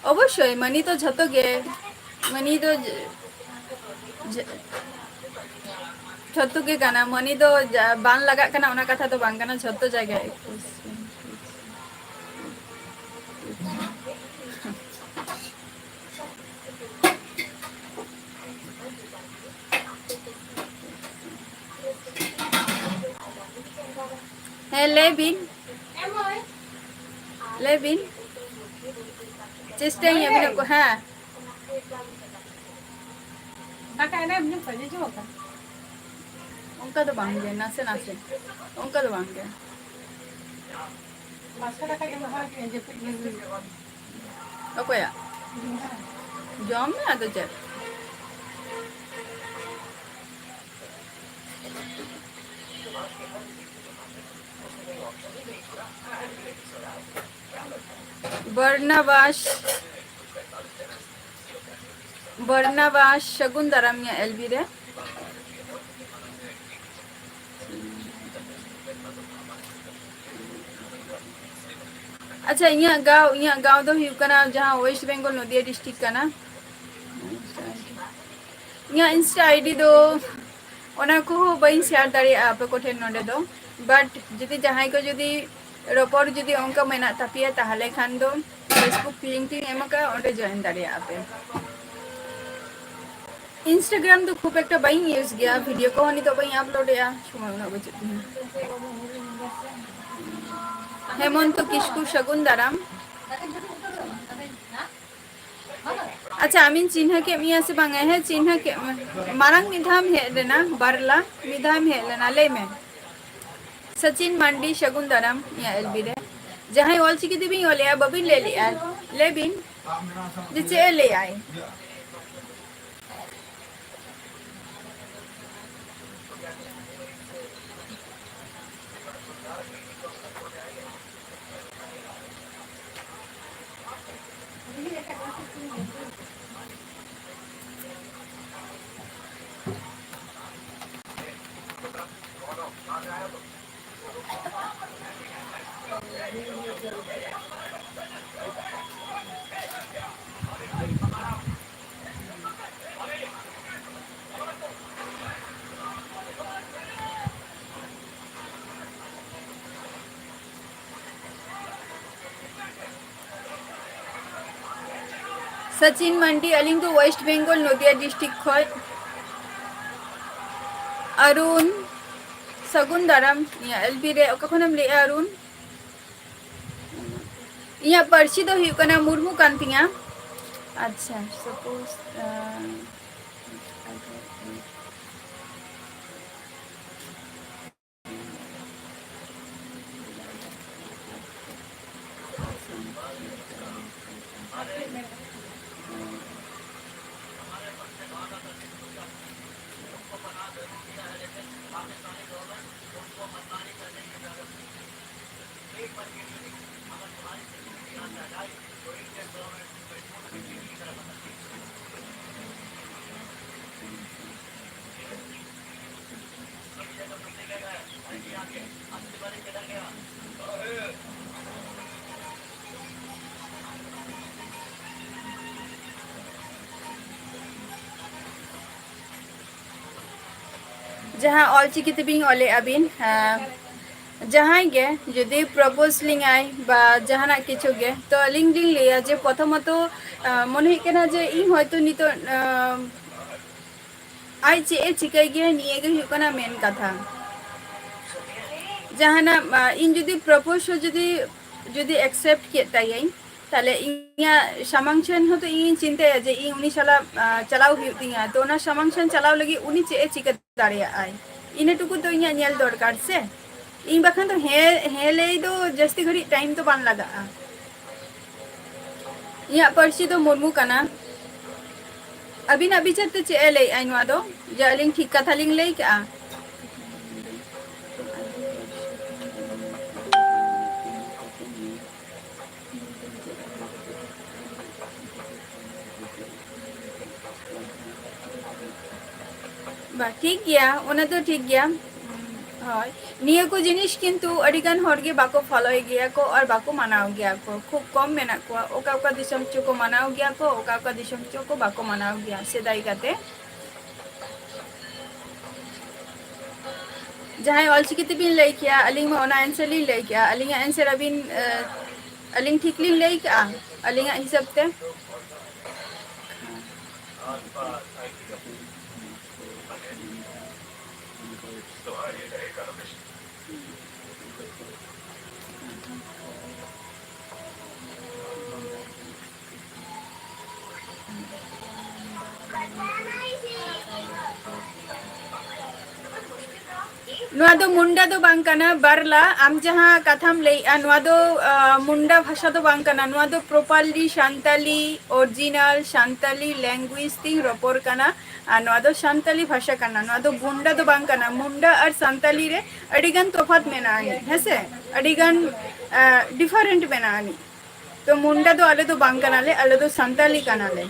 ᱚᱵᱚᱥᱥᱳᱭ, ᱢᱟᱹᱱᱤ ᱫᱚ ᱡᱷᱚᱛᱚ ᱜᱮ, ᱢᱟᱹᱱᱤ ᱫᱚ ᱡᱷ-, ᱡᱷ-, ᱡᱷᱚᱛᱚ ᱜᱮ ᱠᱟᱱᱟ᱾ ᱢᱟᱹᱱᱤ ᱫᱚ ᱡᱟ-, ᱵᱟᱝ ᱞᱟᱜᱟᱜ ᱠᱟᱱᱟ, ᱚᱱᱟ ᱠᱟᱛᱷᱟ ᱫᱚ ᱵᱟᱝ ᱠᱟᱱᱟ, ᱡᱷᱚᱛᱚ ᱡᱟᱭᱜᱟ ᱮᱠᱩᱥ᱾ ᱦᱮᱸ, ᱞᱟᱹᱭ ᱵᱤᱱ, ᱞᱟᱹᱭ ᱵᱤᱱ᱾ ᱪᱮᱥᱴᱟᱭᱟᱹᱧ ᱟᱹᱵᱤᱱᱟᱜ ᱠᱚ, ᱦᱮᱸ᱾ ᱫᱟᱠᱟ ᱮᱱᱮᱢ ᱧᱩ ᱠᱚ ᱡᱚᱡᱚ ᱟᱠᱟᱱ᱾ ᱚᱱᱠᱟ ᱫᱚ ᱵᱟᱝ ᱜᱮ, ᱱᱟᱥᱮ ᱱᱟᱥᱮ᱾ ᱚᱱᱠᱟ ᱫᱚ ᱵᱟᱝ ᱜᱮ᱾ ᱵᱟᱥᱠᱮ ᱫᱟᱠᱟ ᱡᱚᱢ ᱦᱩᱭ ᱠᱟᱱᱟ, ᱡᱟᱹᱯᱤᱫ ᱜᱮ ᱦᱩᱭ ᱠᱟᱱᱟ᱾ ᱚᱠᱚᱭᱟᱜ? ᱡᱚᱢ ᱢᱮ, ᱟᱫᱚ ᱪᱮᱫ? ᱵᱚᱨᱱᱟᱵᱟᱥ, ᱵᱚᱨᱱᱟᱵᱟᱥ, ᱥᱟᱹᱜᱩᱱ ᱫᱟᱨᱟᱢ ᱤᱧᱟᱹᱜ ᱮᱞ ᱵᱤ ᱨᱮ᱾ ᱟᱪᱪᱷᱟ, ᱤᱧᱟᱹᱜ ᱜᱟᱶ, ᱤᱧᱟᱹᱜ ᱜᱟᱶ ᱫᱚ ᱦᱩᱭᱩᱜ ᱠᱟᱱᱟ ᱡᱟᱦᱟᱸ West Bengal ᱱᱚᱫᱤᱭᱟ district ᱠᱟᱱᱟ᱾ ᱤᱧᱟᱹᱜ Insta I D ᱫᱚ ᱚᱱᱟ ᱠᱚᱦᱚᱸ ᱵᱟᱹᱧ share ᱫᱟᱲᱮᱭᱟᱜᱼᱟ ᱟᱯᱮ ᱠᱚᱴᱷᱮᱱ ᱱᱚᱰᱮ ᱫᱚ, but ᱡᱩᱫᱤ ᱡᱟᱦᱟᱸᱭ ᱠᱚ ᱡᱩᱫᱤ ᱨᱚᱯᱚᱲ ᱡᱩᱫᱤ ᱚᱱᱠᱟ ᱢᱮᱱᱟᱜ ᱛᱟᱯᱮᱭᱟ, ᱛᱟᱦᱚᱞᱮ ᱠᱷᱟᱱ ᱫᱚ Facebook link ᱤᱧ ᱮᱢ ᱟᱠᱟᱫᱼᱟ, ᱚᱸᱰᱮ join ᱫᱟᱲᱮᱭᱟᱜᱼᱟ ᱯᱮ᱾ Instagram ᱫᱚ ᱠᱷᱩᱵ ᱮᱠᱴᱟ ᱵᱟᱹᱧ use ᱜᱮᱭᱟ, video ᱠᱚᱦᱚᱸ ᱱᱤᱛᱚᱜ ᱵᱟᱹᱧ upload ᱮᱫᱼᱟ, ᱥᱚᱢᱚᱭ ᱩᱱᱟᱹᱜ ᱵᱟᱹᱪᱩᱜ ᱛᱤᱧᱟᱹ᱾ ᱦᱮᱢᱚᱱᱛᱚ ᱠᱤᱥᱠᱩ, ᱥᱟᱹᱜᱩᱱ ᱫᱟᱨᱟᱢ᱾ ᱟᱪᱪᱷᱟ, ᱟᱢᱤᱧ ᱪᱤᱱᱦᱟᱹ ᱠᱮᱫ ᱢᱮᱭᱟ ᱥᱮ ᱵᱟᱝᱟ? ᱦᱮᱸ, ᱪᱤᱱᱦᱟᱹ ᱠᱮᱫ ᱢᱮ᱾ ᱢᱟᱨᱟᱝ ᱢᱤᱫ ᱫᱷᱟᱣᱮᱢ ᱦᱮᱡ ᱞᱮᱱᱟ, ᱵᱟᱨᱞᱟ ᱢᱤᱫ ᱫᱷᱟᱣᱮᱢ ᱦᱮᱡ ᱞᱮᱱᱟ, ᱞᱟᱹᱭ ᱢᱮ᱾ ᱥᱚᱪᱤᱱ ᱢᱟᱱᱰᱤ, ᱥᱟᱹᱜᱩᱱ ᱫᱟᱨᱟᱢ ᱤᱧᱟᱹᱜ ᱮᱞ ᱵᱤ ᱨᱮ᱾ ᱡᱟᱦᱟᱸᱭ ᱚᱞᱪᱤᱠᱤ ᱛᱮᱵᱤᱱ ᱚᱞᱮᱜᱼᱟ, ᱵᱟᱹᱵᱤᱱ ᱞᱟᱹᱭ ᱞᱮᱜᱼᱟ, ᱞᱟᱹᱭ ᱵᱤᱱ ᱡᱮ ᱪᱮᱫ ᱮ ᱞᱟᱹᱭᱟᱭ᱾ ᱥᱟᱪᱤᱱ ᱢᱟᱱᱰᱤ, ᱟᱹᱞᱤᱧ ᱫᱚ ᱳᱭᱮᱥᱴ ᱵᱮᱝᱜᱚᱞ, ᱱᱚᱫᱤᱭᱟ ᱰᱤᱥᱴᱨᱤᱠᱴ ᱠᱷᱚᱡ᱾ ᱟᱨᱩᱱ, ᱥᱟᱹᱜᱩᱱ ᱫᱟᱨᱟᱢ᱾ ᱤᱧᱟᱹᱜ ᱮᱞ ᱯᱤ ᱨᱮ ᱚᱠᱟ ᱠᱷᱚᱱᱮᱢ ᱞᱟᱹᱭᱮᱜᱼᱟ, ᱟᱨᱩᱱ? ᱤᱧᱟᱹᱜ ᱯᱟᱹᱨᱥᱤ ᱫᱚ ᱦᱩᱭᱩᱜ ᱠᱟᱱᱟ ᱢᱩᱨᱢᱩ ᱠᱟᱱ ᱛᱤᱧᱟ᱾ ᱟᱪᱪᱷᱟ, suppose, ᱟᱸ, ᱡᱟᱦᱟᱸ ᱚᱞᱪᱤᱠᱤ ᱛᱮᱵᱤᱱ ᱚᱞᱮᱜᱼᱟ ᱵᱤᱱ, ᱦᱮᱸ, ᱡᱟᱦᱟᱸᱭ ᱜᱮ ᱡᱩᱫᱤ propose ᱞᱤᱧᱟᱭ ᱵᱟ ᱡᱟᱦᱟᱱᱟᱜ ᱠᱤᱪᱷᱩ ᱜᱮ, ᱛᱚ ᱟᱹᱞᱤᱧ ᱞᱤᱧ ᱞᱟᱹᱭᱟ ᱡᱮ ᱯᱨᱚᱛᱷᱚᱢᱚᱛᱚ, ᱟᱸ, ᱢᱚᱱᱮ ᱦᱩᱭᱩᱜ ᱠᱟᱱᱟ ᱡᱮ ᱤᱧ ᱦᱚᱭᱛᱳ ᱱᱤᱛᱚᱜ, ᱟᱸ, ᱟᱡ ᱪᱮᱫ ᱮ ᱪᱤᱠᱟᱹᱭ ᱜᱮᱭᱟ, ᱱᱤᱭᱟᱹ ᱜᱮ ᱦᱩᱭᱩᱜ ᱠᱟᱱᱟ ᱢᱮᱱ ᱠᱟᱛᱷᱟ᱾ ᱡᱟᱦᱟᱱᱟᱜ, ᱟᱸ, ᱤᱧ ᱡᱩᱫᱤ propose ᱦᱚᱸ ᱡᱩᱫᱤ, ᱡᱩᱫᱤ accept ᱠᱮᱫ ᱛᱟᱭᱟᱹᱧ, ᱛᱟᱦᱞᱮ ᱤᱧᱟᱹᱜ ᱥᱟᱢᱟᱝ ᱥᱮᱱ ᱦᱚᱸᱛᱚ ᱤᱧᱤᱧ ᱪᱤᱱᱛᱟᱹᱭᱟ ᱡᱮ ᱤᱧ ᱩᱱᱤ ᱥᱟᱞᱟᱜ, ᱟᱸ, ᱪᱟᱞᱟᱣ ᱦᱩᱭᱩᱜ ᱛᱤᱧᱟ᱾ ᱛᱚ ᱚᱱᱟ ᱥᱟᱢᱟᱝ ᱥᱮᱱ ᱪᱟᱞᱟᱣ ᱞᱟᱹᱜᱤᱫ ᱩᱱᱤ ᱪᱮᱫ ᱮ ᱪᱤᱠᱟᱹ ᱫᱟᱲᱮᱭᱟᱜᱼᱟᱭ, ᱤᱱᱟᱹ ᱴᱩᱠᱩ ᱫᱚ ᱤᱧᱟᱹᱜ ᱧᱮᱞ ᱫᱚᱨᱠᱟᱨ ᱥᱮ᱾ ᱤᱧ ᱵᱟᱠᱷᱟᱱ ᱫᱚ ᱦᱮᱸ, ᱦᱮᱸ ᱞᱟᱹᱭ ᱫᱚ ᱡᱟᱹᱥᱛᱤ ᱜᱷᱟᱹᱲᱤᱡ time ᱫᱚ ᱵᱟᱝ ᱞᱟᱜᱟᱜᱼᱟ᱾ ᱤᱧᱟᱹᱜ ᱯᱟᱹᱨᱥᱤ ᱫᱚ ᱢᱩᱨᱢᱩ ᱠᱟᱱᱟ᱾ ᱟᱹᱵᱤᱱᱟᱜ ᱵᱤᱪᱟᱹᱨ ᱛᱮ ᱪᱮᱫ ᱮ ᱞᱟᱹᱭᱮᱜᱼᱟ ᱱᱚᱣᱟ ᱫᱚ? ᱡᱮ ᱟᱹᱞᱤᱧ ᱴᱷᱤᱠ ᱠᱟᱛᱷᱟ ᱞᱤᱧ ᱞᱟᱹᱭ ᱠᱟᱜᱼᱟ? ᱵᱟ, ᱴᱷᱤᱠ ᱜᱮᱭᱟ, ᱚᱱᱟ ᱫᱚ ᱴᱷᱤᱠ ᱜᱮᱭᱟ᱾ ᱦᱳᱭ, ᱱᱤᱭᱟᱹ ᱠᱚ ᱡᱤᱱᱤᱥ ᱠᱤᱱᱛᱩ ᱟᱹᱰᱤ ᱜᱟᱱ ᱦᱚᱲ ᱜᱮ ᱵᱟᱠᱚ ᱯᱷᱚᱞᱚᱭ ᱜᱮᱭᱟ ᱠᱚ ᱟᱨ ᱵᱟᱠᱚ ᱢᱟᱱᱟᱣ ᱜᱮᱭᱟ ᱠᱚ᱾ ᱠᱷᱩᱵ ᱠᱚᱢ ᱢᱮᱱᱟᱜ ᱠᱚᱣᱟ, ᱚᱠᱟ ᱚᱠᱟ ᱫᱤᱥᱚᱢ ᱪᱚ ᱠᱚ ᱢᱟᱱᱟᱣ ᱜᱮᱭᱟ ᱠᱚ, ᱚᱠᱟ ᱚᱠᱟ ᱫᱤᱥᱚᱢ ᱪᱚ ᱠᱚ ᱵᱟᱠᱚ ᱢᱟᱱᱟᱣ ᱜᱮᱭᱟ᱾ ᱥᱮᱫᱟᱭ ᱠᱟᱛᱮ ᱡᱟᱦᱟᱸᱭ ᱚᱞᱪᱤᱠᱤ ᱛᱮᱵᱤᱱ ᱞᱟᱹᱭ ᱠᱮᱜᱼᱟ, ᱟᱹᱞᱤᱧ ᱢᱟ ᱚᱱᱟ answer ᱞᱤᱧ ᱞᱟᱹᱭ ᱠᱮᱜᱼᱟ᱾ ᱟᱹᱞᱤᱧᱟᱜ answer ᱟᱹᱵᱤᱱ, ᱟᱹᱞᱤᱧ ᱴᱷᱤᱠ ᱞᱤᱧ ᱞᱟᱹᱭ ᱠᱟᱜᱼᱟ ᱟᱹᱞᱤᱧᱟᱜ ᱦᱤᱥᱟᱹᱵ ᱛᱮ? ᱱᱚᱣᱟ ᱫᱚ ᱢᱩᱱᱰᱟ ᱫᱚ ᱵᱟᱝ ᱠᱟᱱᱟ, ᱵᱟᱨᱞᱟ᱾ ᱟᱢ ᱡᱟᱦᱟᱸ ᱠᱟᱛᱷᱟᱢ ᱞᱟᱹᱭᱮᱜᱼᱟ, ᱱᱚᱣᱟ ᱫᱚ, ᱟ, ᱢᱩᱱᱰᱟ ᱵᱷᱟᱥᱟ ᱫᱚ ᱵᱟᱝ ᱠᱟᱱᱟ᱾ ᱱᱚᱣᱟ ᱫᱚ properly Santali, original Santali language ᱛᱤᱧ ᱨᱚᱯᱚᱲ ᱠᱟᱱᱟ᱾ ᱟᱨ ᱱᱚᱣᱟ ᱫᱚ ᱥᱟᱱᱛᱟᱞᱤ ᱵᱷᱟᱥᱟ ᱠᱟᱱᱟ᱾ ᱱᱚᱣᱟ ᱫᱚ ᱢᱩᱱᱰᱟ ᱫᱚ ᱵᱟᱝ ᱠᱟᱱᱟ᱾ ᱢᱩᱱᱰᱟ ᱟᱨ ᱥᱟᱱᱛᱟᱞᱤ ᱨᱮ ᱟᱹᱰᱤ ᱜᱟᱱ ᱛᱚᱯᱷᱟᱛ ᱢᱮᱱᱟᱜᱼᱟ, ᱦᱮᱸ ᱥᱮ? ᱟᱹᱰᱤ ᱜᱟᱱ, ᱟ, different ᱢᱮᱱᱟᱜᱼᱟ᱾ ᱛᱚ ᱢᱩᱱᱰᱟ ᱫᱚ ᱟᱞᱮ ᱫᱚ ᱵᱟᱝ ᱠᱟᱱᱟᱞᱮ, ᱟᱞᱮ ᱫᱚ ᱥᱟᱱᱛᱟᱞᱤ ᱠᱟᱱᱟᱞᱮ᱾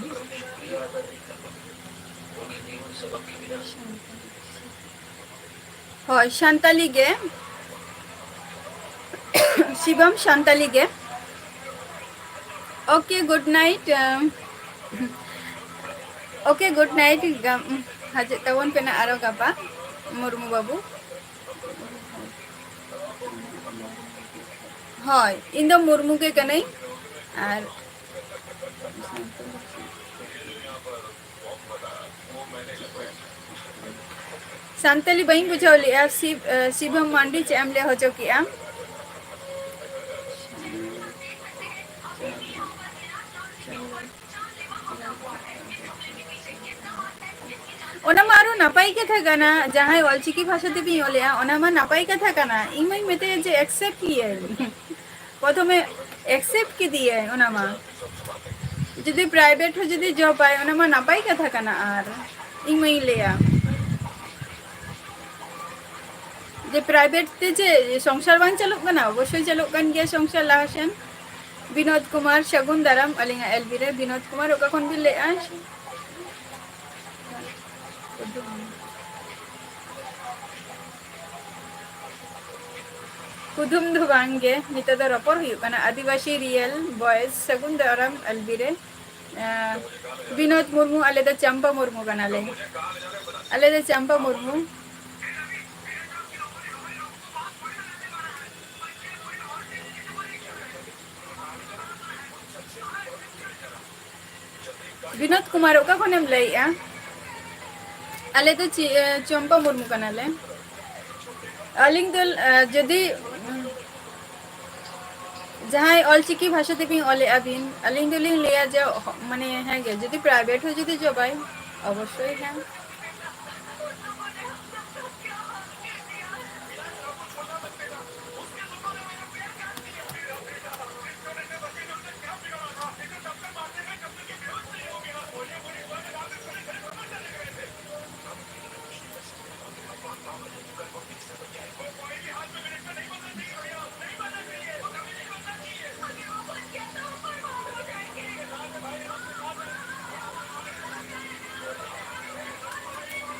ᱦᱳᱭ, ᱥᱟᱱᱛᱟᱞᱤ ᱜᱮ᱾ ᱥᱤᱵᱚᱢ, ᱥᱟᱱᱛᱟᱞᱤ ᱜᱮ᱾ Okay, good night. ᱟᱢ, okay, good night. ᱜᱟᱢ-, ᱦᱤᱡᱩᱜ ᱛᱟᱵᱚᱱ ᱯᱮ ᱱᱟᱜ ᱟᱨᱚ ᱜᱟᱯᱟ, ᱢᱩᱨᱢᱩ ᱵᱟᱹᱵᱩ᱾ ᱦᱳᱭ, ᱤᱧ ᱫᱚ ᱢᱩᱨᱢᱩ ᱜᱮ ᱠᱟᱹᱱᱟᱹᱧ᱾ ᱟᱨ ᱥᱟᱱᱛᱟᱞᱤ ᱵᱟᱹᱧ ᱵᱩᱡᱷᱟᱹᱣ ᱞᱮᱜᱼᱟ᱾ ᱥᱤᱵ-, ᱮ, ᱥᱤᱵᱷᱟᱢ ᱢᱟᱱᱰᱤ, ᱪᱮᱫ ᱮᱢ ᱞᱟᱹᱭ ᱦᱚᱪᱚ ᱠᱮᱜᱼᱟ? ᱚᱱᱟ ᱢᱟ ᱟᱨᱚ ᱱᱟᱯᱟᱭ ᱠᱟᱛᱷᱟ ᱠᱟᱱᱟ, ᱡᱟᱦᱟᱸᱭ ᱚᱞᱪᱤᱠᱤ ᱵᱷᱟᱥᱟ ᱛᱮᱵᱤᱱ ᱚᱞᱮᱜᱼᱟ, ᱚᱱᱟ ᱢᱟ ᱱᱟᱯᱟᱭ ᱠᱟᱛᱷᱟ ᱠᱟᱱᱟ᱾ ᱤᱧ ᱢᱟᱧ ᱢᱮᱛᱟᱭᱟ ᱡᱮ accept ᱜᱮᱭᱟᱹᱧ᱾ ᱯᱨᱚᱛᱷᱚᱢᱮ accept ᱠᱮᱫᱮᱭᱟᱭ ᱚᱱᱟ ᱢᱟ᱾ ᱡᱩᱫᱤ private ᱦᱚᱸ ᱡᱩᱫᱤ job ᱟᱭ, ᱚᱱᱟ ᱢᱟ ᱱᱟᱯᱟᱭ ᱠᱟᱛᱷᱟ ᱠᱟᱱᱟ᱾ ᱟᱨ ᱤᱧ ᱢᱟᱧ ᱞᱟᱹᱭᱟ ᱡᱮ private ᱛᱮ ᱪᱮᱫ ᱥᱚᱝᱥᱟᱨ ᱵᱟᱝ ᱪᱟᱹᱞᱩᱜ ᱠᱟᱱᱟ? ᱚᱵᱚᱥᱥᱳᱭ ᱪᱟᱹᱞᱩᱜ ᱠᱟᱱ ᱜᱮᱭᱟ ᱥᱚᱝᱥᱟᱨ ᱞᱟᱦᱟ ᱥᱮᱱ᱾ ᱵᱤᱱᱳᱫ ᱠᱩᱢᱟᱨ, ᱥᱟᱹᱜᱩᱱ ᱫᱟᱨᱟᱢ ᱟᱹᱞᱤᱧᱟᱜ L B ᱨᱮ᱾ ᱵᱤᱱᱳᱫ ᱠᱩᱢᱟᱨ, ᱚᱠᱟ ᱠᱷᱚᱱ ᱵᱤᱱ ᱞᱟᱹᱭᱮᱜᱼᱟ? ᱠᱩᱫᱩᱢ ᱫᱚ ᱵᱟᱝ ᱜᱮ, ᱱᱤᱛᱚᱜ ᱫᱚ ᱨᱚᱯᱚᱲ ᱦᱩᱭᱩᱜ ᱠᱟᱱᱟ᱾ ᱟᱹᱫᱤᱵᱟᱹᱥᱤ real voice, ᱥᱟᱹᱜᱩᱱ ᱫᱟᱨᱟᱢ L B ᱨᱮ᱾ ᱟᱸ, ᱵᱤᱱᱳᱫ ᱢᱩᱨᱢᱩ, ᱟᱞᱮ ᱫᱚ ᱪᱟᱢᱯᱟ ᱢᱩᱨᱢᱩ ᱠᱟᱱᱟᱞᱮ᱾ ᱟᱞᱮ ᱫᱚ ᱪᱟᱢᱯᱟ ᱢᱩᱨᱢᱩ᱾ ᱵᱤᱱᱳᱫ ᱠᱩᱢᱟᱨ, ᱚᱠᱟ ᱠᱷᱚᱱᱮᱢ ᱞᱟᱹᱭᱮᱜᱼᱟ? ᱟᱞᱮ ᱫᱚ ᱪᱤ-, ᱮ, ᱪᱚᱢᱯᱟ ᱢᱩᱨᱢᱩ ᱠᱟᱱᱟᱞᱮ᱾ ᱟᱹᱞᱤᱧ ᱫᱚ, ᱮ, ᱡᱩᱫᱤ, ᱩᱸ, ᱡᱟᱦᱟᱸᱭ ᱚᱞᱪᱤᱠᱤ ᱵᱷᱟᱥᱟ ᱛᱮᱵᱤᱱ ᱚᱞᱮᱜᱼᱟ ᱵᱤᱱ, ᱟᱹᱞᱤᱧ ᱫᱚᱞᱤᱧ ᱞᱟᱹᱭᱟ ᱡᱮ, ᱚᱦ-, ᱢᱟᱱᱮ, ᱦᱮᱸ ᱜᱮ, ᱡᱩᱫᱤ private ᱦᱚᱸ ᱡᱩᱫᱤ job ᱟᱭ, ᱚᱵᱚᱥᱥᱳᱭ ᱦᱮᱸ᱾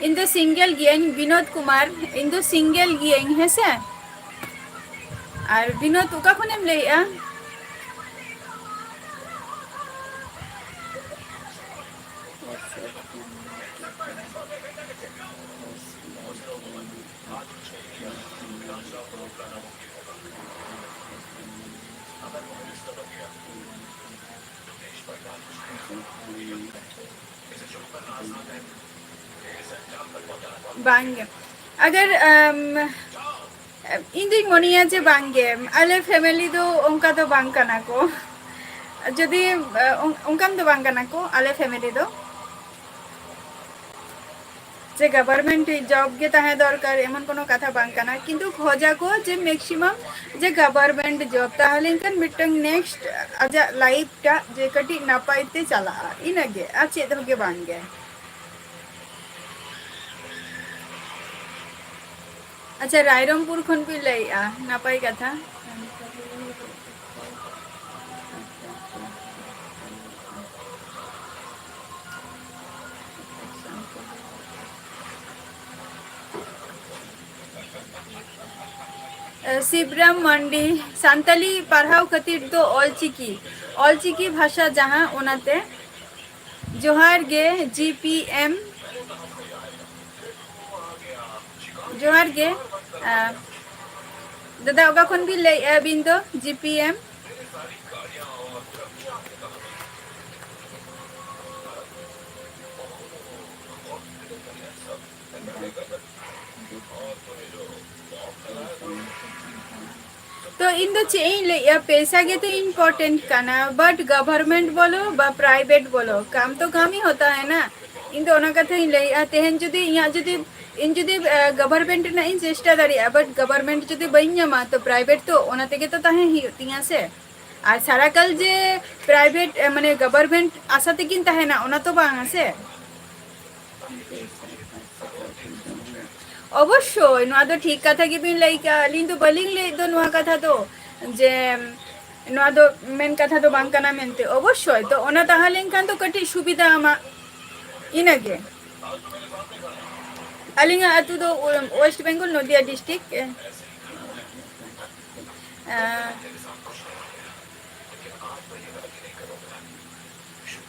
ᱤᱧ ᱫᱚ single ᱜᱤᱭᱟᱹᱧ, ᱵᱤᱱᱳᱫ ᱠᱩᱢᱟᱨ, ᱤᱧ ᱫᱚ single ᱜᱤᱭᱟᱹᱧ, ᱦᱮᱸᱥᱮ? ᱟᱨ ᱵᱤᱱᱳᱫ, ᱚᱠᱟ ᱠᱷᱚᱱᱮᱢ ᱞᱟᱹᱭᱮᱜᱼᱟ? ᱵᱟᱝᱜᱮ᱾ ᱟᱜᱟᱨ, ᱟᱢ, ᱤᱧ ᱫᱩᱧ ᱢᱚᱱᱮᱭᱟ ᱡᱮ ᱵᱟᱝᱜᱮ, ᱟᱞᱮ family ᱫᱚ ᱚᱱᱠᱟ ᱫᱚ ᱵᱟᱝ ᱠᱟᱱᱟ ᱠᱚ᱾ ᱡᱩᱫᱤ, ᱚᱱ-, ᱚᱱᱠᱟᱱ ᱫᱚ ᱵᱟᱝ ᱠᱟᱱᱟ ᱠᱚ ᱟᱞᱮ family ᱫᱚ᱾ ᱡᱮ government job ᱜᱮ ᱛᱟᱦᱮᱸ ᱫᱚᱨᱠᱟᱨ, ᱮᱢᱚᱱ ᱠᱳᱱᱳ ᱠᱟᱛᱷᱟ ᱵᱟᱝ ᱠᱟᱱᱟ, ᱠᱤᱱᱛᱩ ᱠᱷᱚᱡᱟ ᱠᱚ ᱡᱮ maximum ᱡᱮ government job, ᱛᱟᱦᱞᱮ ᱠᱷᱟᱱ ᱢᱤᱫᱴᱟᱝ next ᱟᱡᱟᱜ life ᱴᱟᱜ ᱡᱮ ᱠᱟᱹᱴᱤᱡ ᱱᱟᱯᱟᱭ ᱛᱮ ᱪᱟᱞᱟᱜᱼᱟ, ᱤᱱᱟᱹᱜᱮ, ᱟᱨ ᱪᱮᱫ ᱦᱚᱸ ᱜᱮ ᱵᱟᱝ ᱜᱮ᱾ ᱟᱪᱪᱷᱟ, ᱨᱟᱭᱨᱚᱝᱯᱩᱨ ᱠᱷᱚᱱ ᱯᱮ ᱞᱟᱹᱭᱮᱜᱼᱟ, ᱱᱟᱯᱟᱭ ᱠᱟᱛᱷᱟ᱾ ᱥᱤᱵᱨᱟᱢ ᱢᱟᱱᱰᱤ, ᱥᱟᱱᱛᱟᱞᱤ ᱯᱟᱲᱦᱟᱣ ᱠᱷᱟᱹᱛᱤᱨ ᱫᱚ ᱚᱞᱪᱤᱠᱤ, ᱚᱞᱪᱤᱠᱤ ᱵᱷᱟᱥᱟ ᱡᱟᱦᱟᱸ, ᱚᱱᱟᱛᱮ ᱡᱚᱦᱟᱨ ᱜᱮ ᱡᱤ ᱯᱤ ᱮᱢ᱾ ᱡᱚᱦᱟᱨ ᱜᱮ᱾ ᱟᱸ, ᱫᱟᱫᱟ, ᱚᱠᱟ ᱠᱷᱚᱱ ᱵᱤᱱ ᱞᱟᱹᱭᱮᱫᱼᱟ ᱟᱹᱵᱤᱱ ᱫᱚ? ᱡᱤ ᱯᱤ ᱮᱢ᱾ ᱛᱚ ᱤᱧ ᱫᱚ ᱪᱮᱫ ᱤᱧ ᱞᱟᱹᱭᱮᱜᱼᱟ, ᱯᱮᱥᱟ ᱜᱮᱛᱚ important ᱠᱟᱱᱟ, but government ᱵᱚᱞᱚ ᱵᱟ private ᱵᱚᱞᱚ, ᱠᱟᱢ ᱛᱚ ᱠᱟᱢ ᱦᱤ ᱦᱳᱛᱟ ᱦᱟᱭ ᱱᱟ᱾ ᱤᱧ ᱫᱚ ᱚᱱᱟ ᱠᱟᱛᱷᱟᱧ ᱞᱟᱹᱭᱮᱜᱼᱟ, ᱛᱮᱦᱮᱧ ᱡᱩᱫᱤ ᱤᱧᱟᱹᱜ ᱡᱩᱫᱤ, ᱤᱧ ᱡᱩᱫᱤ, ᱮ, government ᱨᱮᱱᱟᱜ ᱤᱧ ᱪᱮᱥᱴᱟ ᱫᱟᱲᱮᱭᱟᱜᱼᱟ, but government ᱡᱩᱫᱤ ᱵᱟᱹᱧ ᱧᱟᱢᱟ, ᱛᱚ private ᱛᱚ ᱚᱱᱟ ᱛᱮᱜᱮ ᱛᱚ ᱛᱟᱦᱮᱸ ᱦᱩᱭᱩᱜ ᱛᱤᱧᱟ ᱥᱮ᱾ ᱟᱨ ᱥᱟᱨᱟᱠᱟᱞ ᱡᱮ private, ᱮ, ᱢᱟᱱᱮ government ᱟᱥᱟ ᱛᱮᱜᱤᱧ ᱛᱟᱦᱮᱱᱟ, ᱚᱱᱟ ᱛᱚ ᱵᱟᱝᱟ ᱥᱮ᱾ ᱚᱵᱚᱥᱥᱳᱭ, ᱱᱚᱣᱟ ᱫᱚ ᱴᱷᱤᱠ ᱠᱟᱛᱷᱟ ᱜᱮᱵᱤᱱ ᱞᱟᱹᱭ ᱠᱟᱜᱼᱟ᱾ ᱟᱹᱞᱤᱧ ᱫᱚ ᱵᱟᱹᱞᱤᱧ ᱞᱟᱹᱭᱮᱫ ᱫᱚ ᱱᱚᱣᱟ ᱠᱟᱛᱷᱟ ᱫᱚ, ᱡᱮ ᱱᱚᱣᱟ ᱫᱚ ᱢᱮᱱ ᱠᱟᱛᱷᱟ ᱫᱚ ᱵᱟᱝ ᱠᱟᱱᱟ ᱢᱮᱱᱛᱮ᱾ ᱚᱵᱚᱥᱥᱳᱭ, ᱛᱚ ᱚᱱᱟ ᱛᱟᱦᱮᱸ ᱞᱮᱱᱠᱷᱟᱱ ᱫᱚ ᱠᱟᱹᱴᱤᱡ ᱥᱩᱵᱤᱫᱷᱟ ᱟᱢᱟᱜ, ᱤᱱᱟᱹᱜᱮ᱾ ᱟᱹᱞᱤᱧᱟᱜ ᱟᱹᱛᱩ ᱫᱚ West Bengal, ᱱᱚᱫᱤᱭᱟ district᱾ ᱟᱸ,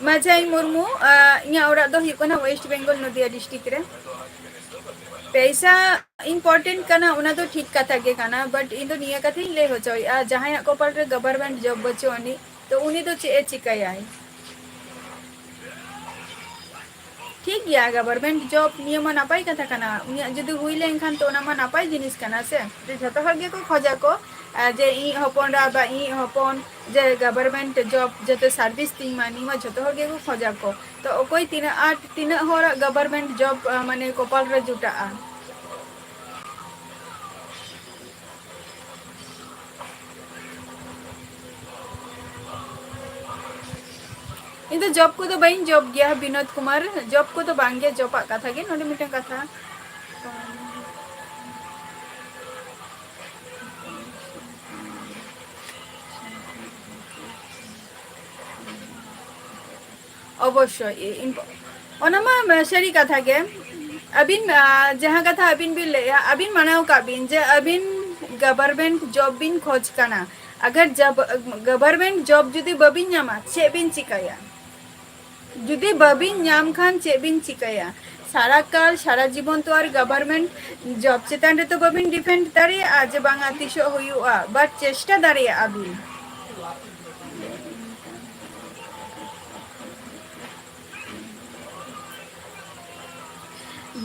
ᱢᱟᱡᱷᱟᱭ ᱢᱩᱨᱢᱩ, ᱟᱸ, ᱤᱧᱟᱹᱜ ᱚᱲᱟᱜ ᱫᱚ ᱦᱩᱭᱩᱜ ᱠᱟᱱᱟ West Bengal, ᱱᱚᱫᱤᱭᱟ district ᱨᱮ᱾ ᱯᱮᱭᱥᱟ important ᱠᱟᱱᱟ, ᱚᱱᱟ ᱫᱚ ᱴᱷᱤᱠ ᱠᱟᱛᱷᱟ ᱜᱮ ᱠᱟᱱᱟ, but ᱤᱧ ᱫᱚ ᱱᱤᱭᱟᱹ ᱠᱟᱛᱷᱟᱧ ᱞᱟᱹᱭ ᱦᱚᱪᱚᱭᱮᱫᱼᱟ, ᱡᱟᱦᱟᱸᱭᱟᱜ ᱠᱚᱯᱟᱞ ᱨᱮ government job ᱵᱟᱹᱪᱩᱜ ᱟᱹᱱᱤᱡ, ᱛᱚ ᱩᱱᱤ ᱫᱚ ᱪᱮᱫ ᱮ ᱪᱤᱠᱟᱹᱭᱟᱭ? ᱴᱷᱤᱠ ᱜᱮᱭᱟ, government job ᱱᱤᱭᱟᱹ ᱢᱟ ᱱᱟᱯᱟᱭ ᱠᱟᱛᱷᱟ ᱠᱟᱱᱟ, ᱩᱱᱤᱭᱟᱜ ᱡᱩᱫᱤ ᱦᱩᱭ ᱞᱮᱱᱠᱷᱟᱱ ᱛᱚ ᱚᱱᱟ ᱢᱟ ᱱᱟᱯᱟᱭ ᱡᱤᱱᱤᱥ ᱠᱟᱱᱟ ᱥᱮ, ᱡᱮ ᱡᱷᱚᱛᱚ ᱦᱚᱲ ᱜᱮᱠᱚ ᱠᱷᱚᱡᱟ ᱠᱚ, ᱟᱨ ᱡᱮ ᱤᱧᱤᱡ ᱦᱚᱯᱚᱱ ᱨᱟ ᱵᱟ ᱤᱧᱤᱡ ᱦᱚᱯᱚᱱ ᱡᱮ government job ᱡᱟᱛᱮ service ᱛᱤᱧ ᱢᱟ, ᱱᱤᱭᱟᱹ ᱢᱟ ᱡᱷᱚᱛᱚ ᱦᱚᱲ ᱜᱮᱠᱚ ᱠᱷᱚᱡᱟ ᱠᱚ᱾ ᱛᱚ ᱚᱠᱚᱭ ᱛᱤᱱᱟᱹᱜ ᱟᱸᱴ, ᱛᱤᱱᱟᱹᱜ ᱦᱚᱲᱟᱜ government job, ᱟᱸ, ᱢᱟᱱᱮ ᱠᱚᱯᱟᱞ ᱨᱮ ᱡᱩᱴᱟᱹᱜᱼᱟ? ᱤᱧ ᱫᱚ job ᱠᱚᱫᱚ ᱵᱟᱹᱧ job ᱜᱮᱭᱟ, ᱵᱤᱱᱳᱫ ᱠᱩᱢᱟᱨ, job ᱠᱚᱫᱚ ᱵᱟᱝ ᱜᱮ᱾ Job ᱟᱜ ᱠᱟᱛᱷᱟ ᱜᱮ ᱱᱚᱰᱮ ᱢᱤᱫᱴᱟᱝ ᱠᱟᱛᱷᱟ᱾ ᱚᱵᱚᱥᱥᱳᱭ, ᱤ-, ᱤᱢᱯ-, ᱚᱱᱟ ᱢᱟ ᱥᱟᱹᱨᱤ ᱠᱟᱛᱷᱟ ᱜᱮ᱾ ᱟᱹᱵᱤᱱ, ᱟ, ᱡᱟᱦᱟᱸ ᱠᱟᱛᱷᱟ ᱟᱹᱵᱤᱱ ᱵᱤᱱ ᱞᱟᱹᱭᱮᱜᱼᱟ, ᱟᱹᱵᱤᱱ ᱢᱟᱱᱟᱣ ᱠᱟᱜ ᱵᱤᱱ ᱡᱮ ᱟᱹᱵᱤᱱ government job ᱵᱤᱱ ᱠᱷᱚᱡᱽ ᱠᱟᱱᱟ᱾ ᱟᱜᱟᱨ ᱡᱟᱵ-, government job ᱡᱩᱫᱤ ᱵᱟᱹᱵᱤᱱ ᱧᱟᱢᱟ, ᱪᱮᱫ ᱵᱤᱱ ᱪᱤᱠᱟᱹᱭᱟ? ᱡᱩᱫᱤ ᱵᱟᱹᱵᱤᱱ ᱧᱟᱢ ᱠᱷᱟᱱ ᱪᱮᱫ ᱵᱤᱱ ᱪᱤᱠᱟᱹᱭᱟ? ᱥᱟᱨᱟ ᱠᱟᱞ, ᱥᱟᱨᱟ ᱡᱤᱵᱚᱱ ᱛᱚ ᱟᱨ government job ᱪᱮᱛᱟᱱ ᱨᱮᱛᱚ ᱵᱟᱹᱵᱤᱱ depend ᱫᱟᱲᱮᱭᱟᱜᱼᱟ ᱡᱮ ᱵᱟᱝᱟ ᱛᱤᱥᱚᱜ ᱦᱩᱭᱩᱜᱼᱟ, but ᱪᱮᱥᱴᱟ ᱫᱟᱲᱮᱭᱟᱜᱼᱟ ᱵᱤᱱ᱾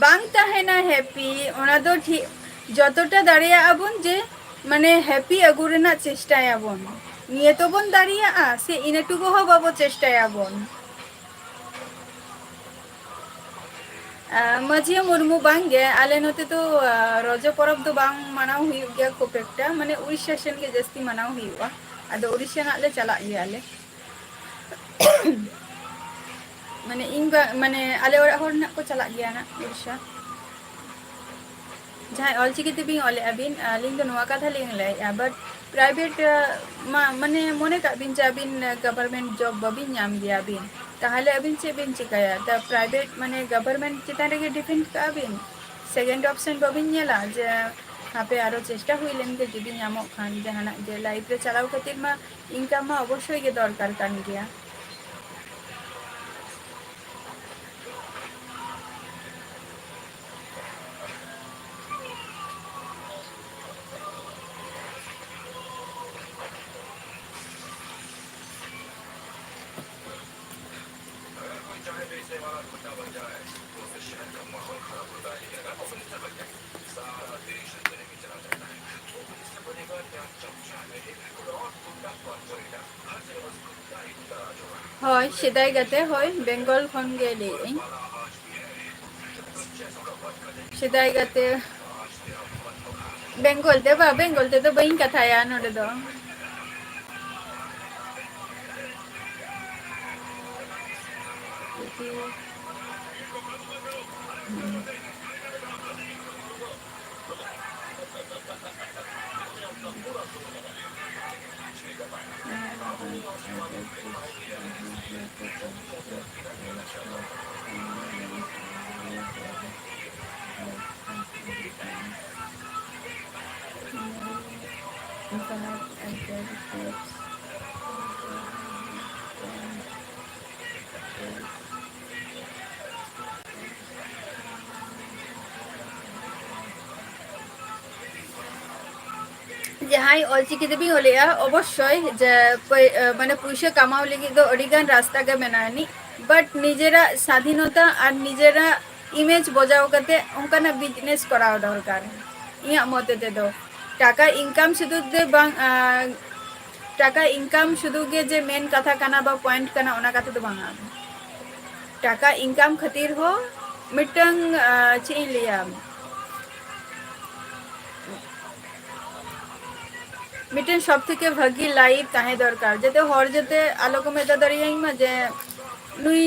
ᱵᱟᱝ ᱛᱟᱦᱮᱱᱟ happy, ᱚᱱᱟ ᱫᱚ ᱴᱷᱤᱠ, ᱡᱚᱛᱚᱴᱟ ᱫᱟᱲᱮᱭᱟᱜᱼᱟ ᱵᱚᱱ ᱡᱮ ᱢᱟᱱᱮ happy ᱟᱹᱜᱩ ᱨᱮᱱᱟᱜ ᱪᱮᱥᱴᱟᱭᱟᱵᱚᱱ᱾ ᱱᱤᱭᱟᱹ ᱛᱚᱵᱚᱱ ᱫᱟᱲᱮᱭᱟᱜᱼᱟ ᱥᱮ ᱤᱱᱟᱹᱴᱩᱠᱩ ᱦᱚᱸ ᱵᱟᱵᱚ ᱪᱮᱥᱴᱟᱭᱟᱵᱚᱱ? ᱟᱸ, ᱢᱟᱹᱡᱷᱤᱭᱟᱹ ᱢᱩᱨᱢᱩ, ᱵᱟᱝ ᱜᱮ, ᱟᱞᱮ ᱱᱚᱛᱮ ᱫᱚ, ᱟᱸ, ᱨᱚᱡᱚ ᱯᱚᱨᱚᱵᱽ ᱫᱚ ᱵᱟᱝ ᱢᱟᱱᱟᱣ ᱦᱩᱭᱩᱜ ᱜᱮᱭᱟ ᱠᱷᱩᱵ ᱮᱠᱴᱟ, ᱢᱟᱱᱮ ᱩᱲᱤᱥᱥᱟ ᱥᱮᱱ ᱜᱮ ᱡᱟᱹᱥᱛᱤ ᱢᱟᱱᱟᱣ ᱦᱩᱭᱩᱜᱼᱟ᱾ ᱟᱫᱚ ᱩᱲᱤᱥᱥᱟ ᱱᱟᱜ ᱞᱮ ᱪᱟᱞᱟᱜ ᱜᱮᱭᱟ ᱟᱞᱮ᱾ ᱢᱟᱱᱮ ᱤᱧ ᱵᱟ-, ᱢᱟᱱᱮ ᱟᱞᱮ ᱚᱲᱟᱜ ᱦᱚᱲ ᱱᱟᱜ ᱠᱚ ᱪᱟᱞᱟᱜ ᱜᱮᱭᱟ ᱱᱟᱜ ᱩᱲᱤᱥᱥᱟ᱾ ᱡᱟᱦᱟᱸᱭ ᱚᱞᱪᱤᱠᱤ ᱛᱮᱵᱤᱱ ᱚᱞᱮᱜᱼᱟ ᱵᱤᱱ, ᱟᱹᱞᱤᱧ ᱫᱚ ᱱᱚᱣᱟ ᱠᱟᱛᱷᱟ ᱞᱤᱧ ᱞᱟᱹᱭᱮᱜᱼᱟ, but private, ᱟᱸ, ᱢᱟ, ᱢᱟᱱᱮ ᱢᱚᱱᱮ ᱠᱟᱜ ᱵᱤᱱ ᱡᱮ ᱟᱹᱵᱤᱱ, ᱟᱸ, government job ᱵᱟᱹᱵᱤᱱ ᱧᱟᱢ ᱜᱮᱭᱟ ᱵᱤᱱ, ᱛᱟᱦᱚᱞᱮ ᱟᱹᱵᱤᱱ ᱪᱮᱫ ᱵᱤᱱ ᱪᱤᱠᱟᱹᱭᱟ? ᱛᱟ private ᱢᱟᱱᱮ government ᱪᱮᱛᱟᱱ ᱨᱮᱜᱮ depend ᱠᱟᱜᱼᱟ ᱵᱤᱱ? Second option ᱵᱟᱹᱵᱤᱱ ᱧᱮᱞᱟ ᱡᱮ ᱦᱟᱯᱮ ᱟᱨᱚ ᱪᱮᱥᱴᱟ ᱦᱩᱭ ᱞᱮᱱ ᱜᱮ ᱡᱩᱫᱤ ᱧᱟᱢᱚᱜ ᱠᱷᱟᱱ ᱡᱟᱦᱟᱱᱟᱜ ᱜᱮ? Life ᱨᱮ ᱪᱟᱞᱟᱣ ᱠᱷᱟᱹᱛᱤᱨ ᱢᱟ income ᱢᱟ ᱚᱵᱚᱥᱥᱳᱭ ᱜᱮ ᱫᱚᱨᱠᱟᱨ ᱠᱟᱱ ᱜᱮᱭᱟ᱾ ᱦᱳᱭ, ᱥᱮᱫᱟᱭ ᱜᱟᱛᱮ, ᱦᱳᱭ, ᱵᱮᱝᱜᱚᱞ ᱠᱷᱚᱱ ᱜᱮ ᱞᱟᱹᱭᱮᱫ ᱟᱹᱧ᱾ ᱥᱮᱫᱟᱭ ᱜᱟᱛᱮ, ᱵᱮᱝᱜᱚᱞ ᱛᱮ ᱵᱟ, ᱵᱮᱝᱜᱚᱞ ᱛᱮᱫᱚ ᱵᱟᱹᱧ ᱠᱟᱛᱷᱟᱭᱟ ᱱᱚᱰᱮ ᱫᱚ᱾ ᱡᱟᱦᱟᱸᱭ ᱚᱞᱪᱤᱠᱤ ᱛᱮᱵᱤᱱ ᱚᱞᱮᱜᱼᱟ, ᱚᱵᱚᱥᱥᱳᱭ ᱡᱮ ᱯᱟᱹᱭ-, ᱢᱟᱱᱮ ᱯᱩᱭᱥᱟᱹ ᱠᱟᱢᱟᱣ ᱞᱟᱹᱜᱤᱫ ᱫᱚ ᱟᱹᱰᱤ ᱜᱟᱱ ᱨᱟᱥᱛᱟ ᱜᱮ ᱢᱮᱱᱟᱜᱼᱟ ᱟᱹᱱᱤᱡ, but ᱱᱤᱡᱮᱨᱟᱜ ᱥᱟᱫᱷᱤᱱᱚᱛᱟ ᱟᱨ ᱱᱤᱡᱮᱨᱟᱜ image ᱵᱚᱡᱟᱣ ᱠᱟᱛᱮ ᱚᱱᱠᱟᱱᱟᱜ business ᱠᱚᱨᱟᱣ ᱫᱚᱨᱠᱟᱨ, ᱤᱧᱟᱹᱜ ᱢᱚᱛ ᱛᱮᱫᱚ᱾ ᱴᱟᱠᱟ income ᱥᱩᱫᱷᱩ ᱫᱚ ᱵᱟᱝ, ᱟᱨ ᱴᱟᱠᱟ income ᱥᱩᱫᱷᱩ ᱜᱮ ᱡᱮ main ᱠᱟᱛᱷᱟ ᱠᱟᱱᱟ ᱵᱟ point ᱠᱟᱱᱟ, ᱚᱱᱟ ᱠᱟᱛᱷᱟ ᱫᱚ ᱵᱟᱝᱟ᱾ ᱴᱟᱠᱟ income ᱠᱷᱟᱹᱛᱤᱨ ᱦᱚᱸ ᱢᱤᱫᱴᱟᱝ, ᱟᱨ, ᱪᱮᱫ ᱤᱧ ᱞᱟᱹᱭᱟ, ᱢᱤᱫᱴᱮᱱ ᱥᱚᱵ ᱛᱷᱮᱠᱮ ᱵᱷᱟᱹᱜᱤ life ᱛᱟᱦᱮᱸ ᱫᱚᱨᱠᱟᱨ, ᱡᱟᱛᱮ ᱦᱚᱲ ᱡᱟᱛᱮ ᱟᱞᱚ ᱠᱚ ᱢᱮᱛᱟ ᱫᱟᱲᱮᱭᱟᱹᱧ ᱢᱟ ᱡᱮ ᱱᱩᱭ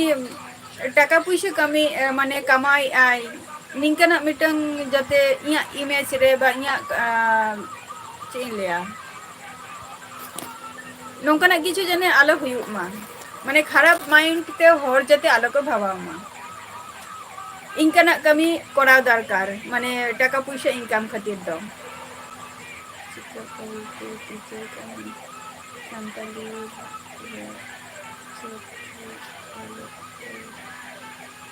ᱴᱟᱠᱟ ᱯᱩᱭᱥᱟᱹ ᱠᱟᱹᱢᱤ, ᱮ, ᱢᱟᱱᱮ ᱠᱟᱢᱟᱣᱮᱫ ᱟᱭ, ᱱᱤᱝᱠᱟᱱᱟᱜ ᱢᱤᱫᱴᱟᱝ ᱡᱟᱛᱮ ᱤᱧᱟᱹᱜ image ᱨᱮ ᱵᱟ ᱤᱧᱟᱹᱜ, ᱟ, ᱪᱮᱫ ᱤᱧ ᱞᱟᱹᱭᱟ, ᱱᱚᱝᱠᱟᱱᱟᱜ ᱠᱤᱪᱷᱩ ᱡᱟᱱᱮ ᱟᱞᱚ ᱦᱩᱭᱩᱜ ᱢᱟ, ᱢᱟᱱᱮ ᱠᱷᱟᱨᱟᱯ mind ᱛᱮ ᱦᱚᱲ ᱡᱟᱛᱮ ᱟᱞᱚ ᱠᱚ ᱵᱷᱟᱵᱟᱣ ᱢᱟ, ᱤᱱᱠᱟᱱᱟᱜ ᱠᱟᱹᱢᱤ ᱠᱚᱨᱟᱣ ᱫᱚᱨᱠᱟᱨ, ᱢᱟᱱᱮ ᱴᱟᱠᱟ ᱯᱩᱭᱥᱟᱹ income ᱠᱷᱟᱹᱛᱤᱨ ᱫᱚ᱾ ᱪᱤᱠᱟᱹ ᱠᱟᱹᱢᱤ ᱠᱚ ᱴᱤᱪᱟᱨ ᱠᱟᱹᱢᱤ ᱥᱟᱱᱛᱟᱲᱤ ᱨᱮ ᱪᱮᱫ ᱚᱞᱚᱜ ᱠᱚ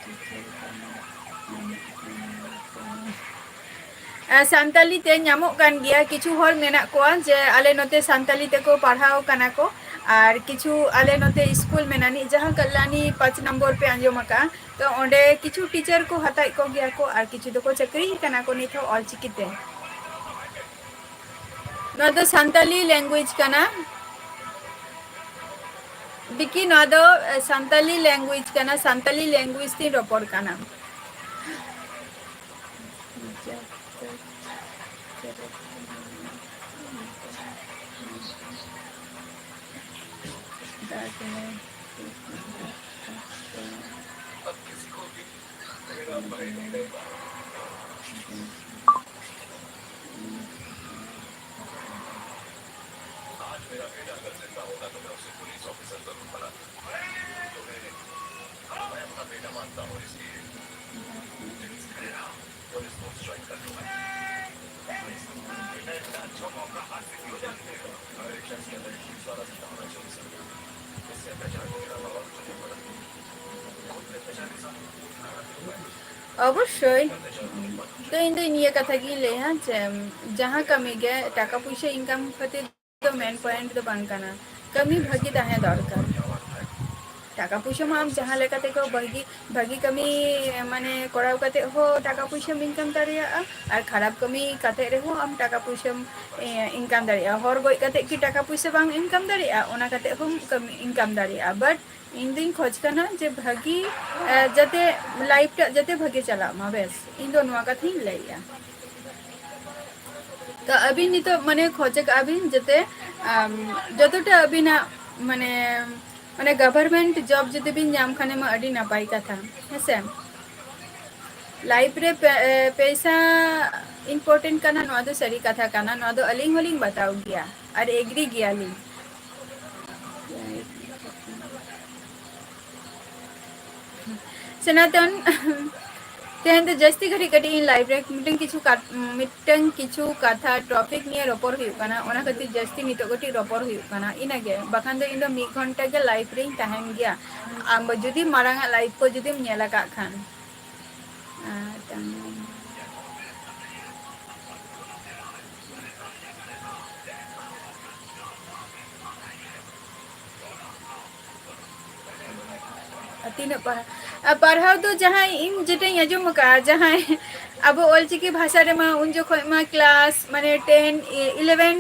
ᱴᱤᱪᱟᱨ ᱠᱟᱹᱢᱤ ᱧᱟᱢᱚᱜ ᱠᱟᱱᱟ᱾ ᱮ, ᱥᱟᱱᱛᱟᱞᱤ ᱛᱮ ᱧᱟᱢᱚᱜ ᱠᱟᱱ ᱜᱮᱭᱟ, ᱠᱤᱪᱷᱩ ᱦᱚᱲ ᱢᱮᱱᱟᱜ ᱠᱚᱣᱟ ᱡᱮ ᱟᱞᱮ ᱱᱚᱛᱮ ᱥᱟᱱᱛᱟᱞᱤ ᱛᱮᱠᱚ ᱯᱟᱲᱦᱟᱣ ᱠᱟᱱᱟ ᱠᱚ, ᱟᱨ ᱠᱤᱪᱷᱩ ᱟᱞᱮ ᱱᱚᱛᱮ ᱥᱠᱩᱞ ᱢᱮᱱᱟᱜ ᱟᱹᱱᱤᱡ, ᱡᱟᱦᱟᱸ ᱠᱟᱞᱞᱟᱱᱤ ᱯᱟᱸᱪ ᱱᱚᱢᱵᱚᱨ ᱯᱮ ᱟᱸᱡᱚᱢ ᱟᱠᱟᱫᱼᱟ, ᱛᱚ ᱚᱸᱰᱮ ᱠᱤᱪᱷᱩ ᱴᱤᱪᱟᱨ ᱠᱚ ᱦᱟᱛᱟᱣᱮᱫ ᱠᱚᱜᱮᱭᱟ ᱠᱚ ᱟᱨ ᱠᱤᱪᱷᱩ ᱫᱚᱠᱚ ᱪᱟᱹᱠᱨᱤ ᱠᱟᱱᱟ ᱠᱚ ᱱᱤᱛ ᱦᱚᱸ ᱚᱞᱪᱤᱠᱤ ᱛᱮ᱾ ᱱᱚᱣᱟ ᱫᱚ ᱥᱟᱱᱛᱟᱞᱤ language ᱠᱟᱱᱟ᱾ ᱵᱤᱠᱤ, ᱱᱚᱣᱟ ᱫᱚ, ᱮ, ᱥᱟᱱᱛᱟᱞᱤ language ᱠᱟᱱᱟ, ᱥᱟᱱᱛᱟᱞᱤ language ᱛᱤᱧ ᱨᱚᱯᱚᱲ ᱠᱟᱱᱟ᱾ ᱚᱵᱚᱥᱥᱳᱭ᱾ ᱛᱚ, ᱤᱧ ᱫᱚ ᱱᱤᱭᱟᱹ ᱠᱟᱛᱷᱟ ᱜᱤᱧ ᱞᱟᱹᱭᱟ ᱡᱮ ᱡᱟᱦᱟᱸ ᱠᱟᱹᱢᱤ ᱜᱮ ᱴᱟᱠᱟ ᱯᱩᱭᱥᱟᱹ income ᱠᱷᱟᱹᱛᱤᱨ ᱫᱚ main point ᱫᱚ ᱵᱟᱝ ᱠᱟᱱᱟ, ᱠᱟᱹᱢᱤ ᱵᱷᱟᱹᱜᱤ ᱛᱟᱦᱮᱸ ᱫᱚᱨᱠᱟᱨ᱾ ᱴᱟᱠᱟ ᱯᱩᱭᱥᱟᱹ ᱢᱟ ᱟᱢ ᱡᱟᱦᱟᱸ ᱞᱮᱠᱟ ᱛᱮᱠᱚ ᱵᱷᱟᱹᱜᱤ, ᱵᱷᱟᱹᱜᱤ ᱠᱟᱹᱢᱤ ᱢᱟᱱᱮ ᱠᱚᱨᱟᱣ ᱠᱟᱛᱮ ᱦᱚᱸ ᱴᱟᱠᱟ ᱯᱩᱭᱥᱟᱹᱢ income ᱫᱟᱲᱮᱭᱟᱜᱼᱟ, ᱟᱨ ᱠᱷᱟᱨᱟᱯ ᱠᱟᱹᱢᱤ ᱠᱟᱛᱮ ᱨᱮᱦᱚᱸ ᱟᱢ ᱴᱟᱠᱟ ᱯᱩᱭᱥᱟᱹᱢ, ᱮ, income ᱫᱟᱲᱮᱭᱟᱜᱼᱟ᱾ ᱦᱚᱲ ᱜᱚᱡ ᱠᱟᱛᱮ ᱠᱤ ᱴᱟᱠᱟ ᱯᱩᱭᱥᱟᱹ ᱵᱟᱝ income ᱫᱟᱲᱮᱭᱟᱜᱼᱟ? ᱚᱱᱟ ᱠᱟᱛᱮ ᱦᱚᱸᱢ ᱠᱟᱹᱢᱤ, income ᱫᱟᱲᱮᱭᱟᱜᱼᱟ᱾ But ᱤᱧ ᱫᱩᱧ ᱠᱷᱚᱡᱽ ᱠᱟᱱᱟ ᱡᱮ ᱵᱷᱟᱹᱜᱤ, ᱮ, ᱡᱟᱛᱮ life ᱴᱟᱜ ᱡᱟᱛᱮ ᱵᱷᱟᱹᱜᱤ ᱪᱟᱞᱟᱜ ᱢᱟ, ᱵᱮᱥ, ᱤᱧ ᱫᱚ ᱱᱚᱣᱟ ᱠᱟᱛᱷᱟᱧ ᱞᱟᱹᱭᱮᱜᱼᱟ᱾ ᱛᱚ ᱟᱹᱵᱤᱱ ᱱᱤᱛᱚᱜ ᱢᱟᱱᱮ ᱠᱷᱚᱡᱽ ᱟᱠᱟᱜᱼᱟ ᱵᱤᱱ ᱡᱟᱛᱮ, ᱟᱢ, ᱡᱚᱛᱚᱴᱟ ᱟᱹᱵᱤᱱᱟᱜ ᱢᱟᱱᱮ, ᱢᱟᱱᱮ government job ᱡᱩᱫᱤ ᱵᱤᱱ ᱧᱟᱢ ᱠᱷᱟᱱ ᱢᱟ ᱟᱹᱰᱤ ᱱᱟᱯᱟᱭ ᱠᱟᱛᱷᱟ, ᱦᱮᱸᱥᱮ? Life ᱨᱮ ᱯᱮ-, ᱮ, ᱯᱮᱭᱥᱟ important ᱠᱟᱱᱟ, ᱱᱚᱣᱟ ᱫᱚ ᱥᱟᱹᱨᱤ ᱠᱟᱛᱷᱟ ᱠᱟᱱᱟ, ᱱᱚᱣᱟ ᱫᱚ ᱟᱹᱞᱤᱧ ᱦᱚᱸᱞᱤᱧ ᱵᱟᱛᱟᱣ ᱜᱮᱭᱟ ᱟᱨ agree ᱜᱮᱭᱟᱞᱤᱧ᱾ ᱥᱚᱱᱟᱛᱚᱱ, ᱛᱮᱦᱮᱧ ᱫᱚ ᱡᱟᱹᱥᱛᱤ ᱜᱷᱟᱹᱲᱤᱡ ᱠᱟᱹᱴᱤᱡ ᱤᱧ live ᱨᱮ ᱢᱤᱫᱴᱟᱝ ᱠᱤᱪᱷᱩ ᱠᱟᱛ-, ᱢᱤᱫᱴᱟᱝ ᱠᱤᱪᱷᱩ ᱠᱟᱛᱷᱟ topic ᱱᱤᱭᱮ ᱨᱚᱯᱚᱲ ᱦᱩᱭᱩᱜ ᱠᱟᱱᱟ, ᱚᱱᱟ ᱠᱷᱟᱹᱛᱤᱨ ᱡᱟᱹᱥᱛᱤ ᱱᱤᱛᱚᱜ ᱠᱟᱹᱴᱤᱡ ᱨᱚᱯᱚᱲ ᱦᱩᱭᱩᱜ ᱠᱟᱱᱟ, ᱤᱱᱟᱹᱜᱮ᱾ ᱵᱟᱠᱷᱟᱱ ᱫᱚ ᱤᱧ ᱫᱚ ᱢᱤᱫ ᱜᱷᱚᱱᱴᱟ ᱜᱮ live ᱨᱤᱧ ᱛᱟᱦᱮᱱ ᱜᱮᱭᱟ᱾ ᱟᱢ ᱡᱩᱫᱤ ᱢᱟᱲᱟᱝ ᱟᱜ live ᱠᱚ ᱡᱩᱫᱤᱢ ᱧᱮᱞ ᱟᱠᱟᱫ ᱠᱷᱟᱱ᱾ ᱟᱨ ᱛᱟᱭᱚᱢ ᱟᱨ ᱛᱤᱱᱟᱹᱜ ᱯᱟᱲᱦᱟᱣ, ᱟᱨ ᱯᱟᱲᱦᱟᱣ ᱫᱚ ᱡᱟᱦᱟᱸᱭ, ᱤᱧ ᱡᱮᱴᱟᱧ ᱟᱸᱡᱚᱢ ᱟᱠᱟᱫᱼᱟ, ᱡᱟᱦᱟᱸᱭ ᱟᱵᱚ ᱚᱞᱪᱤᱠᱤ ᱵᱷᱟᱥᱟ ᱨᱮᱢᱟ ᱩᱱ ᱡᱚᱠᱷᱚᱡ ᱢᱟ class ᱢᱟᱱᱮ ten, eleven,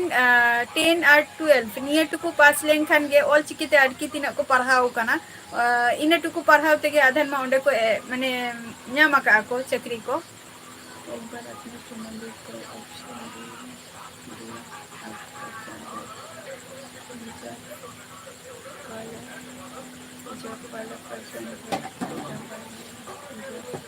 ten ᱟᱨ twelve ᱱᱤᱭᱟᱹ ᱴᱩᱠᱩ ᱯᱟᱥ ᱞᱮᱱᱠᱷᱟᱱ ᱜᱮ ᱚᱞᱪᱤᱠᱤ ᱛᱮ ᱟᱨᱠᱤ ᱛᱤᱱᱟᱹᱜ ᱠᱚ ᱯᱟᱲᱦᱟᱣ ᱟᱠᱟᱱᱟ, ᱤᱱᱟᱹ ᱴᱩᱠᱩ ᱯᱟᱲᱦᱟᱣ ᱛᱮᱜᱮ ᱟᱫᱷᱮᱱ ᱢᱟ ᱚᱸᱰᱮ ᱠᱚ, ᱮ, ᱢᱟᱱᱮ ᱧᱟᱢ ᱟᱠᱟᱫᱼᱟ ᱠᱚ ᱪᱟᱹᱠᱨᱤ ᱠᱚ᱾ एक बार अपने फैमिली को ऑप्शन दे दिया, आपका चाहे जॉब वाला, जॉब वाला पर्सन हो, जॉब पसंद है,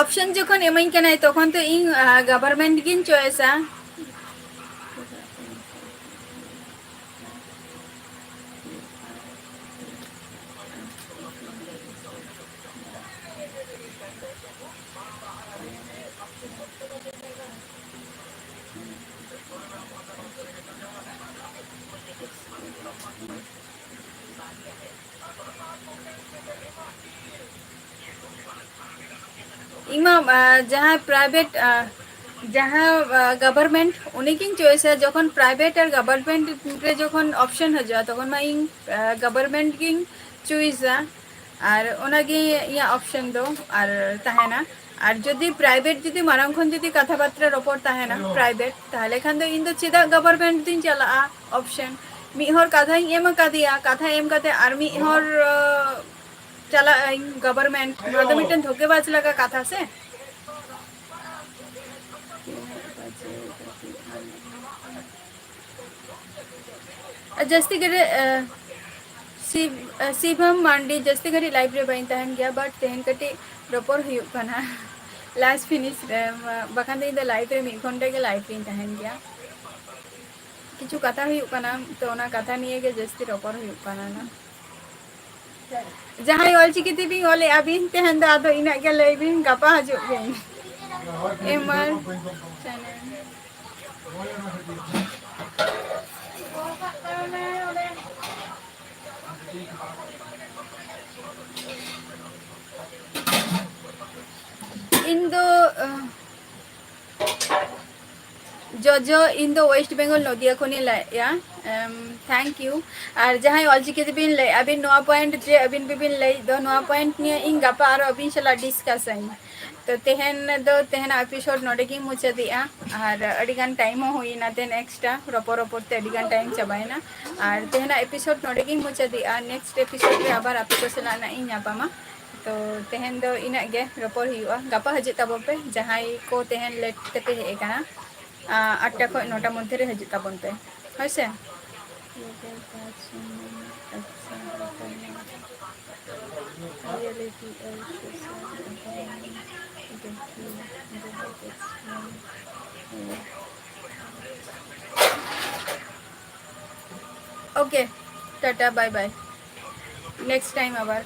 ᱚᱯᱥᱚᱱ ᱡᱚᱠᱷᱚᱱ ᱮᱢᱟᱹᱧ ᱠᱟᱱᱟᱭ, ᱛᱚᱠᱷᱚᱱ ᱛᱚ ᱤᱧ, ᱟ, ᱜᱚᱵᱷᱚᱨᱢᱮᱱᱴ ᱜᱤᱧ ᱪᱚᱭᱮᱥᱟ᱾ ᱤᱧ ᱢᱟ, ᱟ, ᱡᱟᱦᱟᱸ ᱯᱨᱟᱭᱵᱷᱮᱴ, ᱟ, ᱡᱟᱦᱟᱸ, ᱟ, ᱜᱚᱵᱷᱚᱨᱢᱮᱱᱴ, ᱩᱱᱤᱜᱤᱧ ᱪᱚᱭᱮᱥᱟ᱾ ᱡᱚᱠᱷᱚᱱ ᱯᱨᱟᱭᱵᱷᱮᱴ ᱟᱨ ᱜᱚᱵᱷᱚᱨᱢᱮᱱᱴ ᱨᱮ ᱡᱚᱠᱷᱚᱱ ᱚᱯᱥᱚᱱ ᱦᱤᱡᱩᱜᱼᱟ, ᱛᱚᱠᱷᱚᱱ ᱢᱟ ᱤᱧ, ᱟ, ᱜᱚᱵᱷᱚᱨᱢᱮᱱᱴ ᱜᱤᱧ ᱪᱚᱭᱮᱥᱟ᱾ ᱟᱨ ᱚᱱᱟᱜᱮ ᱤᱧᱟᱹᱜ ᱚᱯᱥᱚᱱ ᱫᱚ ᱟᱨ ᱛᱟᱦᱮᱱᱟ᱾ ᱟᱨ ᱡᱩᱫᱤ ᱯᱨᱟᱭᱵᱷᱮᱴ, ᱡᱩᱫᱤ ᱢᱟᱲᱟᱝ ᱠᱷᱚᱱ ᱡᱩᱫᱤ ᱠᱟᱛᱷᱟ ᱵᱟᱨᱛᱟ ᱨᱚᱯᱚᱲ ᱛᱟᱦᱮᱱᱟ ᱯᱨᱟᱭᱵᱷᱮᱴ, ᱛᱟᱦᱚᱞᱮ ᱠᱷᱟᱱ ᱫᱚ ᱤᱧ ᱫᱚ ᱪᱮᱫᱟᱜ ᱜᱚᱵᱷᱚᱨᱢᱮᱱᱴ ᱫᱚᱧ ᱪᱟᱞᱟᱜᱼᱟ ᱚᱯᱥᱚᱱ? ᱢᱤᱫ ᱦᱚᱲ ᱠᱟᱛᱷᱟᱧ ᱮᱢ ᱟᱠᱟᱫᱮᱭᱟ, ᱠᱟᱛᱷᱟ ᱮᱢ ᱠᱟᱛᱮ ᱟᱨ ᱢᱤᱫ ᱦᱚᱲ, ᱟ, ᱪᱟᱞᱟᱜ ᱟᱹᱧ ᱜᱚᱵᱷᱚᱨᱢᱮᱱᱴ, ᱱᱚᱣᱟ ᱫᱚ ᱢᱤᱫᱴᱮᱱ ᱫᱷᱳᱠᱮᱵᱟᱡᱽ ᱞᱮᱠᱟ ᱠᱟᱛᱷᱟ ᱥᱮ᱾ ᱟᱨ ᱡᱟᱹᱥᱛᱤ ᱜᱷᱟᱹᱲᱤᱡ, ᱮ, ᱥᱤᱵ-, ᱮ, ᱥᱤᱵᱷᱟᱢ ᱢᱟᱱᱰᱤ, ᱡᱟᱹᱥᱛᱤ ᱜᱷᱟᱹᱲᱤᱡ ᱞᱟᱭᱤᱵᱷ ᱨᱮ ᱵᱟᱹᱧ ᱛᱟᱦᱮᱱ ᱜᱮᱭᱟ, but ᱛᱮᱦᱮᱧ ᱠᱟᱹᱴᱤᱡ ᱨᱚᱯᱚᱲ ᱦᱩᱭᱩᱜ ᱠᱟᱱᱟ ᱞᱟᱥᱴ ᱯᱷᱤᱱᱤᱥ ᱨᱮ, ᱢᱟ-, ᱵᱟᱠᱷᱟᱱ ᱫᱚ ᱤᱧ ᱫᱚ ᱞᱟᱭᱤᱵᱷ ᱨᱮ ᱢᱤᱫ ᱜᱷᱚᱱᱴᱟ ᱜᱮ ᱞᱟᱭᱤᱵᱷ ᱨᱤᱧ ᱛᱟᱦᱮᱱ ᱜᱮᱭᱟ᱾ ᱠᱤᱪᱷᱩ ᱠᱟᱛᱷᱟ ᱦᱩᱭᱩᱜ ᱠᱟᱱᱟ, ᱛᱚ ᱚᱱᱟ ᱠᱟᱛᱷᱟ ᱱᱤᱭᱮ ᱜᱮ ᱡᱟᱹᱥᱛᱤ ᱨᱚᱯᱚᱲ ᱦᱩᱭᱩᱜ ᱠᱟᱱᱟ ᱱᱟ᱾ ᱡᱟᱦᱟᱸᱭ ᱚᱞᱪᱤᱠᱤ ᱛᱮᱵᱤᱱ ᱚᱞᱮᱜᱼᱟ ᱵᱤᱱ, ᱛᱮᱦᱮᱧ ᱫᱚ ᱟᱫᱚ ᱤᱱᱟᱹᱜ ᱜᱮ ᱞᱟᱹᱭ ᱵᱤᱱ, ᱜᱟᱯᱟ ᱦᱤᱡᱩᱜ ᱵᱤᱱ᱾ ᱮᱢᱟᱱ ᱪᱮᱱᱮᱞ᱾ ᱤᱧ ᱫᱚ, ᱟᱸ, ᱡᱚᱡᱚ, ᱤᱧ ᱫᱚ West Bengal ᱱᱚᱫᱤᱭᱟ ᱠᱷᱚᱱᱤᱧ ᱞᱟᱹᱭᱮᱫᱼᱟ᱾ ᱮᱢ, thank you᱾ ᱟᱨ ᱡᱟᱦᱟᱸᱭ ᱚᱞᱪᱤᱠᱤ ᱛᱮᱵᱤᱱ ᱞᱟᱹᱭᱮᱫᱼᱟ, ᱟᱹᱵᱤᱱ ᱱᱚᱣᱟ point ᱡᱮ ᱟᱹᱵᱤᱱ ᱵᱤᱵᱤᱱ ᱞᱟᱹᱭᱮᱫ ᱫᱚ, ᱱᱚᱣᱟ point ᱱᱤᱭᱮ ᱤᱧ ᱜᱟᱯᱟ ᱟᱨᱚ ᱟᱹᱵᱤᱱ ᱥᱟᱞᱟᱜ discuss ᱟᱹᱧ᱾ ᱛᱚ ᱛᱮᱦᱮᱧ ᱫᱚ, ᱛᱮᱦᱮᱧᱟᱜ episode ᱱᱚᱰᱮ ᱜᱤᱧ ᱢᱩᱪᱟᱹᱫᱮᱜᱼᱟ᱾ ᱟᱨ ᱟᱹᱰᱤ ᱜᱟᱱ time ᱦᱚᱸ ᱦᱩᱭᱮᱱᱟ, then extra ᱨᱚᱯᱚᱲ ᱨᱚᱯᱚᱲ ᱛᱮ ᱟᱹᱰᱤ ᱜᱟᱱ time ᱪᱟᱵᱟᱭᱮᱱᱟ᱾ ᱟᱨ ᱛᱮᱦᱮᱧᱟᱜ episode ᱱᱚᱰᱮ ᱜᱤᱧ ᱢᱩᱪᱟᱹᱫᱮᱜᱼᱟ᱾ Next episode ᱨᱮ ᱟᱵᱟᱨ ᱟᱯᱮ ᱠᱚ ᱥᱟᱞᱟᱜ ᱱᱟᱜ ᱤᱧ ᱧᱟᱯᱟᱢᱟ᱾ ᱛᱚ ᱛᱮᱦᱮᱧ ᱫᱚ ᱤᱱᱟᱹᱜ ᱜᱮ ᱨᱚᱯᱚᱲ ᱦᱩᱭᱩᱜᱼᱟ᱾ ᱜᱟᱯᱟ ᱦᱤᱡᱩᱜ ᱛᱟᱵᱚᱱ ᱯᱮ, ᱡᱟᱦᱟᱸᱭ ᱠᱚ ᱛᱮᱦᱮᱧ late ᱛᱮᱯᱮ ᱦᱮᱡ ᱟᱠᱟᱱᱟ, ᱟ, ᱟᱴᱴᱟ ᱠᱷᱚᱱ ᱱᱚᱴᱟ ᱢᱚᱫᱽᱫᱷᱮ ᱨᱮ ᱦᱤᱡᱩᱜ ᱛᱟᱵᱚᱱ ᱯᱮ, ᱦᱳᱭ ᱥᱮ? Okay, Tata, bye bye, next time ᱟᱵᱟᱨ᱾